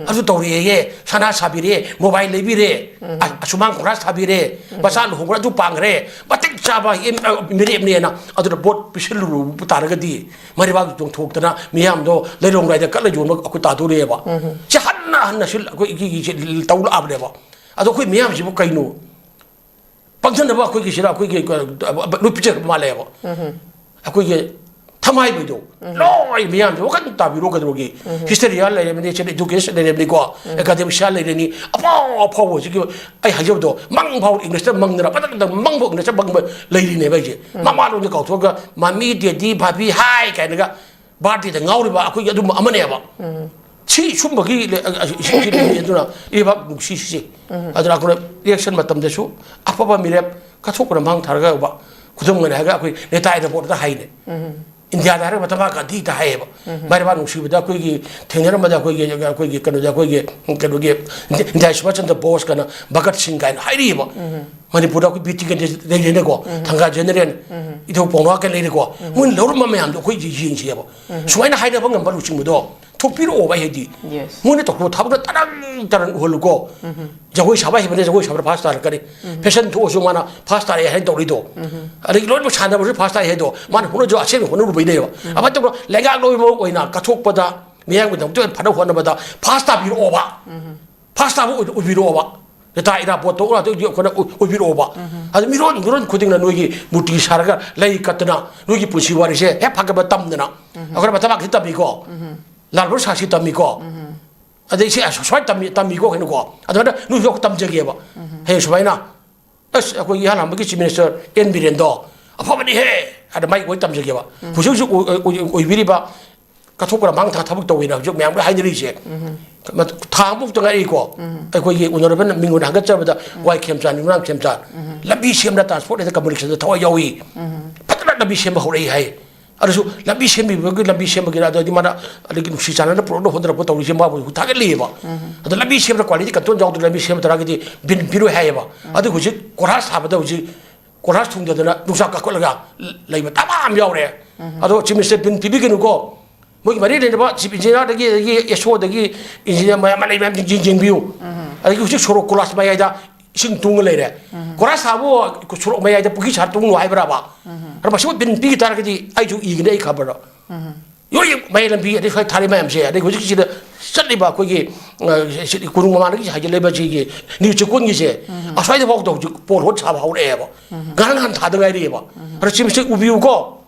ꯑꯗꯨ ꯇꯧꯔꯦꯌꯦ, ꯁꯅꯥ ꯁꯥꯕꯤꯔꯦ, ꯃꯣꯕꯥꯏꯜ ꯂꯩꯕꯤꯔꯦ, ꯑ-, ꯑꯁꯨꯃꯥꯡ ꯈꯣꯡꯒ꯭ꯔꯥꯁ ꯁꯥꯕꯤꯔꯦ, ꯃꯆꯥ ꯂꯨꯍꯣꯡꯕꯗ ꯑꯗꯨ ꯄꯥꯡꯈ꯭ꯔꯦ, ꯃꯇꯤꯛ ꯆꯥꯕ ꯑꯦꯝ-, ꯑ, ꯃꯤꯔꯦꯞꯅꯦꯅ ꯑꯗꯨꯅ ꯚꯣꯠ ꯄꯤꯁꯤꯜꯂꯨꯕ ꯇꯥꯔꯒꯗꯤ ꯃꯔꯩꯕꯥꯛ ꯆꯣꯡꯊꯣꯛꯇꯅ ꯃꯤꯌꯥꯝꯗꯣ ꯂꯩꯔꯣꯡ ꯂꯥꯏꯗ ꯀꯠꯂ ꯌꯣꯟꯕ ꯑꯩꯈꯣꯏ ꯇꯥꯗꯣꯔꯦꯕ"꯫ ꯁꯤ ꯍꯟꯅ ꯍꯟꯅ ꯁꯤ ꯑꯩꯈꯣꯏ ꯏꯒꯤ-, ꯏꯒꯤꯁꯦ ꯇꯧ ꯂꯥꯛꯑꯕꯅꯦꯕ꯫ ꯑꯗꯣ ꯑꯩꯈꯣꯏ ꯃꯤꯌꯥꯝꯁꯤꯕꯨ ꯀꯩꯅꯣ? ꯄꯪꯊꯅꯕ ꯑꯩꯈꯣꯏꯒꯤꯁꯤꯅ ꯑꯩꯈꯣꯏꯒꯤ, ꯑ, ꯂꯣꯏ ꯄꯤꯖꯔꯛꯄ ꯃꯥꯜꯂꯦꯕ꯫ ꯑꯩꯈꯣꯏꯒꯤ ꯊꯝꯍꯥꯏꯕꯩꯗꯣ ꯂꯣꯏ ꯃꯤꯌꯥꯝꯁꯦ ꯋꯥꯈꯜ ꯇꯥꯕꯤꯔꯣ ꯀꯩꯗꯧꯔꯒꯦ? ꯍꯤꯁꯇꯔꯤꯌꯥ ꯂꯩꯔꯕꯅꯤ, ꯁꯤꯗ ꯏꯗꯨꯀꯦꯁꯟ ꯂꯩꯔꯕꯅꯤꯀꯣ, ꯑꯦꯀꯥꯗꯦꯃꯤꯁꯤꯌꯥ ꯂꯩꯔꯅꯤ, ꯑꯐꯥꯎ ꯑꯐꯥꯎꯕ ꯍꯧꯖꯤꯛꯀꯤ ꯑꯩ ꯍꯥꯏꯖꯕꯗꯣ ꯃꯪ ꯐꯥꯎ ꯏꯪꯂꯤꯁꯇ ꯃꯪꯗꯅ ꯃꯊꯛꯇ ꯃꯪꯕ ꯏꯪꯂꯤꯁꯇ ꯃꯪꯕ ꯂꯩꯔꯤꯅꯦꯕ ꯑꯩꯁꯦ꯫ ꯃꯃꯥꯂꯣꯟꯗ ꯀꯥꯎꯊꯣꯛꯑꯒ ꯃꯃꯤ, ꯗꯦꯗꯤ, ꯚꯥꯕꯤ, ꯍꯥꯏ ꯀꯥꯏꯅꯒ ꯕꯥꯔꯗꯦꯗ ꯉꯥꯎꯔꯤꯕ ꯑꯩꯈꯣꯏꯒꯤ ꯑꯗꯨꯝꯕ ꯑꯃꯅꯦꯕ꯫ ꯁꯤ ꯁꯨꯝꯕꯒꯤ ꯂꯩ-, ꯑ-, ꯑ-, ꯏꯁꯤꯡꯁꯤ ꯂꯩꯅꯤ꯫ ꯑꯗꯨꯅ ꯏꯕꯥꯛ ꯅꯨꯡꯁꯤꯁꯤ꯫ ꯑꯗꯨꯅ ꯑꯩꯈꯣꯏꯅ ꯏꯂꯦꯛꯁꯟ ꯃꯇꯝꯗꯁꯨ ꯑꯐꯕ ꯃꯤꯔꯦꯞ ꯀꯠꯊꯣꯛꯄꯅ ꯃꯥꯡ ꯊꯥꯔꯒ ꯌꯧꯕ꯫ ꯈꯨꯗꯝ ꯑꯣꯏꯅ ꯍꯥꯏꯔꯒ ꯑꯩꯈꯣꯏ ꯅꯦꯇꯥ ꯑꯦꯌꯥꯔꯄꯣꯔꯠꯇ ꯍꯥꯏꯅꯦ꯫ ꯏꯟꯗꯤꯌꯥꯗ ꯍꯥꯏꯔꯒ ꯃꯍꯥꯇꯃꯥ ꯒꯥꯟꯙꯤꯗ ꯍꯥꯏꯌꯦꯕ꯫ ꯃꯥꯏꯔꯕ ꯅꯨꯡꯁꯤꯕꯗ ꯑꯩꯈꯣꯏꯒꯤ ꯊꯦꯡꯅꯔꯝꯕꯗ ꯑꯩꯈꯣꯏꯒꯤ, ꯑꯩꯈꯣꯏꯒꯤ ꯀꯩꯅꯣꯗ ꯑꯩꯈꯣꯏꯒꯤ, ꯀꯩꯅꯣꯒꯤ ꯅꯦꯇꯥꯖꯤ ꯁꯨꯚꯥꯁ ꯆꯟꯗ꯭ꯔ ꯕꯣꯁ ꯀꯥꯏꯅ, ꯚꯒꯠ ꯁꯤꯡ ꯀꯥꯏꯅ ꯍꯥꯏꯔꯤꯕ꯫ ꯃꯅꯤꯄꯨꯔꯗ ꯑꯩꯈꯣꯏ ꯕꯤꯔ ꯇꯤꯀꯦꯟꯗ꯭ꯔ ꯂꯩꯔꯦꯅꯦꯀꯣ, ꯊꯪꯒꯥ ꯖꯦꯅꯔꯦꯜ, ꯏꯙꯧ ꯄꯥꯎꯅꯥ ꯀꯥꯏꯅ ꯂꯩꯔꯦꯀꯣ꯫ ꯃꯣꯏꯅ ꯂꯧꯔꯝꯕ ꯃꯌꯥꯝꯗꯣ ꯑꯩꯈꯣꯏ ꯌꯦꯡꯁꯦꯕ꯫ ꯁꯨꯃꯥꯏꯅ ꯍꯥꯏꯅꯕ ꯉꯝꯕ ꯂꯨꯆꯤꯡꯕꯗꯣ ꯊꯣꯛꯄꯤꯔꯛꯑꯣꯕ ꯑꯩ ꯍꯥꯏꯗꯤ꯫ ꯃꯣꯏꯅ ꯇꯧꯊꯣꯛꯄ ꯊꯕꯛꯇꯣ ꯇꯔꯪ ꯇꯔꯪ ꯎꯍꯜꯂꯨꯀꯣ꯫ ꯖꯒꯣꯏ ꯁꯥꯕ ꯍꯩꯕꯅ ꯖꯒꯣꯏ ꯁꯥꯕꯗ ꯐꯥꯁ ꯇꯥꯔꯛꯀꯅꯤ꯫ ꯐꯦꯁꯟ ꯊꯣꯛꯑꯁꯨ ꯃꯥꯅ ꯐꯥꯁ ꯇꯥꯔꯛꯑꯦ ꯍꯥꯏꯅ ꯇꯧꯔꯤꯗꯣ꯫ ꯑꯗꯒꯤ ꯂꯣꯏꯅꯃꯛ ꯁꯥꯟꯅꯕꯁꯨ ꯐꯥꯁ ꯇꯥꯔꯛꯑꯦ ꯍꯥꯏꯗꯣ꯫ ꯃꯥꯅ ꯍꯣꯠꯅꯖ-, ꯑꯁꯦꯡꯕ ꯍꯣꯠꯅꯔꯨꯕꯩꯅꯦꯕ꯫ ꯑꯃ ꯇꯧꯅ ꯂꯩꯉꯥꯛ ꯂꯧꯕ ꯑꯣꯏꯅ ꯀꯠꯊꯣꯛꯄꯗ, ꯃꯤꯌꯥꯝꯒꯤꯗꯃꯛꯇ ꯑꯣꯏꯅ ꯐꯅꯕ ꯍꯣꯠꯅꯕꯗ ꯐꯥꯁ ꯇꯥꯕꯤꯔꯛꯑꯣꯕ꯫ ꯐꯥꯁ ꯇꯥꯕ ꯑꯣꯏ-, ꯑꯣꯏꯕꯤꯔꯛꯑꯣꯕ꯫ ꯅꯦꯇꯥ ꯏꯔꯥꯕꯣꯠ ꯇꯧꯕ ꯉꯥꯛꯇ ꯑꯩꯈꯣꯏꯅ ꯑꯣꯏ-, ꯑꯣꯏꯕꯤꯔꯛꯑꯣꯕ꯫ ꯑꯗꯨ ꯃꯤꯔꯣꯟ, ꯃꯤꯔꯣꯟ ꯈꯨꯗꯤꯡꯅ ꯅꯣꯏꯒꯤ ꯃꯨꯔꯇꯤ ꯁꯥꯔꯒ ꯂꯩ ꯀꯠꯇꯅ ꯅꯣꯏꯒꯤ ꯄꯨꯟꯁꯤ ꯋꯥꯔꯤꯁꯦ ꯍꯦꯛ ꯐꯥꯒꯠꯄ ꯇꯝꯗꯅ꯫ ꯑꯩꯈꯣꯏꯅ ꯃꯇꯝ ꯁꯤ ꯇꯝꯃꯤꯀꯣ꯫ ꯂꯥꯜ ꯕꯍꯥꯗꯨꯔ ꯁꯥꯁꯇ꯭ꯔꯤ ꯇꯝꯃꯤꯀꯣ꯫ ꯑꯗꯩ ꯁꯤ ꯑꯁ-, ꯁꯨꯃꯥꯏꯅ ꯇꯝꯃꯤ, ꯇꯝꯃꯤꯀꯣ ꯀꯩꯅꯣꯀꯣ꯫ ꯑꯗꯨꯃꯥꯏꯅ ꯅꯣꯏꯁꯨ ꯇꯝꯖꯒꯦꯕ꯫ ꯍꯌꯦꯡ ꯁꯨꯃꯥꯏꯅ, "ꯑꯁ, ꯑꯩꯈꯣꯏꯒꯤ ꯏꯍꯥꯟ ꯍꯥꯟꯕꯒꯤ ꯆꯤꯐ ꯃꯤꯅꯤꯁꯇꯔ ꯑꯦꯟ ꯕꯤꯔꯦꯟꯗꯣ ꯑꯐꯕꯅꯤꯍꯦ" ꯍꯥꯏꯅ ꯃꯥꯏ ꯑꯣꯏ ꯇꯝꯖꯒꯦꯕ꯫ ꯍꯧꯖꯤꯛ ꯍꯧꯖꯤꯛ ꯑꯣꯏ-, ꯑꯣꯏ-, ꯑꯣꯏꯕꯤꯔꯤꯕ ꯀꯠꯊꯣꯛꯄꯅ ꯃꯥꯡ ꯊꯥ ꯊꯕꯛ ꯇꯧꯋꯦꯅ ꯍꯧꯖꯤꯛ ꯃꯌꯥꯝ ꯂꯣꯏ ꯍꯥꯏꯅꯔꯤꯁꯦ꯫ ꯃ-, ꯊꯥ ꯑꯃꯐꯥꯎꯇ ꯉꯥꯏꯔꯤꯀꯣ꯫ ꯑꯩꯈꯣꯏꯒꯤ ꯎꯅꯔꯕ ꯃꯤꯉꯣꯟꯗ ꯍꯪꯒꯠꯆꯕꯗ ꯋꯥꯏ ꯈꯦꯝꯆꯥꯟ, ꯌꯨꯝꯅꯥꯝ ꯈꯦꯝꯆꯥꯟ ꯂꯝꯕꯤ ꯁꯦꯝꯕꯗ, ꯇ꯭ꯔꯥꯟꯁꯄꯣꯔꯠ ꯑꯦꯟ ꯀꯝꯃꯨꯅꯤꯀꯦꯁꯟꯗ ꯊꯋꯥꯏ ꯌꯥꯎꯏ꯫ ꯐꯖꯅ ꯂꯝꯕꯤ ꯁꯦꯝꯕ ꯍꯧꯔꯛꯏ ꯍꯥꯏ꯫ ꯑꯗꯨꯁꯨ ꯂꯝꯕꯤ ꯁꯦꯝꯕꯤꯕꯒꯤ, ꯂꯝꯕꯤ ꯁꯦꯝꯕꯒꯤꯔ, ꯑꯗꯨꯗꯤ ꯃꯥꯅ ꯑꯗꯒꯤ ꯅꯨꯡꯁꯤ ꯆꯥꯟꯅꯅ ꯄꯨꯔꯛꯅ ꯍꯣꯠꯅꯔꯛꯄ ꯇꯧꯔꯤꯁꯦ, ꯃꯥꯕꯨ ꯊꯥꯒꯠꯂꯤꯑꯕ꯫ ꯑꯗꯣ ꯂꯝꯕꯤ ꯁꯦꯝꯕꯗ quality control ꯌꯥꯎꯗꯅ ꯂꯝꯕꯤ ꯁꯦꯝꯕ ꯇꯥꯔꯒꯗꯤ ꯕꯤꯟ ꯄꯤꯔꯣꯏ ꯍꯥꯏꯌꯦꯕ꯫ ꯑꯗꯨ ꯍꯧꯖꯤꯛ ꯀꯣꯏꯂꯥꯁ ꯊꯥꯕꯗ ꯍꯧꯖꯤꯛ ꯀꯣꯏꯂꯥꯁ ꯊꯨꯡꯗꯗꯅ ꯌꯣꯡꯆꯥꯛ ꯀꯥꯈꯠꯂꯒ ꯂꯩꯕ ꯇꯕꯥ ꯑꯃ ꯌꯥꯎꯔꯦ꯫ ꯑꯗꯣ Chief Minister ꯕꯤꯟ ꯄꯤꯕꯤꯒꯅꯨꯀꯣ꯫ ꯃꯣꯏꯒꯤ ꯃꯔꯤ ꯂꯩꯅꯕ Chief Engineer ꯗꯒꯤ, ꯑꯗꯒꯤ S O ꯗꯒꯤ engineer ꯃꯌꯥꯝ ꯑꯃ ꯂꯩ, ꯃꯌꯥꯝ ꯌꯦꯡ-, ꯌꯦꯡꯕꯤꯌꯨ꯫ ꯑꯗꯒꯤ ꯍꯧꯖꯤꯛ ꯁꯣꯔꯣꯛ ꯀꯣꯏꯂꯥꯁ ꯃꯌꯥꯏꯗ ꯏꯁꯤꯡ ꯇꯨꯡꯉ ꯂꯩꯔꯦ꯫ ꯀꯣꯏꯂꯥꯁ ꯊꯥꯕꯨ ꯁꯣꯔꯣꯛ ꯃꯌꯥꯏꯗ ꯄꯨꯈ꯭ꯔꯤ ꯁꯥꯔ ꯇꯨꯡꯉꯨ ꯍꯥꯏꯕ꯭ꯔꯕ? ꯑꯗꯣ ꯃꯁꯤꯃ ꯕꯤꯟ ꯄꯤꯈꯤ ꯇꯥꯔꯒꯗꯤ ꯑꯩꯁꯨ ꯏꯒꯅꯤ, ꯑꯩ ꯈꯕꯔꯗ꯫ ꯌꯣꯏ, ꯃꯌꯥꯏ ꯂꯝꯕꯤ, ꯑꯗꯩ ꯁ꯭ꯋꯥꯏ ꯊꯥꯔꯤ ꯃꯌꯥꯝꯁꯦ, ꯑꯗꯩ ꯍꯧꯖꯤꯛꯀꯤꯁꯤꯗ ꯆꯠꯂꯤꯕ ꯑꯩꯈꯣꯏꯒꯤ, ꯑ, ꯁꯤ ꯀꯣꯅꯨꯡ ꯃꯃꯥꯡꯗꯒꯤ ꯍꯥꯏꯖꯤꯜꯂꯛꯏꯕ ꯁꯤꯒꯤ ꯅ꯭ꯌꯨ ꯆꯦꯛꯀꯣꯟꯒꯤꯁꯦ, ꯑꯁ꯭ꯋꯥꯏꯗꯐꯥꯎꯗ ꯍꯧꯖꯤꯛ ꯄꯣꯜ ꯍꯣꯜ ꯁꯥꯕ ꯍꯧꯔꯛꯑꯦꯕ꯫ ꯉꯔꯥꯡ ꯅꯍꯥꯟ ꯊꯥꯗ ꯉꯥꯏꯔꯤꯑꯕ꯫ ꯑꯗꯣ ꯁꯤ ꯃꯁꯤ ꯎꯕꯤꯌꯨꯀꯣ꯫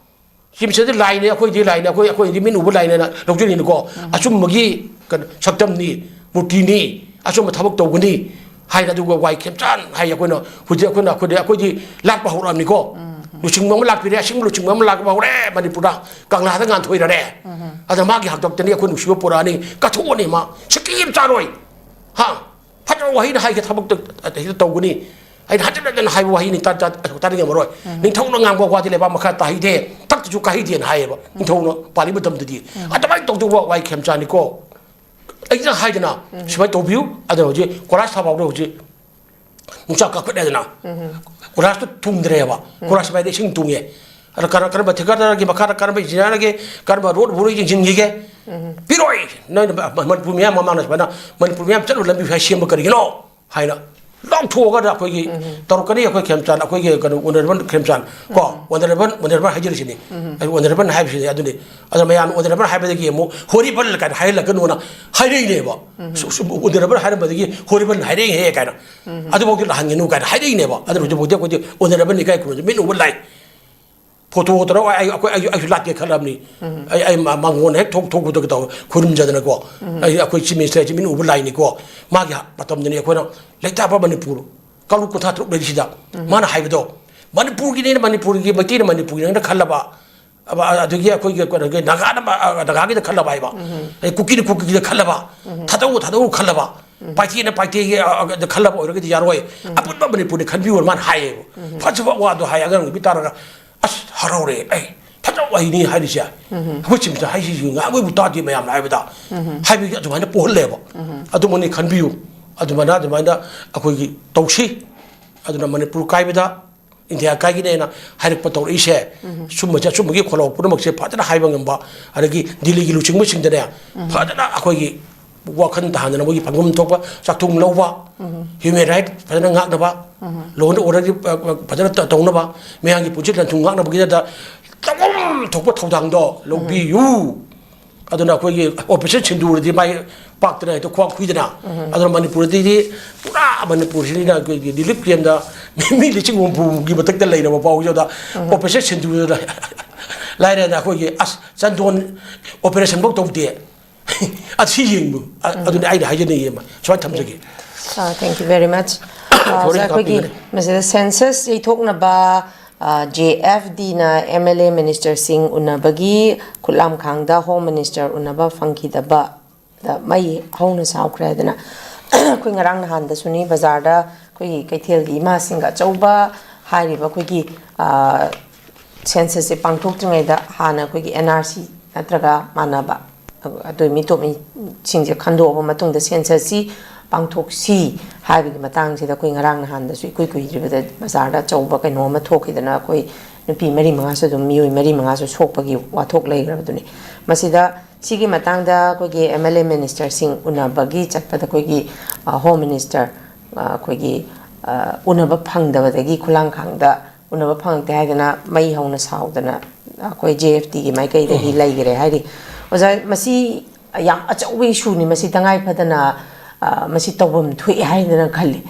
ꯁꯤ ꯃꯁꯤꯗꯤ ꯂꯥꯏꯅꯦ, ꯑꯩꯈꯣꯏꯗꯤ ꯂꯥꯏꯅꯦ, ꯑꯩꯈꯣꯏ, ꯑꯩꯈꯣꯏꯗꯤ ꯃꯤꯠ ꯎꯕ ꯂꯥꯏꯅꯦꯅ ꯂꯧꯖꯔꯤꯅꯤꯀꯣ꯫ ꯑꯆꯨꯝꯕꯒꯤ ꯀꯩꯅꯣ, ꯁꯛꯇꯝꯅꯤ, ꯃꯨꯔꯇꯤꯅꯤ, ꯑꯆꯨꯝꯕ ꯊꯕꯛ ꯇꯧꯒꯅꯤ ꯍꯥꯏꯅ, ꯑꯗꯨꯒ ꯋꯥꯏ ꯈꯦꯝꯆꯥꯟ ꯍꯥꯏ꯫ ꯑꯩꯈꯣꯏꯅ ꯍꯧꯖꯤꯛ ꯑꯩꯈꯣꯏꯅ, ꯑꯩꯈꯣꯏꯗꯤ, ꯑꯩꯈꯣꯏꯗꯤ ꯂꯥꯠꯄ ꯍꯧꯔꯛꯑꯕꯅꯤꯀꯣ꯫ ꯂꯨꯆꯤꯡꯕ ꯑꯃ ꯂꯥꯛꯄꯤꯔꯦ, ꯑꯁꯦꯡꯕ ꯂꯨꯆꯤꯡꯕ ꯑꯃ ꯂꯥꯛꯄ ꯍꯧꯔꯦ ꯃꯅꯤꯄꯨꯔꯗ꯫ ꯀꯪꯂꯥꯗ ꯉꯥꯟꯊꯣꯏꯔꯔꯦ꯫ ꯑꯗ ꯃꯥꯒꯤ ꯍꯥꯛꯇꯛꯇꯅꯤ ꯑꯩꯈꯣꯏ ꯅꯨꯡꯁꯤꯕ ꯄꯨꯔꯛꯑꯅꯤ, ꯀꯠꯊꯣꯛꯑꯅꯤ ꯃꯥ꯫ ꯁꯤꯀꯤ ꯑꯃ ꯆꯥꯔꯣꯏ꯫ ꯍꯥ? ꯐꯠꯇꯕ ꯋꯥꯍꯩꯅ ꯍꯥꯏꯒꯦ ꯊꯕꯛꯇ ꯍꯦꯛꯇ ꯇꯧꯒꯅꯤ꯫ ꯑꯩꯅ ꯍꯟꯖꯤꯟ ꯍꯟꯖꯤꯟ ꯍꯥꯏꯕ ꯋꯥꯍꯩꯅꯤ, ꯇꯥ-, ꯇꯥ-, ꯇꯥꯅꯤꯡꯉꯝꯃꯔꯣꯏ꯫ ꯅꯤꯡꯊꯧꯅ ꯉꯥꯡꯕ ꯋꯥꯗꯤ ꯂꯩꯕꯥꯛ ꯃꯈꯥ ꯇꯥꯍꯩꯗꯦ, ꯇꯛꯇꯁꯨ ꯀꯥꯍꯩꯗꯦꯅ ꯍꯥꯏꯌꯦꯕ ꯅꯤꯡꯊꯧꯅ ꯄꯥꯜꯂꯤ ꯃꯇꯝꯗꯗꯤ꯫ ꯑꯗꯨꯃꯥꯏꯅ ꯇꯧꯗꯧꯕ ꯋꯥꯏ ꯈꯦꯝꯆꯥꯅꯤꯀꯣ꯫ ꯑꯩꯅ ꯍꯥꯏꯗꯅ ꯁꯨꯃꯥꯏꯅ ꯇꯧꯕꯤꯌꯨ, ꯑꯗꯨꯅ ꯍꯧꯖꯤꯛ ꯀꯣꯏꯂꯥꯁ ꯊꯥꯐꯥꯎꯗ ꯍꯧꯖꯤꯛ ꯌꯣꯡꯆꯥꯛ ꯀꯥꯈꯠꯂꯦꯗꯅ꯫ ꯀꯣꯏꯂꯥꯁꯇꯨ ꯊꯨꯡꯗ꯭ꯔꯦꯕ꯫ ꯀꯣꯏꯂꯥꯁ ꯃꯌꯥꯏꯗ ꯏꯁꯤꯡ ꯇꯨꯡꯉꯦ꯫ ꯑꯗ ꯀꯔ-, ꯀꯔꯝꯕ ꯊꯤꯀꯥꯗꯥꯔꯒꯤ ꯃꯈꯥꯗ ꯀꯔꯝꯕ ꯏꯟꯖꯤꯅꯤꯌꯥꯔꯒꯤ, ꯀꯔꯝꯕ ꯔꯣꯗ ꯕꯣꯔꯣ ꯌꯦꯡꯁꯤꯟꯈꯤꯒꯦ? ꯄꯤꯔꯣꯏ! ꯅꯣꯏꯅ ꯃ-, ꯃ-, ꯃꯅꯤꯄꯨꯔ ꯃꯤꯌꯥꯝ ꯃꯃꯥꯡꯗ ꯁꯨꯃꯥꯏꯅ ꯃꯅꯤꯄꯨꯔ ꯃꯤꯌꯥꯝ ꯆꯠꯂꯨ ꯂꯝꯕꯤ ꯁ꯭ꯋꯥꯏ ꯁꯦꯝꯕ ꯀꯔꯤꯒꯤꯅꯣ? ꯍꯥꯏꯅ ꯂꯥꯎꯊꯣꯛꯑꯒ ꯑꯩꯈꯣꯏꯒꯤ ꯇꯧꯔꯛꯀꯅꯤ꯫ ꯑꯩꯈꯣꯏ ꯈꯦꯝꯆꯥꯟ, ꯑꯩꯈꯣꯏꯒꯤ ꯀꯩꯅꯣ, ꯑꯣꯅꯔꯦꯕꯜ ꯈꯦꯝꯆꯥꯟ ꯀꯣ, ꯑꯣꯅꯔꯦꯕꯜ, ꯑꯣꯅꯔꯦꯕꯜ ꯍꯥꯏꯖꯔꯤꯁꯤꯅꯤ꯫ ꯑꯩ ꯑꯣꯅꯔꯦꯕꯜ ꯍꯥꯏꯕꯁꯤꯅꯤ꯫ ꯑꯗꯨꯅꯤ, ꯑꯗ ꯃꯌꯥꯝ ꯑꯣꯅꯔꯦꯕꯜ ꯍꯥꯏꯕꯗꯒꯤ ꯑꯃꯨꯛ ꯍꯣꯔꯤꯕꯜ ꯀꯥꯏꯅ ꯍꯥꯏꯍꯜꯂꯛꯀꯅꯣꯅ ꯍꯥꯏꯔꯛꯏꯅꯦꯕ꯫ ꯁꯨ-, ꯁꯨ-, ꯑꯣꯅꯔꯦꯕꯜ ꯍꯥꯏꯔꯝꯕꯗꯒꯤ ꯍꯣꯔꯤꯕꯜ ꯍꯥꯏꯔꯛꯏꯍꯦ ꯀꯥꯏꯅ꯫ ꯑꯗꯨꯐꯥꯎꯗꯤ ꯂꯥꯛꯍꯟꯒꯅꯨ ꯀꯥꯏꯅ ꯍꯥꯏꯔꯛꯏꯅꯦꯕ꯫ ꯑꯗꯨꯅ ꯍꯧꯖꯤꯛꯐꯥꯎꯗꯤ ꯑꯩꯈꯣꯏꯗꯤ ꯑꯣꯅꯔꯦꯕꯜꯅꯤ ꯀꯥꯏ ꯈꯨꯔꯨꯝꯁꯦ, ꯃꯤꯠ ꯎꯕ ꯂꯥꯏ꯫ ꯐꯣꯇꯣ ꯇꯧꯔꯒ ꯑꯩ, ꯑꯩꯈꯣꯏ, ꯑꯩ, ꯑꯩꯁꯨ ꯂꯥꯠꯀꯦ ꯈꯜꯂꯕꯅꯤ꯫ ꯑꯩ, ꯑꯩ ꯃ-, ꯃꯉꯣꯟꯗ ꯍꯦꯛ ꯊꯣꯛ-, ꯊꯣꯛꯄꯗ ꯀꯩꯗꯧ-, ꯈꯨꯔꯨꯝꯖꯗꯅꯀꯣ꯫ ꯑꯩ, ꯑꯩꯈꯣꯏ Chief Minister ꯁꯦ ꯃꯤꯠ ꯎꯕ ꯂꯥꯏꯅꯤꯀꯣ꯫ ꯃꯥꯒꯤ ꯍ-, ꯃꯇꯝꯗꯅꯤ ꯑꯩꯈꯣꯏꯅ ꯂꯩꯇꯥꯕ ꯃꯅꯤꯄꯨꯔ ꯀꯥꯡꯂꯨꯞ ꯀꯨꯟꯊ꯭ꯔꯥ ꯇꯔꯨꯛ ꯂꯩꯔꯤꯁꯤꯗ ꯃꯥꯅ ꯍꯥꯏꯕꯗꯣ, ꯃꯅꯤꯄꯨꯔꯒꯤꯅꯦꯅ, ꯃꯅꯤꯄꯨꯔꯒꯤ ꯃꯩꯇꯩꯅ ꯃꯅꯤꯄꯨꯔꯒꯤꯅꯦꯅ ꯈꯜꯂꯕ, ꯑ-, ꯑꯗꯒꯤ ꯑꯩꯈꯣꯏꯒꯤ ꯀꯩꯅꯣꯒꯤ ꯅꯥꯒꯥꯅ ꯃ-, ꯑ, ꯅꯥꯒꯥꯒꯤꯗ ꯈꯜꯂꯕ ꯍꯥꯏꯕ, ꯑꯗꯩ ꯀꯨꯀꯤꯅ ꯀꯨꯀꯤꯒꯤꯗ ꯈꯜꯂꯕ, ꯊꯥꯗꯧ ꯊꯥꯗꯧ ꯈꯜꯂꯕ, ꯄꯥꯏꯊꯦꯅ ꯄꯥꯏꯊꯦꯒꯤ, ꯑ, ꯑ, ꯈꯜꯂꯕ ꯑꯣꯏꯔꯒꯗꯤ ꯌꯥꯔꯣꯏ꯫ ꯑꯄꯨꯟꯕ ꯃꯅꯤꯄꯨꯔꯅꯤ ꯈꯟꯕꯤꯌꯨ ꯃꯥꯅ ꯍꯥꯏꯌꯦꯕ꯫ ꯐꯖꯕ ꯋꯥꯗꯣ ꯍꯥꯏ, ꯑꯉꯥꯡ ꯅꯨꯄꯤ ꯇꯥꯔꯒ, "ꯑꯁ, ꯍꯔꯥꯎꯔꯦ ꯑꯩ, ꯐꯖꯕ ꯋꯥꯍꯩꯅꯤ ꯍꯥꯏꯔꯤꯁꯦ꯫ ꯑꯩꯈꯣꯏ ꯆꯤꯡ ꯃꯆꯥ ꯍꯥꯏꯁꯤꯁꯨ ꯉꯥꯡꯕꯩꯕꯨ ꯇꯥꯗꯦ ꯃꯌꯥꯝꯅ ꯍꯥꯏꯕꯗ꯫ ꯍꯥꯏꯕꯒꯤ ꯑꯗꯨꯃꯥꯏꯅ ꯄꯣꯛꯍꯜꯂꯦꯕ꯫ ꯑꯗꯨꯃꯛꯅꯤ ꯈꯟꯕꯤꯌꯨ꯫ ꯑꯗꯨꯃꯥꯏꯅ, ꯑꯗꯨꯃꯥꯏꯅ ꯑꯩꯈꯣꯏꯒꯤ ꯇꯧꯁꯤ꯫ ꯑꯗꯨꯅ ꯃꯅꯤꯄꯨꯔ ꯀꯥꯏꯕꯗ ꯏꯟꯗꯤꯌꯥ ꯀꯥꯏꯒꯤꯅꯦꯅ ꯍꯥꯏꯔꯛꯄ ꯇꯧꯔꯛꯏꯁꯦ, ꯁꯨꯝꯕꯁꯦ, ꯑꯆꯨꯝꯕꯒꯤ ꯈꯣꯜꯂꯥꯎ ꯄꯨꯝꯅꯃꯛꯁꯦ ꯐꯖꯅ ꯍꯥꯏꯕ ꯉꯝꯕ, ꯑꯗꯒꯤ ꯗꯤꯜꯂꯤꯒꯤ ꯂꯨꯆꯤꯡꯕꯁꯤꯡꯗꯅꯦ ꯐꯖꯅ ꯑꯩꯈꯣꯏꯒꯤ ꯋꯥꯈꯜ ꯇꯥꯍꯟꯗꯅ ꯃꯣꯏꯒꯤ ꯐꯪꯐꯝ ꯊꯣꯛꯄ ꯆꯥꯛꯊꯨꯡ ꯂꯧꯕ, human right ꯐꯖꯅ ꯉꯥꯛꯅꯕ, law and order ꯐꯖꯅ ꯇ-, ꯇꯧꯅꯕ, ꯃꯌꯥꯝꯒꯤ ꯄꯨꯟꯁꯤ ꯂꯟ-ꯊꯨꯝ ꯉꯥꯛꯅꯕꯒꯤꯗꯃꯛꯇ ꯇꯧꯐꯝ ꯊꯣꯛꯄ ꯊꯧꯗꯥꯡꯗꯣ ꯂꯧꯕꯤꯌꯨ꯫ ꯑꯗꯨꯅ ꯑꯩꯈꯣꯏꯒꯤ Operation ꯁꯤꯟꯗꯨꯔꯗꯤ ꯃꯥꯏ ꯄꯥꯛꯇꯅ ꯍꯦꯛꯇ ꯈ꯭ꯋꯥꯡ ꯈꯨꯏꯗꯅ꯫ ꯑꯗꯨꯅ ꯃꯅꯤꯄꯨꯔꯗꯗꯤ ꯄꯨꯔꯥ ꯃꯅꯤꯄꯨꯔꯁꯤꯅ ꯑꯩꯈꯣꯏꯒꯤ relief camp ꯇ ꯃꯤ, ꯃꯤ ꯂꯤꯁꯤꯡ ꯍꯨꯝꯐꯨꯒꯤ ꯃꯊꯛꯇ ꯂꯩꯔꯕ ꯐꯥꯎꯕꯗ Operation ꯁꯤꯟꯗꯨꯔꯗ ꯂꯥꯏꯔꯗꯅ ꯑꯩꯈꯣꯏꯒꯤ ꯑꯁ ꯆꯟꯗꯣꯟ operation ꯐꯥꯎ ꯇꯧꯗꯦ꯫ ꯑꯁꯤ ꯌꯦꯡꯕ꯫ ꯑ-, ꯑꯗꯨꯅꯤ ꯑꯩꯅ ꯍꯥꯏꯖꯅꯤꯡꯉꯤ ꯑꯃ꯫ ꯁꯨꯃꯥꯏꯅ ꯊꯝꯖꯒꯦ꯫ ꯑ, thank you very much꯫ ꯑ, ꯑꯣꯖꯥ, ꯑꯩꯈꯣꯏꯒꯤ ꯃꯁꯤꯗ census ꯌꯩꯊꯣꯛꯅꯕ, ꯑ, J F D ꯅ M L A minister ꯁꯤꯡ ꯎꯅꯕꯒꯤ ꯈꯨꯠꯂꯥꯝꯈꯥꯡꯗ Home Minister ꯎꯅꯕ ꯐꯪꯈꯤꯗꯕꯗ ꯃꯩ ꯍꯧꯅ ꯁꯥꯎꯈ꯭ꯔꯦ ꯍꯥꯏꯗꯅ ꯑꯩꯈꯣꯏ ꯉꯔꯥꯡ ꯅꯍꯥꯟꯗꯁꯨꯅꯤ ꯕꯖꯥꯔꯗ ꯑꯩꯈꯣꯏꯒꯤ ꯀꯩꯊꯦꯜꯒꯤ ꯏꯃꯥꯁꯤꯡꯒ ꯑꯆꯧꯕ ꯍꯥꯏꯔꯤꯕ ꯑꯩꯈꯣꯏꯒꯤ, ꯑ, census ꯁꯦ ꯄꯥꯡꯊꯣꯛꯇ꯭ꯔꯤꯉꯩꯗ ꯍꯥꯟꯅ ꯑꯩꯈꯣꯏꯒꯤ N R C ꯅꯠꯇ꯭ꯔꯒ ꯃꯥꯟꯅꯕ ꯑꯗꯨ ꯃꯤꯇꯣꯞ ꯃꯤꯁꯤꯡꯁꯦ ꯈꯟꯗꯣꯛꯑꯕ ꯃꯇꯨꯡꯗ census ꯁꯤ ꯄꯥꯡꯊꯣꯛꯁꯤ ꯍꯥꯏꯕꯒꯤ ꯃꯇꯥꯡꯁꯤꯗ ꯑꯩꯈꯣꯏ ꯉꯔꯥꯡ ꯅꯍꯥꯟꯗꯁꯨ ꯏꯀꯨꯏ ꯀꯨꯏꯗ꯭ꯔꯤꯕꯗ ꯕꯖꯥꯔꯗ ꯑꯆꯧꯕ ꯀꯩꯅꯣ ꯑꯃ ꯊꯣꯛꯈꯤꯗꯅ ꯑꯩꯈꯣꯏ ꯅꯨꯄꯤ ꯃꯔꯤ ꯃꯉꯥꯁꯨ ꯑꯗꯨꯝ, ꯃꯤꯑꯣꯏ ꯃꯔꯤ ꯃꯉꯥꯁꯨ ꯁꯣꯛꯄꯒꯤ ꯋꯥꯊꯣꯛ ꯂꯩꯈ꯭ꯔꯕꯗꯨꯅꯤ꯫ ꯃꯁꯤꯗ ꯁꯤꯒꯤ ꯃꯇꯥꯡꯗ ꯑꯩꯈꯣꯏꯒꯤ M L A minister ꯁꯤꯡ ꯎꯅꯕꯒꯤ ꯆꯠꯄꯗ ꯑꯩꯈꯣꯏꯒꯤ, ꯑ, Home Minister, ꯑ, ꯑꯩꯈꯣꯏꯒꯤ, ꯑ, ꯎꯅꯕ ꯐꯪꯗꯕꯗꯒꯤ ꯈꯨꯂꯥꯡꯈꯥꯡꯗ ꯎꯅꯕ ꯐꯪꯉꯛꯇꯦ ꯍꯥꯏꯗꯅ ꯃꯩ ꯍꯧꯅ ꯁꯥꯎꯗꯅ ꯑꯩꯈꯣꯏ J F D ꯒꯤ ꯃꯥꯏꯀꯩꯗꯒꯤ ꯂꯩꯈꯔꯦ ꯍꯥꯏꯔꯤ꯫ ꯑꯣꯖꯥ, ꯃꯁꯤ ꯌꯥꯝ ꯑꯆꯧꯕ issue ꯅꯤ꯫ ꯃꯁꯤ ꯇꯉꯥꯏ ꯐꯗꯅ, ꯑ, ꯃꯁꯤ ꯇꯧꯐꯝ ꯊꯣꯛꯑꯦ ꯍꯥꯏꯗꯅ ꯈꯜꯂꯤ꯫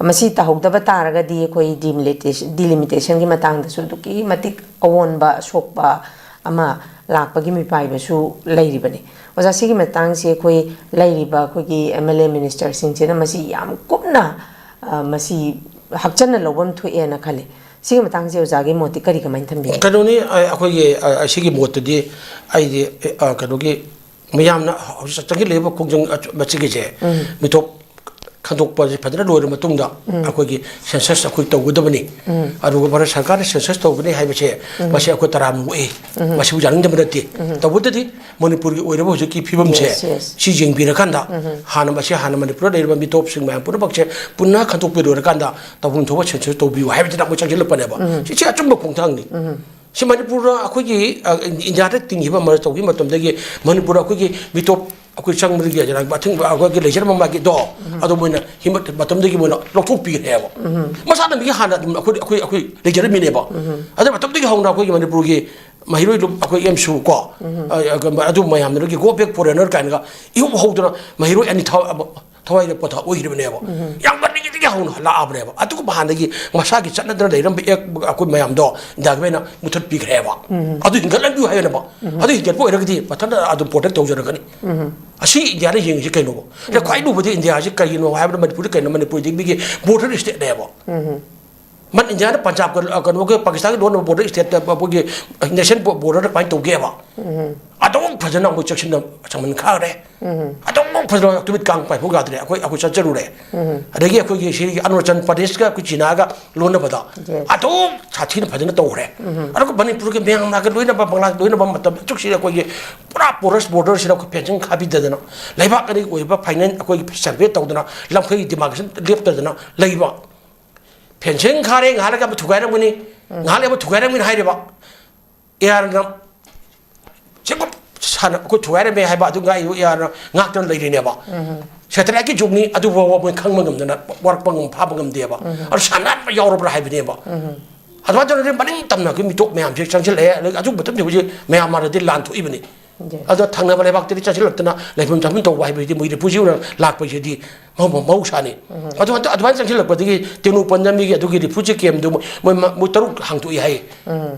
ꯃꯁꯤ ꯇꯧꯍꯧꯗꯕ ꯇꯥꯔꯒꯗꯤ ꯑꯩꯈꯣꯏ delimitation, delimitation ꯒꯤ ꯃꯇꯥꯡꯗꯁꯨ ꯑꯗꯨꯛꯀꯤ ꯃꯇꯤꯛ ꯑꯑꯣꯟꯕ ꯑꯁꯣꯛꯄ ꯑꯃ ꯂꯥꯛꯄꯒꯤ ꯃꯤꯄꯥꯏꯕꯁꯨ ꯂꯩꯔꯤꯕꯅꯤ꯫ ꯑꯣꯖꯥ, ꯁꯤꯒꯤ ꯃꯇꯥꯡꯁꯦ ꯑꯩꯈꯣꯏ ꯂꯩꯔꯤꯕ ꯑꯩꯈꯣꯏꯒꯤ M L A minister ꯁꯤꯡꯁꯤꯅ ꯃꯁꯤ ꯌꯥꯝ ꯀꯨꯞꯅ, ꯑ, ꯃꯁꯤ ꯍꯛꯆꯟꯅ ꯂꯧꯐꯝ ꯊꯣꯛꯑꯦꯅ ꯈꯜꯂꯤ꯫ ꯁꯤꯒꯤ ꯃꯇꯥꯡꯁꯦ ꯑꯣꯖꯥꯒꯤ ꯃꯣꯠꯇꯤ ꯀꯔꯤ, ꯀꯃꯥꯏꯅ ꯊꯝꯕꯤꯒꯦ? ꯀꯩꯅꯣꯅꯤ, ꯑ-, ꯑꯩꯈꯣꯏꯒꯤ, ꯑ, ꯑ, ꯁꯤꯒꯤ ꯃꯣꯠꯇꯗꯤ ꯑꯩꯗꯤ, ꯑ, ꯀꯩꯅꯣꯒꯤ ꯃꯌꯥꯝꯅ ꯍꯧꯖꯤꯛ ꯆꯪꯁꯤꯜꯂꯛꯏꯕ ꯈꯣꯡꯖꯪ ꯑꯆ-, ꯃꯁꯤꯒꯤꯁꯦ ꯃꯤꯊꯣꯛ ꯈꯟꯗꯣꯛꯄꯁꯦ ꯐꯖꯅ ꯂꯣꯏꯔ ꯃꯇꯨꯡꯗ ꯑꯩꯈꯣꯏꯒꯤ ꯁꯦꯟꯁꯁ ꯑꯩꯈꯣꯏ ꯇꯧꯒꯗꯕꯅꯤ꯫ ꯑꯗꯨꯒ ꯚꯥꯔꯠ ꯁꯔꯀꯥꯔꯅ ꯁꯦꯟꯁꯁ ꯇꯧꯒꯅꯤ ꯍꯥꯏꯕꯁꯦ ꯃꯁꯤ ꯑꯩꯈꯣꯏ ꯇꯔꯥꯝꯅ ꯑꯣꯛꯏ꯫ ꯃꯁꯤꯕꯨ ꯌꯥꯅꯤꯡꯗꯕ ꯅꯠꯇꯦ꯫ ꯇꯧꯕꯇꯗꯤ ꯃꯅꯤꯄꯨꯔꯒꯤ ꯑꯣꯏꯔꯤꯕ ꯍꯧꯖꯤꯛꯀꯤ ꯐꯤꯕꯝꯁꯦ ꯁꯤ ꯌꯦꯡꯕꯤꯔꯀꯥꯟꯗ ꯍꯥꯟꯅ ꯃꯁꯤ ꯍꯥꯟꯅ ꯃꯅꯤꯄꯨꯔꯗ ꯂꯩꯔꯤꯕ ꯃꯤꯇꯣꯞꯁꯤꯡ ꯃꯌꯥꯝ ꯄꯨꯝꯅꯃꯛꯁꯦ ꯄꯨꯟꯅ ꯈꯟꯗꯣꯛꯄ ꯂꯣꯏꯔꯀꯥꯟꯗ ꯇꯧꯐꯝ ꯊꯣꯛꯄ ꯁꯦꯟꯁꯁ ꯇꯧꯕꯤꯌꯨ ꯍꯥꯏꯕꯁꯤꯗ ꯑꯩꯈꯣꯏ ꯆꯪꯁꯤꯜꯂꯛꯄꯅꯦꯕ꯫ ꯁꯤꯁꯦ ꯑꯆꯨꯝꯕ ꯈꯣꯡꯊꯥꯡꯅꯤ꯫ ꯁꯤ ꯃꯅꯤꯄꯨꯔꯗ ꯑꯩꯈꯣꯏꯒꯤ, ꯑ, ꯏꯟꯗꯤꯌꯥꯗ ꯇꯤꯡꯈꯤꯕ ꯑꯃ ꯇꯧꯈꯤꯕ ꯃꯇꯝꯗꯒꯤ ꯃꯅꯤꯄꯨꯔꯗ ꯑꯩꯈꯣꯏꯒꯤ ꯃꯤꯇꯣꯞ ꯑꯩꯈꯣꯏ ꯆꯪꯕꯗꯒꯤ ꯑꯊꯤꯡꯕ ꯑꯩꯈꯣꯏꯒꯤ ꯂꯩꯖꯔꯝꯕ ꯃꯥꯒꯤꯗꯣ, ꯑꯗꯣ ꯃꯣꯏꯅ ꯍꯤ ꯃꯇꯝꯗꯒꯤ ꯃꯣꯏꯅ ꯂꯧꯊꯣꯛꯄꯤꯈ꯭ꯔꯦꯕ꯫ ꯃꯁꯥꯅ ꯃꯤꯒꯤ ꯍꯥꯟꯅ ꯑꯗꯨꯝ ꯑꯩꯈꯣꯏ, ꯑꯩꯈꯣꯏ, ꯑꯩꯈꯣꯏ ꯂꯩꯖꯔꯝꯃꯤꯅꯦꯕ꯫ ꯑꯗꯨ ꯃꯇꯝꯗꯒꯤ ꯍꯧꯅ ꯑꯩꯈꯣꯏꯒꯤ ꯃꯅꯤꯄꯨꯔꯒꯤ ꯃꯍꯩꯔꯣꯏ ꯂꯨꯞ-, ꯑꯩꯈꯣꯏ ꯑꯦꯝꯁꯨ ꯀꯣ, ꯑ, ꯑ, ꯑꯗꯨ ꯃꯌꯥꯝꯗꯨꯗꯒꯤ "Go back foreigner" ꯀꯥꯏꯅꯒ ꯏꯍꯧ ꯍꯧꯗꯅ ꯃꯍꯩꯔꯣꯏ ꯑꯅꯤ ꯊꯥ-, ꯊꯋꯥꯏꯗ ꯄꯣꯊꯥ ꯑꯣꯏꯈ꯭ꯔꯤꯕꯅꯦꯕ꯫ ꯌꯥꯝ ꯉꯜꯂꯤꯉꯩꯗꯒꯤ ꯍꯧꯅ ꯂꯥꯛꯑꯕꯅꯦꯕ꯫ ꯑꯗꯨꯒꯨꯝꯕ ꯍꯥꯟꯅꯒꯤ ꯃꯁꯥꯒꯤ ꯆꯠꯅꯗꯅ ꯂꯩꯔꯝꯕ ꯑꯦꯛ-, ꯑꯩꯈꯣꯏ ꯃꯌꯥꯝꯗꯣ ꯏꯟꯗꯤꯌꯥꯒꯤ ꯑꯣꯏꯅ ꯃꯨꯊꯠꯄꯤꯈ꯭ꯔꯦꯕ꯫ ꯑꯗꯨ ꯍꯤꯡꯒꯠꯍꯟꯕꯤꯌꯨ ꯍꯥꯏꯕꯅꯦꯕ꯫ ꯑꯗꯨ ꯍꯤꯡꯒꯠꯄ ꯑꯣꯏꯔꯒꯗꯤ ꯃꯊꯟꯇ ꯑꯗꯨꯝ ꯄ꯭ꯔꯣꯇꯦꯛ ꯇꯧꯖꯔꯛꯀꯅꯤ꯫ ꯑꯁꯤ ꯏꯟꯗꯤꯌꯥꯅ ꯌꯦꯡꯉꯤꯁꯤ ꯀꯩꯅꯣꯕ? ꯑꯗ ꯈ꯭ꯋꯥꯏ ꯂꯨꯕꯗꯤ ꯏꯟꯗꯤꯌꯥꯁꯤ ꯀꯔꯤꯅꯣ ꯍꯥꯏꯕꯗ ꯃꯅꯤꯄꯨꯔꯗꯤ ꯀꯩꯅꯣ? ꯃꯅꯤꯄꯨꯔꯗꯤ ꯃꯤꯒꯤ ꯕꯣꯔꯗꯔ ꯏꯁꯇꯦꯠꯅꯦꯕ꯫ ꯃꯟ ꯏꯟꯗꯤꯌꯥꯅ ꯄꯟꯖꯥꯕꯀ, ꯑ, ꯀꯩꯅꯣꯒ ꯄꯥꯀꯤꯁꯇꯥꯟꯒ ꯂꯣꯟꯅꯕ ꯕꯣꯔꯗꯔ ꯏꯁꯇꯦꯠꯇ ꯑꯩꯈꯣꯏꯒꯤ ꯅꯦꯁꯟ ꯕꯣ-, ꯕꯣꯔꯗꯔꯗ ꯀꯃꯥꯏꯅ ꯇꯧꯒꯦꯕ? ꯑꯗꯨꯝ ꯐꯖꯅ ꯑꯩꯈꯣꯏ ꯆꯦꯛꯁꯤꯟꯅ ꯆꯪꯃꯟ ꯈꯥꯔꯦ꯫ ꯑꯗꯨꯝ ꯐꯖꯅ ꯇꯨꯃꯤꯠ ꯀꯥꯡ ꯄꯥꯏꯊꯣꯛ ꯌꯥꯗ꯭ꯔꯦ꯫ ꯑꯩꯈꯣꯏ, ꯑꯩꯈꯣꯏ ꯆꯠꯆꯔꯨꯔꯦ꯫ ꯑꯗꯒꯤ ꯑꯩꯈꯣꯏꯒꯤ ꯁꯤꯒꯤ ꯑꯔꯨꯅꯥꯆꯜ ꯄ꯭ꯔꯗꯦꯁꯀ ꯑꯩꯈꯣꯏ ꯆꯤꯅꯥꯒ ꯂꯣꯟꯅꯕꯗ ꯑꯗꯨꯝ ꯁꯥꯊꯤꯅ ꯐꯖꯅ ꯇꯧꯈ꯭ꯔꯦ꯫ ꯑꯗꯨꯒ ꯃꯅꯤꯄꯨꯔꯒꯤ ꯃꯌꯥꯝꯅꯒ ꯂꯣꯏꯅꯕ, ꯕꯪꯒ꯭ꯂꯥ ꯂꯣꯏꯅꯕ ꯃꯇꯝ ꯑꯁꯨꯛꯁꯤꯗ ꯑꯩꯈꯣꯏꯒꯤ ꯄꯨꯔꯥ ꯄꯣꯔꯁ ꯕꯣꯔꯗꯔꯁꯤꯗ ꯑꯩꯈꯣꯏ ꯐꯦꯟꯁꯤꯡ ꯈꯥꯕꯤꯗꯗꯅ, ꯂꯩꯕꯥꯛ ꯑꯅꯤꯒꯤ ꯑꯣꯏꯕ ꯐꯥꯏꯅꯦꯟ ꯑꯩꯈꯣꯏꯒꯤ ꯁꯔꯚꯦ ꯇꯧꯗꯅ, ꯂꯝꯈꯩ ꯗꯤꯃꯥꯔꯀꯦꯁꯟ ꯂꯦꯞꯇꯗꯅ ꯂꯩꯕ꯫ ꯐꯦꯟꯁꯤꯡ ꯈꯥꯔꯦ, ꯉꯥꯏꯍꯥꯛ ꯂꯩꯔꯒ ꯑꯃꯨꯛ ꯊꯨꯒꯥꯏꯔꯝꯒꯅꯤ, ꯉꯥꯏꯍꯥꯛ ꯂꯩꯔꯒ ꯑꯃꯨꯛ ꯊꯨꯒꯥꯏꯔꯝꯒꯅꯤ ꯍꯥꯏꯔꯤꯕ꯫ ꯑꯦꯌꯥꯔꯅ ꯆꯦꯡꯀꯨꯞ ꯁꯥꯟꯅ ꯑꯩꯈꯣꯏ ꯊꯨꯒꯥꯏꯔꯝꯃꯦ ꯍꯥꯏꯕ ꯑꯗꯨ ꯉꯥꯏ-, ꯑꯦꯌꯥꯔꯅ ꯉꯥꯛꯇꯅ ꯂꯩꯔꯤꯅꯦꯕ꯫ ꯁꯦꯇꯦꯂꯥꯏꯠꯀꯤ ꯖꯨꯒꯅꯤ, ꯑꯗꯨꯐꯥꯎꯕ ꯃꯣꯏ ꯈꯪꯕ ꯉꯝꯗꯅ, ꯋꯥꯔꯛꯄ ꯉꯝ-, ꯐꯥꯕ ꯉꯝꯗꯦꯕ꯫ ꯑꯗꯨ ꯁꯥꯟꯅꯕ ꯌꯥꯎꯔꯕ꯭ꯔꯥ ꯍꯥꯏꯕꯅꯦꯕ꯫ ꯑꯗꯨꯃꯥꯏꯅ ꯇꯧꯔꯒ ꯃꯅꯤꯡ ꯇꯝꯅ ꯑꯩꯈꯣꯏ ꯃꯤꯇꯣꯞ ꯃꯌꯥꯝꯁꯦ ꯆꯪꯁꯤꯜꯂꯛꯑꯦ꯫ ꯑꯗꯒꯤ ꯑꯗꯨ ꯃꯇꯝꯗ ꯍꯧꯖꯤꯛ ꯃꯌꯥꯟꯃꯥꯔꯗꯗꯤ ꯂꯥꯟ ꯊꯣꯛꯏꯕꯅꯤ꯫ ꯑꯗꯣ ꯊꯪꯅꯕ ꯂꯩꯕꯥꯛꯇꯗꯤ ꯆꯪꯁꯤꯜꯂꯛꯇꯅ ꯂꯩꯐꯝ ꯆꯥꯐꯝ ꯇꯧꯕ ꯍꯥꯏꯕꯁꯤꯗꯤ ꯃꯣꯏ ꯔꯤꯐ꯭ꯌꯨꯖꯤ ꯑꯣꯏꯅ ꯂꯥꯛꯄꯁꯤꯗꯤ ꯃꯍꯧ-, ꯃꯍꯧꯁꯥꯅꯤ꯫ ꯑꯗꯨ ꯍꯟꯗꯛ ꯑꯗꯨꯃꯥꯏꯅ ꯆꯪꯁꯤꯜꯂꯛꯄꯗꯒꯤ ꯇꯦꯡꯅꯧꯄꯜꯗ ꯃꯤꯒꯤ ꯑꯗꯨꯒꯤ ꯔꯤꯐ꯭ꯌꯨꯖꯤ ꯀꯦꯝꯗꯨ ꯃꯣꯏ, ꯃꯣꯏ ꯃ-, ꯃꯣꯏ ꯇꯔꯨꯛ ꯍꯥꯡꯗꯣꯛꯏ ꯍꯥꯏ꯫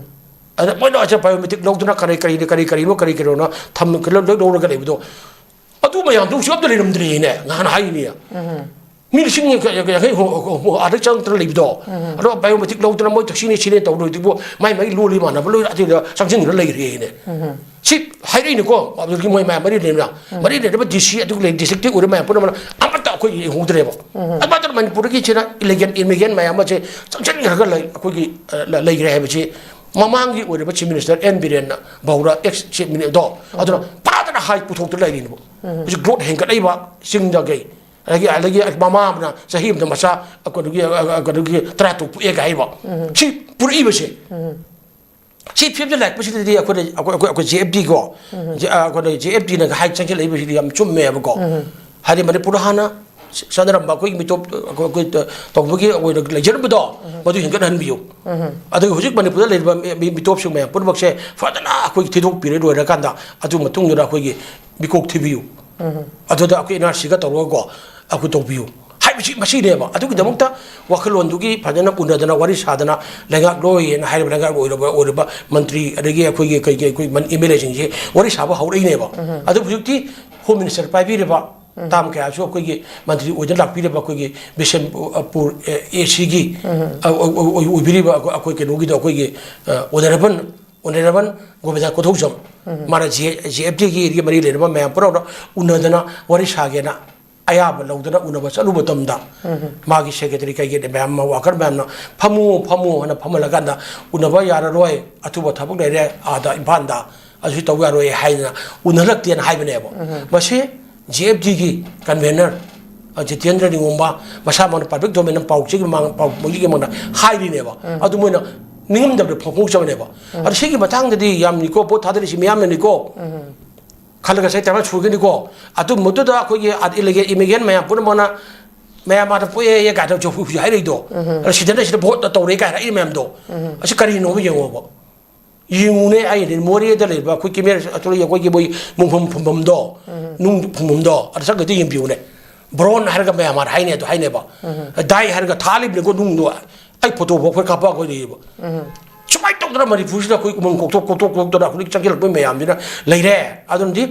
ꯑꯗ ꯃꯣꯏꯅ ꯑꯁꯦ ꯕꯥꯏꯑꯣꯃꯦꯇ꯭ꯔꯤꯛ ꯂꯧꯗꯅ ꯀꯔꯤ, ꯀꯔꯤ, ꯀꯔꯤ, ꯀꯔꯤꯅꯣ, ꯀꯔꯤ, ꯀꯔꯤꯅꯣꯅ ꯊꯝ-, ꯂꯣꯏ ꯂꯧꯔꯒ ꯂꯩꯕꯗꯣ, ꯑꯗꯨ ꯃꯌꯥꯝꯗꯨ ꯍꯧꯖꯤꯛ ꯑꯝꯇ ꯂꯩꯔꯝꯗ꯭ꯔꯦꯅꯦ꯫ ꯉꯍꯥꯟ ꯍꯥꯏꯅꯦ꯫ ꯃꯤ ꯂꯤꯁꯤꯡ ꯌꯥꯡꯈꯩ, ꯌꯥꯡꯈꯩ ꯍꯨ-, ꯍꯨ-, ꯍꯨ-, ꯑꯥꯗ ꯆꯪꯗꯅ ꯂꯩꯕꯗꯣ꯫ ꯑꯗꯣ ꯕꯥꯏꯑꯣꯃꯦꯇ꯭ꯔꯤꯛ ꯂꯧꯗꯅ ꯃꯣꯏ ꯊꯛꯁꯤꯅꯦ ꯁꯤꯅꯦ ꯇꯧꯔꯣꯏꯗꯨꯕꯨ ꯃꯥꯏ ꯃꯥꯏ ꯂꯣꯜꯂꯤ ꯃꯥꯟꯅꯕ ꯂꯣꯏ ꯑꯗꯨꯗ ꯆꯪꯁꯤꯟꯗꯨꯅ ꯂꯩꯈ꯭ꯔꯦꯅꯦ꯫ ꯁꯤ ꯍꯥꯏꯔꯛꯏꯅꯤꯀꯣ, ꯑꯗꯨꯒꯤ ꯃꯣꯏ ꯃꯌꯥꯝ ꯃꯔꯤ ꯂꯩꯅ, ꯃꯔꯤ ꯂꯩꯅꯕ ꯗꯤ ꯁꯤ ꯑꯗꯨꯒ ꯂꯩ, ꯗꯤꯁꯇ꯭ꯔꯤꯛꯇꯤ ꯑꯣꯏꯔ ꯃꯌꯥꯝ ꯄꯨꯝꯅꯃꯛꯅ ꯑꯃꯠꯇ ꯑꯩꯈꯣꯏ ꯌꯦꯡꯍꯧꯗ꯭ꯔꯦꯕ꯫ ꯑꯗꯨꯃꯥꯏꯅ ꯇꯧꯗꯅ ꯃꯅꯤꯄꯨꯔꯗꯒꯤ ꯁꯤꯅ ꯏꯂꯤꯒꯦꯜ ꯏꯃꯤꯒ꯭ꯔꯦꯟ ꯃꯌꯥꯝ ꯑꯃꯁꯦ ꯆꯪꯁꯤꯟꯈ꯭ꯔꯒ ꯂꯩ, ꯑꯩꯈꯣꯏꯒꯤ, ꯑ, ꯂ-, ꯂꯩꯈ꯭ꯔꯦ ꯍꯥꯏꯕꯁꯤ ꯃꯃꯥꯡꯒꯤ ꯑꯣꯏꯔꯤꯕ ꯆꯤꯐ ꯃꯤꯅꯤꯁꯇꯔ ꯑꯦꯟ ꯕꯤꯔꯦꯟꯅ ꯐꯥꯎꯗ, ꯑꯦꯛꯁ ꯆꯤꯐ ꯃꯤꯅꯤꯁꯇꯔꯗꯣ, ꯑꯗꯨꯅ ꯐꯖꯅ ꯍꯥꯏ ꯄꯨꯊꯣꯛꯇꯅ ꯂꯩꯔꯤꯅꯦꯕ꯫ ꯍꯧꯖꯤꯛ ꯒ꯭ꯔꯣꯠ ꯍꯦꯟꯒꯠꯂꯛꯏꯕ ꯆꯤꯡꯗꯒꯤ, ꯑꯗꯒꯤ, ꯑꯗꯒꯤ ꯃꯃꯥ ꯑꯃꯅ ꯆꯍꯤ ꯑꯃꯗ ꯃꯆꯥ ꯀꯩꯅꯣꯒꯤ, ꯑ, ꯑ, ꯀꯩꯅꯣꯒꯤ ꯇꯔꯥ ꯇꯔꯨꯛ ꯄꯣꯛꯑꯦꯒ ꯍꯥꯏꯕ꯫ ꯁꯤ ꯄꯨꯔꯛꯏꯕꯁꯦ꯫ ꯁꯤ ꯐꯤꯕꯝꯗ ꯂꯥꯛꯄꯁꯤꯗꯗꯤ ꯑꯩꯈꯣꯏꯅ, ꯑꯩꯈꯣꯏ, ꯑꯩꯈꯣꯏ, ꯑꯩꯈꯣꯏ ꯖꯦ ꯑꯦꯐ ꯗꯤꯀꯣ, ꯖꯦ-, ꯑ, ꯑꯩꯈꯣꯏꯅ ꯖꯦ ꯑꯦꯐ ꯗꯤꯅꯒ ꯍꯥꯏ ꯆꯪꯁꯤꯜꯂꯛꯏꯕꯁꯤꯗꯤ ꯌꯥꯝ ꯆꯨꯝꯃꯦꯕꯀꯣ꯫ ꯍꯥꯏꯗꯤ ꯃꯅꯤꯄꯨꯔꯗ ꯍꯥꯟꯅ ꯆꯠꯅꯔꯝꯕ ꯑꯩꯈꯣꯏꯒꯤ ꯃꯤꯇꯣꯞ, ꯑꯩꯈꯣꯏ, ꯑꯩꯈꯣꯏ ꯇꯧꯕꯒꯤ ꯑꯣꯏꯅ ꯂꯩꯖꯔꯝꯕꯗꯣ, ꯃꯗꯨ ꯍꯦꯟꯒꯠꯍꯟꯕꯤꯌꯨ꯫ ꯑꯗꯨꯒ ꯍꯧꯖꯤꯛ ꯃꯅꯤꯄꯨꯔꯗ ꯂꯩꯔꯤꯕ ꯃꯤ-, ꯃꯤꯇꯣꯞꯁꯤꯡ ꯃꯌꯥꯝ ꯄꯨꯝꯅꯃꯛꯁꯦ ꯐꯖꯅ ꯑꯩꯈꯣꯏꯒꯤ ꯊꯤꯗꯣꯛꯄꯤꯔꯦ ꯂꯣꯏꯔꯀꯥꯟꯗ, ꯑꯗꯨ ꯃꯇꯨꯡꯗꯨꯗ ꯑꯩꯈꯣꯏꯒꯤ ꯃꯤꯀꯣꯛ ꯊꯤꯕꯤꯌꯨ꯫ ꯑꯗꯨꯗ ꯑꯩꯈꯣꯏ ꯑꯦꯟ ꯑꯥꯔ ꯁꯤꯒ ꯇꯧꯔꯒꯀꯣ, ꯑꯩꯈꯣꯏ ꯇꯧꯕꯤꯌꯨ ꯍꯥꯏꯕꯁꯤ ꯃꯁꯤꯅꯦꯕ꯫ ꯑꯗꯨꯒꯤꯗꯃꯛꯇ ꯋꯥꯈꯜꯂꯣꯟꯗꯨꯒꯤ ꯐꯖꯅ ꯎꯅꯗꯅ, ꯋꯥꯔꯤ ꯁꯥꯗꯅ, ꯂꯩꯉꯥꯛꯂꯣꯏꯅ ꯍꯥꯏꯔꯤꯕ ꯂꯩꯉꯥꯛ ꯑꯣꯏꯔꯕ, ꯑꯣꯏꯔꯤꯕ ꯃꯟꯇ꯭ꯔꯤ, ꯑꯗꯒꯤ ꯑꯩꯈꯣꯏꯒꯤ ꯀꯩ-, ꯀꯩ-, ꯑꯩꯈꯣꯏ ꯃꯟ-, ꯑꯦꯝ ꯑꯦꯜ ꯑꯦꯁꯤꯡꯁꯦ ꯋꯥꯔꯤ ꯁꯥꯕ ꯍꯧꯔꯛꯏꯅꯦꯕ꯫ ꯑꯗꯨ ꯍꯧꯖꯤꯛꯇꯤ ꯍꯣꯝ ꯃꯤꯅꯤꯁꯇꯔ ꯄꯥꯏꯕꯤꯔꯤꯕ ꯇꯥꯝ ꯀꯌꯥꯁꯨ ꯑꯩꯈꯣꯏꯒꯤ ꯃꯟꯇ꯭ꯔꯤ ꯑꯣꯏꯗꯅ ꯂꯥꯛꯄꯤꯔꯤꯕ ꯑꯩꯈꯣꯏꯒꯤ ꯕꯤꯁꯦꯝꯄꯨꯔ, ꯑ, ꯑꯦ ꯁꯤꯒꯤ, ꯑ, ꯑꯣꯏ-, ꯑꯣꯏ-, ꯑꯣꯏꯕꯤꯔꯤꯕ ꯑꯩꯈꯣꯏ, ꯑꯩꯈꯣꯏ ꯀꯩꯅꯣꯒꯤꯗꯣ, ꯑꯩꯈꯣꯏꯒꯤ, ꯑ, ꯑꯣꯅꯔꯦꯕꯜ, ꯑꯣꯅꯔꯦꯕꯜ ꯒꯣꯕꯤꯟꯗ ꯀꯣꯊꯧꯖꯝ, ꯃꯥꯅ ꯖꯦ-, ꯖꯦ ꯑꯦꯐ ꯗꯤꯒꯤ ꯃꯔꯤ ꯂꯩꯅꯕ ꯃꯌꯥꯝ ꯄꯨꯝꯅꯃꯛꯅ ꯎꯅꯗꯅ ꯋꯥꯔꯤ ꯁꯥꯒꯦꯅ ꯑꯌꯥꯕ ꯂꯧꯗꯅ ꯎꯅꯕ ꯆꯠꯂꯨꯕ ꯃꯇꯝꯗ, ꯃꯥꯒꯤ ꯁꯦꯀ꯭ꯔꯦꯇꯔꯤ ꯀꯩꯀꯩ ꯃꯌꯥꯝ ꯑꯃ, ꯋꯥꯀꯔ ꯃꯌꯥꯝꯅ "ꯐꯝꯃꯨ, ꯐꯝꯃꯨ" ꯍꯥꯏꯅ ꯐꯝꯍꯜꯂꯀꯥꯟꯗ, "ꯎꯅꯕ ꯌꯥꯔꯔꯣꯏ, ꯑꯊꯨꯕ ꯊꯕꯛ ꯂꯩꯔꯦ ꯑꯥꯗ ꯏꯝꯐꯥꯜꯗ, ꯑꯗꯨꯁꯨ ꯇꯧ ꯌꯥꯔꯣꯏ" ꯍꯥꯏꯗꯅ ꯎꯅꯍꯜꯂꯛꯇꯦꯅ ꯍꯥꯏꯕꯅꯦꯕ꯫ ꯃꯁꯤ ꯖꯦ ꯑꯦꯐ ꯗꯤꯒꯤ ꯀꯟꯚꯦꯅꯔ, ꯑ, ꯖꯤꯇꯦꯟꯗ꯭ꯔ ꯅꯤꯉꯣꯝꯕ ꯃꯁꯥꯃꯛꯅ ꯄꯕ꯭ꯂꯤꯛ ꯗꯣꯃꯦꯟꯗ ꯄꯥꯎꯆꯦꯒꯤ ꯃꯃꯥꯡ-, ꯄꯥꯎ ꯃꯣꯏꯒꯤ ꯃꯃꯥꯡꯗ ꯍꯥꯏꯔꯤꯅꯦꯕ꯫ ꯑꯗꯨ ꯃꯣꯏꯅ ꯅꯤꯡꯉꯝꯗꯕꯗ ꯐꯣꯡꯗꯣꯛꯆꯕꯅꯦꯕ꯫ ꯑꯗꯣ ꯁꯤꯒꯤ ꯃꯇꯥꯡꯗꯗꯤ ꯌꯥꯝꯅꯤꯀꯣ, ꯚꯣꯠ ꯊꯥꯗꯔꯤꯁꯤ ꯃꯤꯌꯥꯝꯅꯅꯤꯀꯣ꯫ ꯈꯜꯂꯒ ꯆꯍꯤ ꯇꯔꯥꯃꯉꯥ ꯁꯨꯔꯒꯅꯤꯀꯣ꯫ ꯑꯗꯨꯝꯕꯗꯨꯗ ꯑꯩꯈꯣꯏꯒꯤ ꯑꯥꯗ ꯏꯂꯤꯒꯦꯜ ꯏꯃꯤꯒ꯭ꯔꯦꯟ ꯃꯌꯥꯝ ꯄꯨꯝꯅꯃꯛꯅ ꯃꯌꯥꯝ ꯑꯥꯗ ꯄꯣꯛꯑꯦ ꯀꯥꯏꯅ ꯍꯧꯖꯤꯛ ꯍꯧꯖꯤꯛ ꯍꯥꯏꯔꯛꯏꯗꯣ꯫ ꯑꯗꯣ ꯁꯤꯗꯅ ꯁꯤꯗ ꯚꯣꯠ ꯇꯧꯔꯦ ꯀꯥꯏꯅ ꯍꯥꯏꯔꯛꯏ ꯃꯌꯥꯝꯗꯣ꯫ ꯑꯁꯤ ꯀꯔꯤꯅꯣꯕ ꯌꯦꯡꯉꯣꯕ꯫ ꯌꯦꯡꯉꯨꯅꯦ, ꯑꯩ ꯃꯣꯔꯦꯗ ꯂꯩꯕ ꯑꯩꯈꯣꯏ ꯀꯦꯃꯦꯔꯥ ꯑꯇꯣꯞꯄ ꯑꯩꯈꯣꯏꯒꯤ ꯃꯣꯏ ꯃꯨꯡꯐꯝ ꯐꯨꯝꯐꯝꯗꯣ, ꯅꯨꯡ ꯐꯨꯝꯐꯝꯗꯣ, ꯑꯗ ꯆꯪꯒꯗꯤ ꯌꯦꯡꯕꯤꯌꯨꯅꯦ꯫ ꯕ꯭ꯔꯣꯟ ꯍꯥꯏꯔꯒ ꯃꯌꯥꯝ ꯍꯥꯏꯅꯦ, ꯑꯗꯣ ꯍꯥꯏꯅꯦꯕ꯫ ꯗꯥꯏ ꯍꯥꯏꯔꯒ ꯊꯥꯜꯂꯤꯕꯅꯤꯀꯣ ꯅꯨꯡꯗꯣ꯫ ꯑꯩ ꯐꯣꯇꯣ ꯐꯥꯎ ꯑꯩꯈꯣꯏ ꯀꯥꯞꯄ ꯑꯩꯈꯣꯏ ꯂꯩꯌꯦꯕ꯫ ꯁꯨꯃꯥꯏꯅ ꯇꯧꯗꯅ ꯃꯅꯤꯄꯨꯔꯁꯤꯗ ꯑꯩꯈꯣꯏ ꯎꯃꯪ ꯀꯣꯛꯊꯣꯛ, ꯀꯣꯛꯊꯣꯛ, ꯀꯣꯛꯊꯣꯛꯇꯅ ꯍꯧꯖꯤꯛ ꯆꯪꯁꯤꯜꯂꯛꯄ ꯃꯌꯥꯝꯁꯤꯅ ꯂꯩꯔꯦ꯫ ꯑꯗꯨꯅꯗꯤ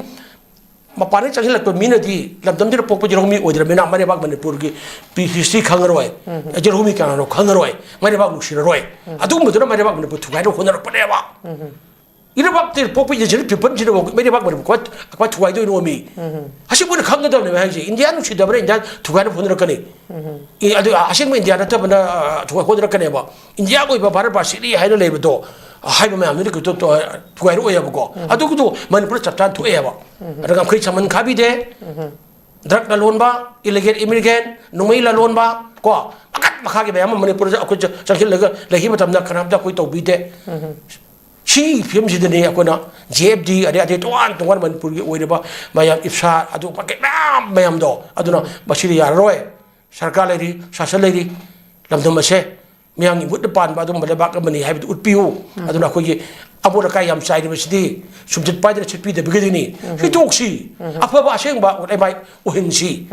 ꯃꯄꯥꯟꯗꯒꯤ ꯆꯪꯁꯤꯜꯂꯛꯄ ꯃꯤꯅꯗꯤ ꯂꯝꯗꯝꯁꯤꯗ ꯄꯣꯛꯄ ꯌꯦꯜꯍꯧꯃꯤ ꯑꯣꯏꯗ꯭ꯔꯕꯅꯤꯅ ꯃꯔꯩꯕꯥꯛ ꯃꯅꯤꯄꯨꯔꯒꯤ ꯄꯤ-, ꯍꯤꯁꯇ꯭ꯔꯤ ꯈꯪꯉꯔꯣꯏ, ꯌꯦꯜꯍꯧꯃꯤ ꯀꯅꯥꯅꯣ ꯈꯪꯉꯔꯣꯏ, ꯃꯔꯩꯕꯥꯛ ꯅꯨꯡꯁꯤꯔꯔꯣꯏ꯫ ꯑꯗꯨꯒꯨꯝꯕꯗꯨꯅ ꯃꯔꯩꯕꯥꯛ ꯃꯅꯤꯄꯨꯔ ꯊꯨꯒꯥꯏꯅꯕ ꯍꯣꯠꯅꯔꯛꯄꯅꯦꯕ꯫ ꯏꯔꯩꯕꯥꯛꯇ ꯄꯣꯛꯄ ꯏꯟꯗꯤꯖꯤꯅꯁ ꯄꯤꯄꯜꯁꯤꯅꯕꯨ ꯃꯩꯔꯩꯕꯥꯛ ꯃꯅꯤꯄꯨꯔ ꯀꯃꯥꯏ, ꯀꯃꯥꯏ ꯊꯨꯒꯥꯏꯗꯣꯏꯅꯣ ꯃꯤ? ꯑꯁꯤ ꯃꯣꯏꯅ ꯈꯪꯒꯗꯕꯅꯦꯕ ꯍꯥꯏꯁꯦ꯫ ꯏꯟꯗꯤꯌꯥ ꯅꯨꯡꯁꯤꯗꯕꯅ ꯏꯟꯗꯤꯌꯥ ꯊꯨꯒꯥꯏꯅꯕ ꯍꯣꯠꯅꯔꯛꯀꯅꯤ꯫ ꯏ-, ꯑꯗꯨ ꯑꯁꯦꯡꯕ ꯏꯟꯗꯤꯌꯥ ꯅꯠꯇꯕꯅ, ꯑ, ꯊꯨꯒꯥꯏ ꯍꯣꯠꯅꯔꯛꯀꯅꯦꯕ꯫ ꯏꯟꯗꯤꯌꯥꯒꯤ ꯑꯣꯏꯕ ꯚꯥꯔꯠ ꯚꯥꯁꯤꯅꯤ ꯍꯥꯏꯅ ꯂꯩꯕꯗꯣ, ꯍꯥꯏꯕ ꯃꯌꯥꯝꯗꯨꯗꯤ ꯀꯩꯁꯨ ꯊꯨ-, ꯊꯨꯒꯥꯏꯔꯛꯑꯣꯏꯌꯦꯕꯀꯣ꯫ ꯑꯗꯨꯒꯤꯗꯣ ꯃꯅꯤꯄꯨꯔꯗ ꯆꯞ ꯆꯥꯅ ꯊꯣꯛꯑꯦꯕ꯫ ꯑꯗ ꯉꯝꯈꯩ ꯁꯃꯟ ꯈꯥꯕꯤꯗꯦ, ꯗ꯭ꯔꯒ ꯂꯂꯣꯟꯕ, ꯏꯂꯤꯒꯦꯜ ꯏꯃꯤꯒ꯭ꯔꯦꯟ, ꯅꯣꯡꯃꯩ ꯂꯂꯣꯟꯕ, ꯀꯣ, ꯃꯈꯥ ꯃꯈꯥꯒꯤ ꯃꯌꯥꯝ ꯑꯃ ꯃꯅꯤꯄꯨꯔꯗ ꯑꯩꯈꯣꯏ ꯆ-, ꯆꯪꯁꯤꯜꯂꯒ ꯂꯩꯈꯤꯕ ꯃꯇꯝꯗ ꯀꯅꯥꯝꯇ ꯑꯩꯈꯣꯏ ꯇꯧꯕꯤꯗꯦ꯫ ꯁꯤ ꯐꯤꯕꯝꯁꯤꯗꯅꯤ ꯑꯩꯈꯣꯏꯅ ꯖꯦ ꯑꯦꯐ ꯗꯤ, ꯑꯗꯩ, ꯑꯗꯩ ꯇꯣꯉꯥꯟ ꯇꯣꯉꯥꯟ ꯃꯅꯤꯄꯨꯔꯒꯤ ꯑꯣꯏꯔꯤꯕ ꯃꯌꯥꯝ, ꯏꯞꯁꯥ, ꯑꯗꯨ ꯄꯥꯀꯦꯠ ꯃꯌꯥꯝ ꯃꯌꯥꯝꯗꯣ, ꯑꯗꯨꯅ ꯃꯁꯤꯗꯤ ꯌꯥꯔꯔꯣꯏ꯫ ꯁꯔꯀꯥꯔ ꯂꯩꯔꯤ, ꯁꯥꯁꯟ ꯂꯩꯔꯤ, ꯂꯝꯗꯝ ꯑꯁꯦ ꯃꯤꯌꯥꯝꯒꯤ ꯃꯤꯍꯨꯠꯅ ꯄꯥꯟꯕ ꯑꯗꯨꯒꯨꯝꯕ ꯂꯩꯕꯥꯛ ꯑꯃꯅꯤ ꯍꯥꯏꯕꯗꯨ ꯎꯠꯄꯤꯌꯨ꯫ ꯑꯗꯨꯅ ꯑꯩꯈꯣꯏꯒꯤ ꯑꯃꯣꯠ ꯑꯀꯥꯏ ꯌꯥꯝ ꯆꯥꯏꯔꯤꯕꯁꯤꯗꯤ ꯁꯨꯝꯆꯠ ꯄꯥꯏꯗꯅ ꯁꯤꯠꯄꯤꯗꯕꯒꯤꯗꯨꯅꯤ꯫ ꯁꯤ ꯇꯣꯛꯁꯤ꯫ ꯑꯐꯕ ꯑꯁꯦꯡꯕ ꯂꯩꯃꯥꯏ ꯑꯣꯏꯍꯟꯁꯤ꯫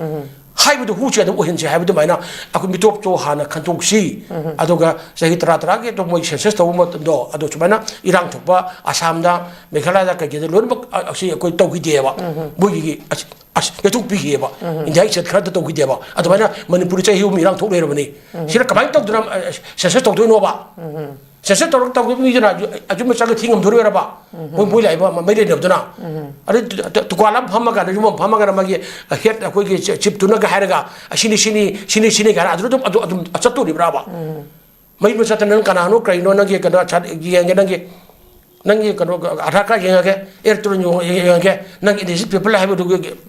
ꯍꯥꯏꯕꯗꯨ ꯍꯨ ꯆꯦꯟꯗꯕ ꯑꯣꯏꯍꯟꯁꯤ ꯍꯥꯏꯕ ꯑꯗꯨꯃꯥꯏꯅ ꯑꯩꯈꯣꯏ ꯃꯤꯇꯣꯞꯇꯣ ꯍꯥꯟꯅ ꯈꯟꯗꯣꯛꯁꯤ꯫ ꯑꯗꯨꯒ ꯆꯍꯤ ꯇꯔꯥ ꯇꯔꯥꯒꯤ ꯑꯗꯨꯝ ꯃꯣꯏ ꯁꯦꯟꯁꯁ ꯇꯧꯕ ꯃꯇꯝꯗꯣ ꯑꯗꯨ ꯁꯨꯃꯥꯏꯅ ꯏꯔꯥꯡ ꯊꯣꯛꯄ ꯑꯁꯥꯝꯗ, ꯃꯦꯘꯥꯂꯌꯥꯗ, ꯀꯩꯀꯩꯗ ꯂꯣꯏꯅꯃꯛ ꯑ-, ꯑꯁꯤ ꯑꯩꯈꯣꯏ ꯇꯧꯈꯤꯗꯦꯕ꯫ ꯃꯣꯏꯒꯤ ꯑꯁ, ꯑꯁ, ꯌꯩꯊꯣꯛꯄꯤꯈꯤꯑꯕ꯫ ꯏꯟꯗꯤꯌꯥꯒꯤ ꯁꯦꯠ ꯈꯔꯗ ꯇꯧꯈꯤꯗꯦꯕ꯫ ꯑꯗꯨꯃꯥꯏꯅ ꯃꯅꯤꯄꯨꯔꯗ ꯆꯍꯤ ꯑꯍꯨꯝ ꯏꯔꯥꯡ ꯊꯣꯛ ꯂꯩꯔꯕꯅꯤ꯫ ꯁꯤꯗ ꯀꯃꯥꯏꯅ ꯇꯧꯗꯅ, ꯑ, ꯁꯦꯟꯁꯁ ꯇꯧꯗꯣꯏꯅꯣꯕ? ꯁꯦꯟꯁꯁ ꯇꯧꯔꯒ ꯇꯧꯈꯤꯕ ꯃꯤꯗꯨꯅ ꯑꯆꯨꯝꯕ ꯆꯪꯒ ꯊꯤ ꯉꯝꯗꯣꯔꯣꯏꯔꯕ? ꯃꯣꯏ, ꯃꯣꯏ ꯂꯥꯛꯏꯕ ꯃ-, ꯃꯩ ꯂꯩꯅꯕꯗꯨꯅ? ꯑꯗꯩ ꯇꯨ-, ꯇꯨ-, ꯗꯨꯀꯥꯟ ꯑꯃ ꯐꯝꯃꯒ, ꯌꯨꯝ ꯑꯃ ꯐꯝꯃꯒꯅ ꯃꯥꯒꯤ, ꯑ, ꯍꯦꯠ ꯑꯩꯈꯣꯏꯒꯤ ꯆꯤ-, ꯆꯤꯞꯇꯨꯅꯒ ꯍꯥꯏꯔꯒ, ꯑ, ꯁꯤꯅꯤ, ꯁꯤꯅꯤ, ꯁꯤꯅꯤ, ꯁꯤꯅꯤ ꯀꯥꯏꯅ ꯑꯗꯨꯗ ꯑꯗꯨꯝ, ꯑꯗꯨ, ꯑꯗꯨꯝ ꯆꯠꯇꯣꯔꯤꯕ꯭ꯔꯕ? ꯃꯌꯨꯝꯗ ꯆꯠꯇꯅ ꯅꯪ ꯀꯅꯥꯅꯣ, ꯀꯔꯤꯅꯣ, ꯅꯪꯒꯤ ꯀꯩꯅꯣ, ꯁꯥ-, ꯌꯦꯡꯒꯦ, ꯅꯪꯒꯤ, ꯅꯪꯒꯤ ꯀꯩꯅꯣ, ꯑꯙꯥꯔ ꯀꯥꯔꯗ ꯌꯦꯡꯉꯒꯦ, ꯏꯂꯦꯛꯇꯣꯔꯦꯜ ꯌꯦꯡꯉꯒꯦ, ꯅꯪꯒꯤ ꯏꯂꯤꯖꯤꯠ ꯄꯦꯄꯔ ꯂꯩ ꯍꯥꯏꯕꯗꯨ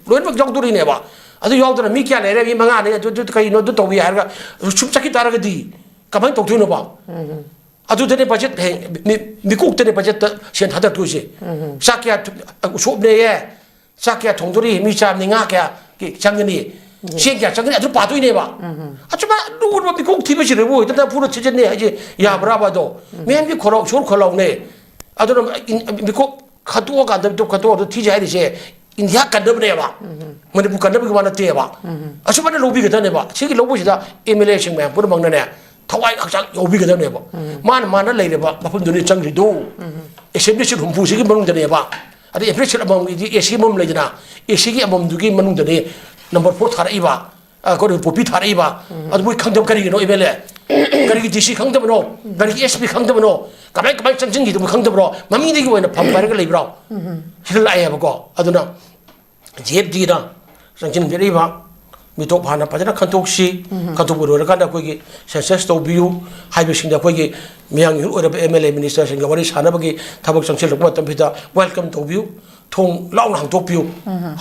ꯂꯣꯏꯅꯃꯛ ꯌꯥꯎꯗꯣꯔꯤꯅꯦꯕ꯫ ꯑꯗꯨ ꯌꯥꯎꯗꯅ ꯃꯤ ꯀꯌꯥ ꯂꯩꯔꯦ, ꯃꯤ ꯃꯉꯥꯅꯦ, ꯑꯗꯨ, ꯑꯗꯨ ꯀꯔꯤꯅꯣ, ꯑꯗꯨ ꯇꯧꯕꯤ ꯍꯥꯏꯔꯒ ꯁꯨꯝ ꯆꯠꯈꯤ ꯇꯥꯔꯒꯗꯤ ꯀꯃꯥꯏꯅ ꯇꯧꯗꯣꯏꯅꯣꯕ? ꯑꯗꯨꯗꯅꯦ ꯕꯖꯦꯠ ꯍꯌꯦꯡ ꯃꯤ-, ꯃꯤꯀꯣꯛꯇꯅꯦ ꯕꯖꯦꯠꯇ ꯁꯦꯟ ꯊꯥꯗꯔꯛꯇꯣꯏꯁꯦ꯫ ꯆꯥꯛ ꯀꯌꯥ ꯊ-, ꯎꯁꯣꯞꯅꯦꯌꯦ, ꯆꯥꯛ ꯀꯌꯥ ꯊꯣꯡꯗꯣꯔꯤ? ꯃꯤ ꯆꯥꯝꯅꯤ, ꯉꯥ ꯀꯌꯥ ꯀꯤ ꯆꯪꯒꯅꯤ? ꯆꯦꯡ ꯀꯌꯥ ꯆꯪꯒꯅꯤ? ꯑꯗꯨ ꯄꯥꯗꯣꯏꯅꯦꯕ꯫ ꯑꯆꯨꯝꯕ ꯂꯨꯔꯕ ꯃꯤꯀꯣꯛ ꯊꯤꯕꯁꯤꯗꯕꯨ ꯍꯦꯛꯇ ꯐꯨꯔ ꯊꯤꯖꯤꯟꯅꯤ ꯍꯥꯏꯁꯦ ꯌꯥꯕ꯭ꯔꯥꯕ ꯑꯗꯣ? ꯃꯤꯌꯥꯝꯒꯤ ꯈꯣꯜꯂꯥꯎ, ꯁꯣꯔ ꯈꯣꯜꯂꯥꯎꯅꯦ꯫ ꯑꯗꯨꯅ ꯏꯟ-, ꯃꯤꯀꯣꯛ ꯈꯠꯇꯣꯛꯑꯀꯥꯟꯗ, ꯃꯤꯀꯣꯛ ꯈꯠꯇꯣꯛꯑꯒ ꯊꯤꯖꯦ ꯍꯥꯏꯔꯤꯁꯦ ꯏꯟꯗꯤꯌꯥ ꯀꯟꯅꯕꯅꯦꯕ꯫ ꯃꯅꯤꯄꯨꯔ ꯀꯟꯅꯕꯒꯤ ꯋꯥ ꯅꯠꯇꯦꯕ꯫ ꯑꯁꯨꯃꯥꯏꯅ ꯂꯧꯕꯤꯒꯗꯕꯅꯦꯕ꯫ ꯁꯤꯒꯤ ꯂꯧꯕꯁꯤꯗ ꯑꯦꯝ ꯑꯦꯜ ꯑꯦꯁꯤꯡ ꯃꯌꯥꯝ ꯄꯨꯝꯅꯃꯛꯅꯅꯦ, ꯊꯋꯥꯏ ꯍꯛꯆꯥꯡ ꯌꯥꯎꯕꯤꯒꯗꯕꯅꯦꯕ꯫ ꯃꯥꯅ, ꯃꯥꯅ ꯂꯩꯔꯤꯕ ꯃꯐꯝꯗꯨꯅꯤ ꯆꯪꯈ꯭ꯔꯤꯗꯣ꯫ ꯑꯦꯁꯦꯝꯕ꯭ꯂꯤ ꯁꯤꯠ ꯍꯨꯝꯐꯨꯁꯤꯒꯤ ꯃꯅꯨꯡꯗꯅꯦꯕ꯫ ꯑꯗꯩ ꯑꯦꯝ ꯑꯦꯜ ꯑꯦ ꯁꯤꯠ ꯑꯃꯃꯝꯒꯤꯗꯤ ꯑꯦ ꯁꯤ ꯑꯃꯃꯝ ꯂꯩꯗꯅ, ꯑꯦ ꯁꯤꯒꯤ ꯑꯃꯃꯝꯗꯨꯒꯤ ꯃꯅꯨꯡꯗꯅꯦ ꯅꯝꯕꯔ ꯐꯣꯔ ꯊꯥꯔꯛꯏꯕ, ꯑ, ꯑꯩꯈꯣꯏ ꯄꯣꯄꯤ ꯊꯥꯔꯛꯏꯕ꯫ ꯑꯗꯨ ꯃꯣꯏ ꯈꯪꯗꯕ ꯀꯔꯤꯒꯤꯅꯣ ꯑꯦꯝ ꯑꯦꯜ ꯑꯦ? ꯀꯔꯤꯒꯤ ꯗꯤ ꯁꯤ ꯈꯪꯗꯕꯅꯣ? ꯀꯔꯤꯒꯤ ꯑꯦꯁ ꯄꯤ ꯈꯪꯗꯕꯅꯣ? ꯀꯃꯥꯏ ꯀꯃꯥꯏ ꯆꯪꯁꯤꯟꯈꯤꯗꯕꯅꯣ ꯈꯪꯗꯕ꯭ꯔꯣ? ꯃꯃꯤꯡꯗꯒꯤ ꯑꯣꯏꯅ ꯐꯝ ꯄꯥꯏꯔꯒ ꯂꯩꯕ꯭ꯔꯣ? ꯁꯤꯗ ꯂꯥꯛꯑꯦꯕꯀꯣ꯫ ꯑꯗꯨꯅ ꯖꯤ ꯑꯦꯐ ꯗꯤꯅ ꯆꯪꯁꯤꯟꯕꯤꯔꯛꯏꯕ ꯃꯤꯇꯣꯞ ꯍꯥꯟꯅ ꯐꯖꯅ ꯈꯟꯗꯣꯛꯁꯤ꯫ ꯈꯟꯗꯣꯛꯄ ꯂꯣꯏꯔꯀꯥꯟꯗ ꯑꯩꯈꯣꯏꯒꯤ ꯁꯦꯟꯁꯁ ꯇꯧꯕꯤꯌꯨ ꯍꯥꯏꯕꯁꯤꯡꯗ ꯑꯩꯈꯣꯏꯒꯤ ꯃꯤꯌꯥꯝꯒꯤ ꯃꯤꯍꯨꯠ ꯑꯣꯏꯔꯕ ꯑꯦꯝ ꯑꯦꯜ ꯑꯦ ꯃꯤꯅꯤꯁꯇꯔꯁꯤꯡꯒ ꯋꯥꯔꯤ ꯁꯥꯟꯅꯕꯒꯤ ꯊꯕꯛ ꯆꯪꯁꯤꯜꯂꯛꯄ ꯃꯇꯝꯁꯤꯗ ꯋꯦꯜꯀꯝ ꯇꯧꯕꯤꯌꯨ꯫ ꯊꯣꯡ ꯂꯥꯎꯅ ꯍꯥꯡꯗꯣꯛꯄꯤꯌꯨ꯫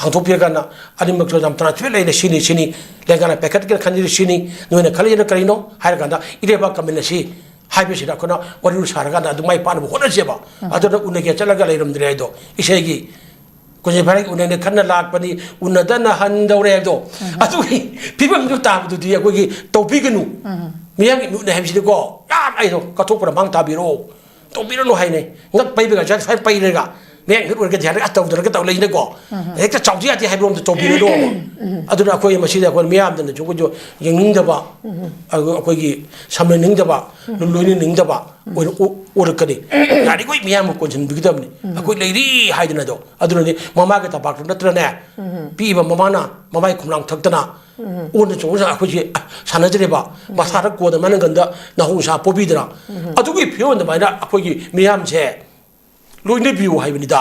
ꯍꯥꯡꯗꯣꯛꯄꯤꯔꯀꯥꯟꯗ ꯑꯅꯤꯃꯛꯇꯣ ꯌꯥꯝ transparent ꯂꯩꯅ ꯁꯤꯅꯤ, ꯁꯤꯅꯤ, ꯂꯦꯡꯒꯥꯅ ꯄꯥꯏꯈꯠꯀꯦꯅ ꯈꯟꯖꯔꯤ ꯁꯤꯅꯤ, ꯅꯣꯏꯅ ꯈꯜꯂꯤꯁꯤꯅ ꯀꯔꯤꯅꯣ ꯍꯥꯏꯔꯀꯥꯟꯗ ꯏꯔꯩꯕꯥꯛ ꯀꯃꯟ ꯑꯁꯤ ꯍꯥꯏꯕꯁꯤꯗ ꯑꯩꯈꯣꯏꯅ ꯋꯥꯔꯤ ꯁꯥꯔꯀꯥꯟꯗ ꯑꯗꯨ ꯃꯥꯏ ꯄꯥꯛꯅꯕ ꯍꯣꯠꯅꯁꯦꯕ꯫ ꯑꯗꯨꯅ ꯎꯅꯒꯦ ꯆꯠꯂꯒ ꯂꯩꯔꯝꯗ꯭ꯔꯦ ꯍꯥꯏꯗꯣ ꯏꯁꯩꯒꯤ ꯀꯨꯟꯖꯩ ꯐꯥꯏꯔꯦꯟꯒꯤ ꯎꯅꯅꯦ ꯈꯟꯅ ꯂꯥꯛꯄꯅꯤ, ꯎꯅꯗꯅ ꯍꯟꯗꯧꯔꯦ ꯍꯥꯏꯕꯗꯣ꯫ ꯑꯗꯨꯒꯤ ꯐꯤꯕꯝꯗꯨ ꯇꯥꯕꯗꯨꯗꯤ ꯑꯩꯈꯣꯏꯒꯤ ꯇꯧꯕꯤꯒꯅꯨ꯫ ꯃꯤꯌꯥꯝꯒꯤ ꯃꯤꯍꯨꯠꯅꯦ ꯍꯥꯏꯕꯁꯤꯗꯤꯀꯣ, ꯌꯥꯝ ꯑꯩꯗꯣ ꯀꯠꯊꯣꯛꯄꯅ ꯃꯥꯡ ꯇꯥꯕꯤꯔꯛꯑꯣ꯫ ꯇꯧꯕꯤꯔꯅꯨ ꯍꯥꯏꯅꯩ꯫ ꯉꯛ ꯄꯩꯕꯒ ꯁꯨꯃꯥꯏꯅ ꯄꯩꯔꯒ ꯃꯌꯥꯡ ꯃꯤꯍꯨꯠ ꯑꯣꯏꯔꯒꯗꯤ ꯍꯥꯏꯔꯒ ꯇꯧꯗꯅꯒ ꯇꯧ ꯂꯩꯅꯀꯣ꯫ ꯍꯦꯛꯇ ꯆꯥꯎꯗꯤ ꯌꯥꯗꯦ ꯍꯥꯏꯕ ꯑꯃꯗ ꯇꯧꯕꯤꯔꯅꯣꯕ꯫ ꯑꯗꯨꯅ ꯑꯩꯈꯣꯏ ꯃꯁꯤꯗ ꯑꯩꯈꯣꯏ ꯃꯤꯌꯥꯝꯗꯅꯁꯨ ꯑꯩꯈꯣꯏꯁꯨ ꯌꯦꯡꯅꯤꯡꯗꯕ, ꯑꯗꯨꯒ ꯑꯩꯈꯣꯏꯒꯤ ꯁꯝꯅꯅꯤꯡꯗꯕ, ꯂꯣꯏꯅꯅꯤꯡꯗꯕ ꯑꯣꯏꯔ-, ꯑꯣ-, ꯑꯣꯏꯔꯛꯀꯅꯤ꯫ ꯌꯥꯔꯤꯈꯣꯏ ꯃꯤꯌꯥꯝꯕꯨ ꯀꯣꯟꯁꯤꯟꯕꯤꯒꯗꯕꯅꯤ꯫ ꯑꯩꯈꯣꯏ ꯂꯩꯔꯤ ꯍꯥꯏꯗꯅꯗꯣ꯫ ꯑꯗꯨꯅꯗꯤ ꯃꯃꯥꯒꯤ ꯊꯕꯥꯛꯇꯨ ꯅꯠꯇ꯭ꯔꯅꯦ, ꯄꯤꯛꯏꯕ ꯃꯃꯥꯅ ꯃꯃꯥꯏ ꯈꯨꯝꯂꯥꯡ ꯊꯛꯇꯅ ꯑꯣꯟꯅ ꯆꯣꯡꯅ ꯑꯩꯈꯣꯏꯁꯦ ꯁꯥꯟꯅꯖꯔꯤꯕ, ꯃꯁꯥꯗ ꯀꯣꯟꯅ ꯃꯥꯅ ꯒꯟꯗ ꯅꯍꯧ ꯅꯨꯡꯁꯥ ꯄꯣꯕꯤꯗꯅ꯫ ꯑꯗꯨꯒꯤ ꯐꯤꯕꯝ ꯑꯗꯨꯃꯥꯏꯅ ꯑꯩꯈꯣꯏꯒꯤ ꯃꯤꯌꯥꯝꯁꯦ ꯂꯣꯏꯅꯕꯤꯌꯨ ꯍꯥꯏꯕꯅꯤꯗ꯫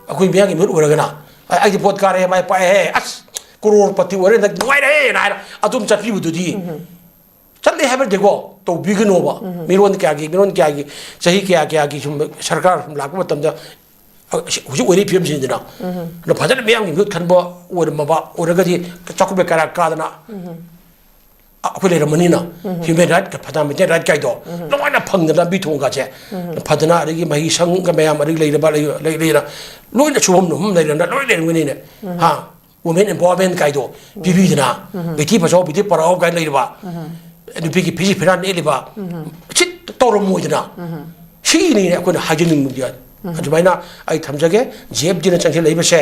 ꯑꯩꯈꯣꯏ ꯃꯤꯌꯥꯝꯒꯤ ꯃꯤꯍꯨꯠ ꯑꯣꯏꯔꯒꯅ, "ꯑꯩ, ꯑꯩꯗꯤ ꯚꯣꯠ ꯀꯥꯔꯦ, ꯃꯥꯏ ꯄꯥꯛꯑꯦ, ꯑꯁ, ꯀꯔꯣꯔꯄꯇꯤ ꯑꯣꯏꯔꯦ, ꯅꯪ ꯅꯨꯡꯉꯥꯏꯔꯦꯅ" ꯍꯥꯏꯔ ꯑꯗꯨꯝ ꯆꯠꯄꯤꯕꯗꯨꯗꯤ꯫ ꯆꯠꯂꯦ ꯍꯥꯏꯕ ꯅꯠꯇꯦꯀꯣ, ꯇꯧꯕꯤꯒꯅꯣꯕ꯫ ꯃꯤꯔꯣꯟ ꯀꯌꯥꯒꯤ, ꯃꯤꯔꯣꯟ ꯀꯌꯥꯒꯤ, ꯆꯍꯤ ꯀꯌꯥ ꯀꯌꯥꯒꯤ ꯁꯨꯝ ꯁꯔꯀꯥꯔ ꯁꯨꯝ ꯂꯥꯛꯄ ꯃꯇꯝꯗ, ꯑ, ꯍꯧꯖꯤꯛ ꯑꯣꯏꯔꯤꯕ ꯐꯤꯕꯝꯁꯤꯗꯅ꯫ ꯑꯗꯣ ꯐꯖꯅ ꯃꯤꯌꯥꯝꯒꯤ ꯃꯤꯍꯨꯠ ꯈꯟꯕ ꯑꯣꯏꯔꯝꯃꯕ ꯑꯣꯏꯔꯒꯗꯤ ꯆꯥꯎꯈꯠꯄ ꯀꯌꯥ ꯀꯥꯗꯅ ꯑꯩꯈꯣꯏ ꯂꯩꯔꯝꯃꯅꯤꯅ꯫ ꯍ꯭ꯌꯨꯃꯦꯟ ꯔꯥꯏꯠ, ꯐꯟꯗꯥꯃꯦꯟꯇꯦꯜ ꯔꯥꯏꯠ ꯀꯥꯏꯗꯣ ꯂꯣꯏꯅ ꯐꯪꯗꯅ ꯂꯝꯕꯤ ꯊꯣꯡꯒꯁꯦ ꯐꯖꯅ, ꯑꯗꯒꯤ ꯃꯍꯩ ꯁꯪꯒ ꯃꯌꯥꯝ ꯑꯗꯒꯤ ꯂꯩꯔꯕ, ꯂꯩ-, ꯂꯩ-, ꯂꯩꯔ ꯂꯣꯏꯅ ꯁꯨꯐꯝ ꯅꯣꯝꯐꯝ ꯂꯩꯔꯝꯗ ꯂꯣꯏ ꯂꯩꯔꯝꯒꯅꯤꯅꯦ꯫ ꯍꯥ? ꯋꯨꯃꯦꯟ ꯑꯦꯝꯄꯥꯋꯔꯃꯦꯟ ꯀꯥꯏꯗꯣ ꯄꯤꯕꯤꯗꯅ, ꯕꯦꯇꯤ ꯕꯆꯥꯎ, ꯕꯦꯇꯤ ꯄꯔꯥꯎ ꯀꯥꯏꯅ ꯂꯩꯔꯤꯕ, ꯅꯨꯄꯤꯒꯤ ꯐꯤꯖꯤ ꯐꯤꯔꯥꯟ ꯅꯦꯠꯂꯤꯕ, ꯁꯤ ꯇꯧꯔꯝꯃꯣꯏꯗꯅ꯫ ꯁꯤꯅꯤꯅꯦ ꯑꯩꯈꯣꯏꯅ ꯍꯥꯏꯖꯅꯤꯡꯕꯗꯤ꯫ ꯑꯗꯨꯃꯥꯏꯅ ꯑꯩ ꯊꯝꯖꯒꯦ꯫ ꯖꯤ ꯑꯦꯐ ꯗꯤꯅ ꯆꯪꯁꯤꯜꯂꯛꯏꯕꯁꯦ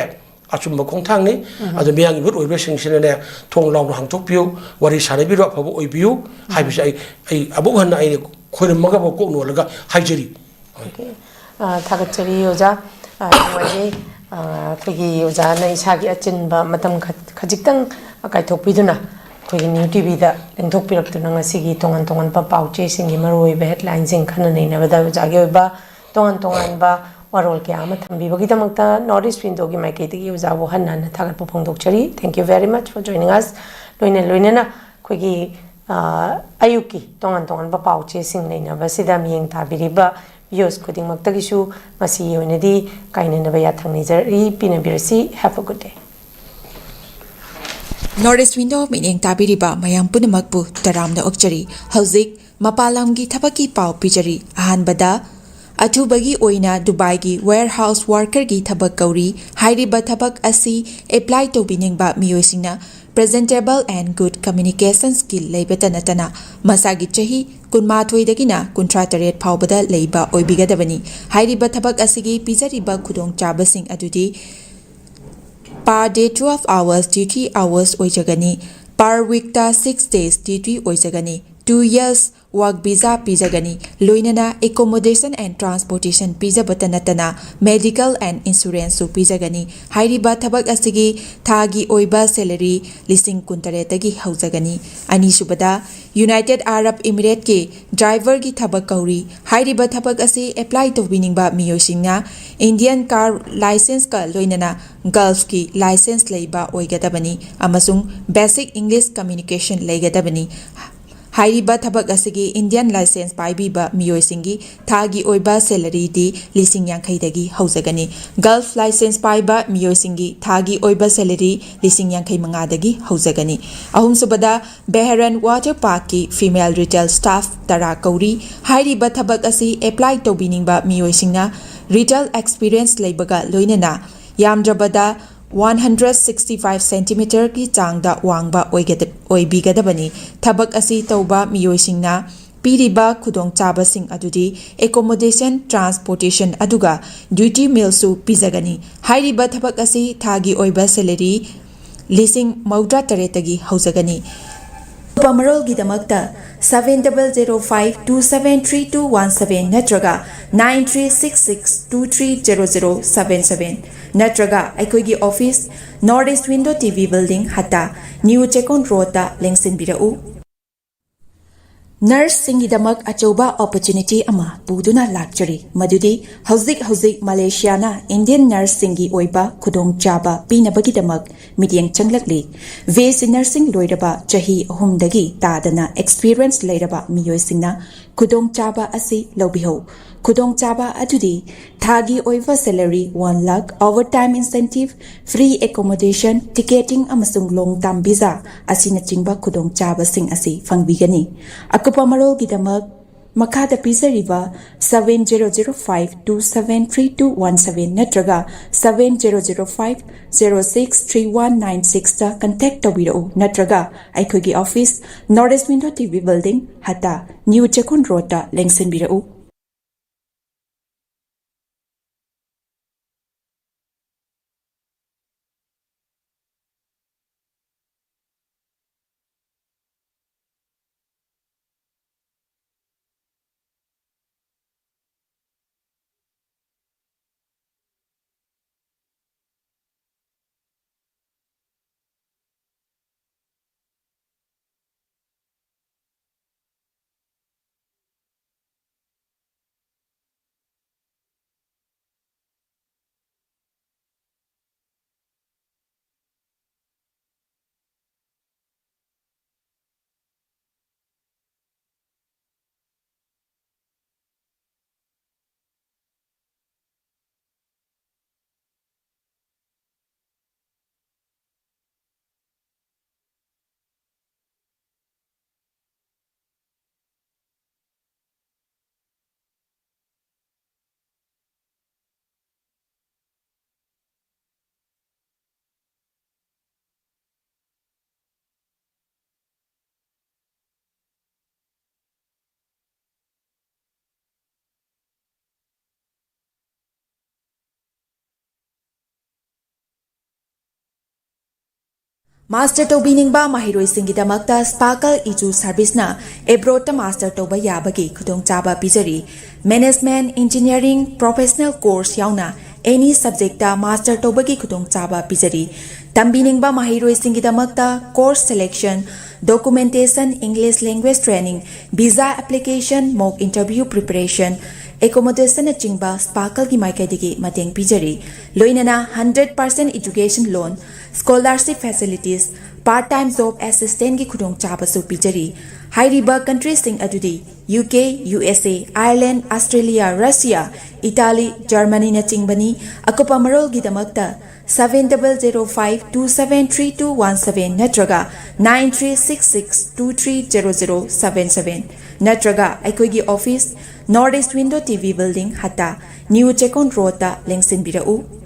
ꯑꯆꯨꯝꯕ ꯈꯣꯡꯊꯥꯡꯅꯤ꯫ ꯑꯗꯣ ꯃꯤꯌꯥꯝꯒꯤ ꯃꯤꯍꯨꯠ ꯑꯣꯏꯕꯁꯤꯡꯁꯤꯅꯅꯦ, ꯊꯣꯡ ꯂꯥꯎꯅ ꯍꯥꯡꯗꯣꯛꯄꯤꯌꯨ, ꯋꯥꯔꯤ ꯁꯥꯟꯅꯕꯤꯔꯣ, ꯑꯐꯕ ꯑꯣꯏꯕꯤꯌꯨ ꯍꯥꯏꯕꯁꯦ ꯑꯩ, ꯑꯩ ꯑꯃꯨꯛ ꯍꯟꯅ ꯑꯩ ꯈꯣꯏꯔꯝꯃꯒꯕ ꯀꯣꯛ ꯅꯣꯜꯂꯒ ꯍꯥꯏꯖꯔꯤ꯫ ꯑꯣꯀꯦ꯫ ꯑ, ꯊꯥꯒꯠꯆꯔꯤ ꯑꯣꯖꯥ꯫ ꯑ, ꯅꯨꯡꯉꯥꯏꯖꯩ꯫ ꯑ, ꯑꯩꯈꯣꯏꯒꯤ ꯑꯣꯖꯥꯅ ꯏꯁꯥꯒꯤ ꯑꯆꯤꯟꯕ ꯃꯇꯝ ꯈ-, ꯈꯖꯤꯛꯇꯪ ꯀꯥꯏꯊꯣꯛꯄꯤꯗꯨꯅ ꯑꯩꯈꯣꯏꯒꯤ ꯅ꯭ꯌꯨ ꯇꯤꯚꯤꯗ ꯂꯦꯡꯊꯣꯛꯄꯤꯔꯛꯇꯨꯅ ꯉꯁꯤꯒꯤ ꯇꯣꯉꯥꯟ ꯇꯣꯉꯥꯟꯕ ꯄꯥꯎ ꯆꯦꯁꯤꯡꯒꯤ ꯃꯔꯨꯑꯣꯏꯕ ꯍꯦꯗꯂꯥꯏꯟꯁꯤꯡ ꯈꯟꯅ ꯅꯩꯅꯕꯗ ꯑꯣꯖꯥꯒꯤ ꯑꯣꯏꯕ ꯇꯣꯉꯥꯟ ꯇꯣꯉꯥꯟꯕ ꯋꯥꯔꯣꯜ ꯀꯌꯥ ꯑꯃ ꯊꯝꯕꯤꯕꯒꯤꯗꯃꯛꯇ ꯅꯣꯔꯠ ꯏꯁ ꯋꯤꯟꯗꯣꯒꯤ ꯃꯥꯏꯀꯩꯗꯒꯤ ꯑꯣꯖꯥꯕꯨ ꯍꯟꯅ ꯍꯟꯅ ꯊꯥꯒꯠꯄ ꯐꯣꯡꯗꯣꯛꯆꯔꯤ꯫ Thank you very much for joining us. ꯂꯣꯏꯅ ꯂꯣꯏꯅꯅ ꯑꯩꯈꯣꯏꯒꯤ ꯑꯌꯨꯛꯀꯤ ꯇꯣꯉꯥꯟ ꯇꯣꯉꯥꯟꯕ ꯄꯥꯎ ꯆꯦꯁꯤꯡ ꯅꯩꯅꯕꯁꯤꯗ ꯃꯤꯠꯌꯦꯡ ꯇꯥꯕꯤꯔꯤꯕ ꯚꯤꯌꯨꯁ ꯈꯨꯗꯤꯡꯃꯛꯇꯒꯤꯁꯨ ꯉꯁꯤꯒꯤ ꯑꯣꯏꯅꯗꯤ ꯀꯥꯏꯅꯅꯕ ꯌꯥꯊꯪ ꯅꯤꯖꯔꯤ꯫ ꯄꯤꯅꯕꯤꯔꯁꯤ꯫ Have a good day. North east window ꯃꯤꯠꯌꯦꯡ ꯇꯥꯕꯤꯔꯤꯕ ꯃꯌꯥꯝ ꯄꯨꯝꯅꯃꯛꯄꯨ ꯇꯔꯥꯝꯅ ꯑꯣꯛꯆꯔꯤ꯫ ꯍꯧꯖꯤꯛ ꯃꯄꯥꯟ ꯂꯝꯒꯤ ꯊꯕꯛꯀꯤ ꯄꯥꯎ ꯄꯤꯖꯔꯤ꯫ ꯑꯍꯥꯟꯕꯗ, ꯑꯊꯨꯕꯒꯤ ꯑꯣꯏꯅ ꯗꯨꯕꯥꯏꯒꯤ warehouse workerꯒꯤ ꯊꯕꯛ ꯀꯧꯔꯤ꯫ ꯍꯥꯏꯔꯤꯕ ꯊꯕꯛ ꯑꯁꯤ apply ꯇꯧꯕꯤꯅꯤꯡꯕ ꯃꯤꯑꯣꯏꯁꯤꯡꯅ presentable and good communication skill ꯂꯩꯕꯇ ꯅꯠꯇꯅ ꯃꯁꯥꯒꯤ ꯆꯍꯤ ꯀꯨꯟꯃꯥꯊꯣꯏꯗꯒꯤꯅ ꯀꯨꯟꯊ꯭ꯔꯥ ꯇꯔꯦꯠ ꯐꯥꯎꯕꯗ ꯂꯩꯕ ꯑꯣꯏꯕꯤꯒꯗꯕꯅꯤ꯫ ꯍꯥꯏꯔꯤꯕ ꯊꯕꯛ ꯑꯁꯤꯒꯤ ꯄꯤꯖꯔꯤꯕ ꯈꯨꯗꯣꯡꯆꯥꯕꯁꯤꯡ ꯑꯗꯨꯗꯤ per day twelve hours duty hours ꯑꯣꯏꯖꯒꯅꯤ꯫ Per weekꯇ six days duty ꯑꯣꯏꯖꯒꯅꯤ꯫ Two years work visa ꯄꯤꯖꯒꯅꯤ꯫ ꯂꯣꯏꯅꯅ accommodation and transportation ꯄꯤꯖꯕꯇ ꯅꯠꯇꯅ medical and insuranceꯁꯨ ꯄꯤꯖꯒꯅꯤ꯫ ꯍꯥꯏꯔꯤꯕ ꯊꯕꯛ ꯑꯁꯤꯒꯤ ꯊꯥꯒꯤ ꯑꯣꯏꯕ salary ꯂꯤꯁꯤꯡ ꯀꯨꯟꯇꯔꯦꯠꯇꯒꯤ ꯍꯧꯖꯒꯅꯤ꯫ ꯑꯅꯤꯁꯨꯕꯗ, United Arab Emirateꯀꯤ driverꯒꯤ ꯊꯕꯛ ꯀꯧꯔꯤ꯫ ꯍꯥꯏꯔꯤꯕ ꯊꯕꯛ ꯑꯁꯤ apply ꯇꯧꯕꯤꯅꯤꯡꯕ ꯃꯤꯑꯣꯏꯁꯤꯡꯅ Indian car licenceꯀ ꯂꯣꯏꯅꯅ Gulfꯀꯤ license ꯂꯩꯕ ꯑꯣꯏꯒꯗꯕꯅꯤ ꯑꯃꯁꯨꯡ basic English communication ꯂꯩꯒꯗꯕꯅꯤ꯫ ꯍꯥꯏꯔꯤꯕ ꯊꯕꯛ ꯑꯁꯤꯒꯤ Indian license ꯄꯥꯏꯕꯤꯕ ꯃꯤꯑꯣꯏꯁꯤꯡꯒꯤ ꯊꯥꯒꯤ ꯑꯣꯏꯕ salaryꯗꯤ ꯂꯤꯁꯤꯡ ꯌꯥꯡꯈꯩꯗꯒꯤ ꯍꯧꯖꯒꯅꯤ꯫ Gulf license ꯄꯥꯏꯕ ꯃꯤꯑꯣꯏꯁꯤꯡꯒꯤ ꯊꯥꯒꯤ ꯑꯣꯏꯕ salary ꯂꯤꯁꯤꯡ ꯌꯥꯡꯈꯩ ꯃꯉꯥꯗꯒꯤ ꯍꯧꯖꯒꯅꯤ꯫ ꯑꯍꯨꯝꯁꯨꯕꯗ, Bahrain water parkꯀꯤ female retail staff ꯇꯔꯥ ꯀꯧꯔꯤ꯫ ꯍꯥꯏꯔꯤꯕ ꯊꯕꯛ ꯑꯁꯤ apply ꯇꯧꯕꯤꯅꯤꯡꯕ ꯃꯤꯑꯣꯏꯁꯤꯡꯅ retail experience ꯂꯩꯕꯒ ꯂꯣꯏꯅꯅ ꯌꯥꯝꯗ꯭ꯔꯕꯗ one hundred sixty five centimeterꯒꯤ ꯆꯥꯡꯗ ꯋꯥꯡꯕ ꯑꯣꯏꯒꯗ-, ꯑꯣꯏꯕꯤꯒꯗꯕꯅꯤ꯫ ꯊꯕꯛ ꯑꯁꯤ ꯇꯧꯕ ꯃꯤꯑꯣꯏꯁꯤꯡꯅ ꯄꯤꯔꯤꯕ ꯈꯨꯗꯣꯡꯆꯥꯕꯁꯤꯡ ꯑꯗꯨꯗꯤ accommodation, transportation ꯑꯗꯨꯒ duty mealꯁꯨ ꯄꯤꯖꯒꯅꯤ꯫ ꯍꯥꯏꯔꯤꯕ ꯊꯕꯛ ꯑꯁꯤ ꯊꯥꯒꯤ ꯑꯣꯏꯕ salary ꯂꯤꯁꯤꯡ ꯃꯧꯗ꯭ꯔꯥ ꯇꯔꯦꯠꯇꯒꯤ ꯍꯧꯖꯒꯅꯤ꯫ ꯑꯀꯨꯞꯄ ꯃꯔꯣꯜꯒꯤꯗꯃꯛꯇ seven double zero five two seven three two one seven ꯅꯠꯇ꯭ꯔꯒ nine three six six two three zero zero seven seven ꯅꯠꯇ꯭ꯔꯒ ꯑꯩꯈꯣꯏꯒꯤ office, North East Window T V Building, ꯍꯠꯇꯥ, New Chekon Road ꯇ ꯂꯦꯡꯁꯤꯟꯕꯤꯔꯛꯎ꯫ ꯅꯔꯁꯁꯤꯡꯒꯤꯗꯃꯛ ꯑꯆꯧꯕ opportunity ꯑꯃ ꯄꯨꯗꯨꯅ ꯂꯥꯛꯆꯔꯤ, ꯃꯗꯨꯗꯤ ꯍꯧꯖꯤꯛ ꯍꯧꯖꯤꯛ ꯃꯂꯦꯁꯤꯌꯥꯅ Indian ꯅꯔꯁꯁꯤꯡꯒꯤ ꯑꯣꯏꯕ ꯈꯨꯗꯣꯡꯆꯥꯕ ꯄꯤꯅꯕꯒꯤꯗꯃꯛ ꯃꯤꯠꯌꯦꯡ ꯆꯪꯂꯛꯂꯤ꯫ B S C nursing ꯂꯣꯏꯔꯕ ꯆꯍꯤ ꯑꯍꯨꯝꯗꯒꯤ ꯇꯥꯗꯅ experience ꯂꯩꯔꯕ ꯃꯤꯑꯣꯏꯁꯤꯡꯅ ꯈꯨꯗꯣꯡꯆꯥꯕ ꯑꯁꯤ ꯂꯧꯕꯤꯍꯧ꯫ ꯈꯨꯗꯣꯡꯆꯥꯕ ꯑꯗꯨꯗꯤ ꯊꯥꯒꯤ ꯑꯣꯏꯕ salary one lakh, overtime incentive, free accommodation, ticketing ꯑꯃꯁꯨꯡ long term visa ꯑꯁꯤꯅꯆꯤꯡꯕ ꯈꯨꯗꯣꯡꯆꯥꯕꯁꯤꯡ ꯑꯁꯤ ꯐꯪꯕꯤꯒꯅꯤ꯫ ꯑꯀꯨꯞꯄ ꯃꯔꯣꯜꯒꯤꯗꯃꯛ ꯃꯈꯥꯗ ꯄꯤꯖꯔꯤꯕ seven zero zero five two seven three two one seven ꯅꯠꯇ꯭ꯔꯒ seven zero zero five zero six three one nine six ꯇ contact ꯇꯧꯕꯤꯔꯛꯎ, ꯅꯠꯇ꯭ꯔꯒ ꯑꯩꯈꯣꯏꯒꯤ office, North East Window T V Building, ꯍꯠꯇꯥ, New Chekon Road ꯇ ꯂꯦꯡꯁꯤꯟꯕꯤꯔꯛꯎ꯫ Master ꯇꯧꯕꯤꯅꯤꯡꯕ ꯃꯍꯩꯔꯣꯏꯁꯤꯡꯒꯤꯗꯃꯛꯇ Sparkle Edu ꯁꯔꯚꯤꯁꯅ ꯑꯦꯕ꯭ꯔꯣꯗꯇ ꯃꯥꯁꯇꯔ ꯇꯧꯕ ꯌꯥꯕꯒꯤ ꯈꯨꯗꯣꯡꯆꯥꯕ ꯄꯤꯖꯔꯤ꯫ ꯃꯦꯅꯦꯖꯃꯦꯟꯠ, ꯏꯟꯖꯤꯅꯤꯌꯥꯔꯤꯡ, ꯄ꯭ꯔꯣꯐꯦꯁꯅꯦꯜ ꯀꯣꯔꯁ ꯌꯥꯎꯅ ꯑꯦꯅꯤ ꯁꯕꯖꯦꯛꯇ ꯃꯥꯁꯇꯔ ꯇꯧꯕꯒꯤ ꯈꯨꯗꯣꯡꯆꯥꯕ ꯄꯤꯖꯔꯤ꯫ ꯇꯝꯕꯤꯅꯤꯡꯕ ꯃꯍꯩꯔꯣꯏꯁꯤꯡꯒꯤꯗꯃꯛꯇ course selection, documentation, English language training, visa application, mock interview preparation, ꯑꯦꯀꯣꯃꯣꯗꯦꯁꯟꯅꯆꯤꯡꯕ ꯁ꯭ꯄꯥꯔꯀꯜꯒꯤ ꯃꯥꯏꯀꯩꯗꯒꯤ ꯃꯇꯦꯡ ꯄꯤꯖꯔꯤ꯫ ꯂꯣꯏꯅꯅ hundred percent education loan, scholarship facilities, part time job ꯑꯦꯁꯤꯁꯇꯦꯟꯠꯀꯤ ꯈꯨꯗꯣꯡꯆꯥꯕꯁꯨ ꯄꯤꯖꯔꯤ꯫ ꯍꯥꯏꯔꯤꯕ ꯀꯟꯇ꯭ꯔꯤꯁꯤꯡ ꯑꯗꯨꯗꯤ U K, U S A, Ireland, Australia, Russia, Italy, ꯖꯔꯃꯅꯤꯅꯆꯤꯡꯕꯅꯤ꯫ ꯑꯀꯨꯞꯄ ꯃꯔꯣꯜꯒꯤꯗꯃꯛꯇ seven double zero five two seven three two one seven ꯅꯠꯇ꯭ꯔꯒ nine three six six two three zero zero seven seven ꯅꯠꯇ꯭ꯔꯒ ꯑꯩꯈꯣꯏꯒꯤ office, north east window T V building, Hatta, new Chekon ꯔꯣꯗꯇ ꯂꯦꯡꯁꯤꯟꯕꯤꯔꯛꯎ꯫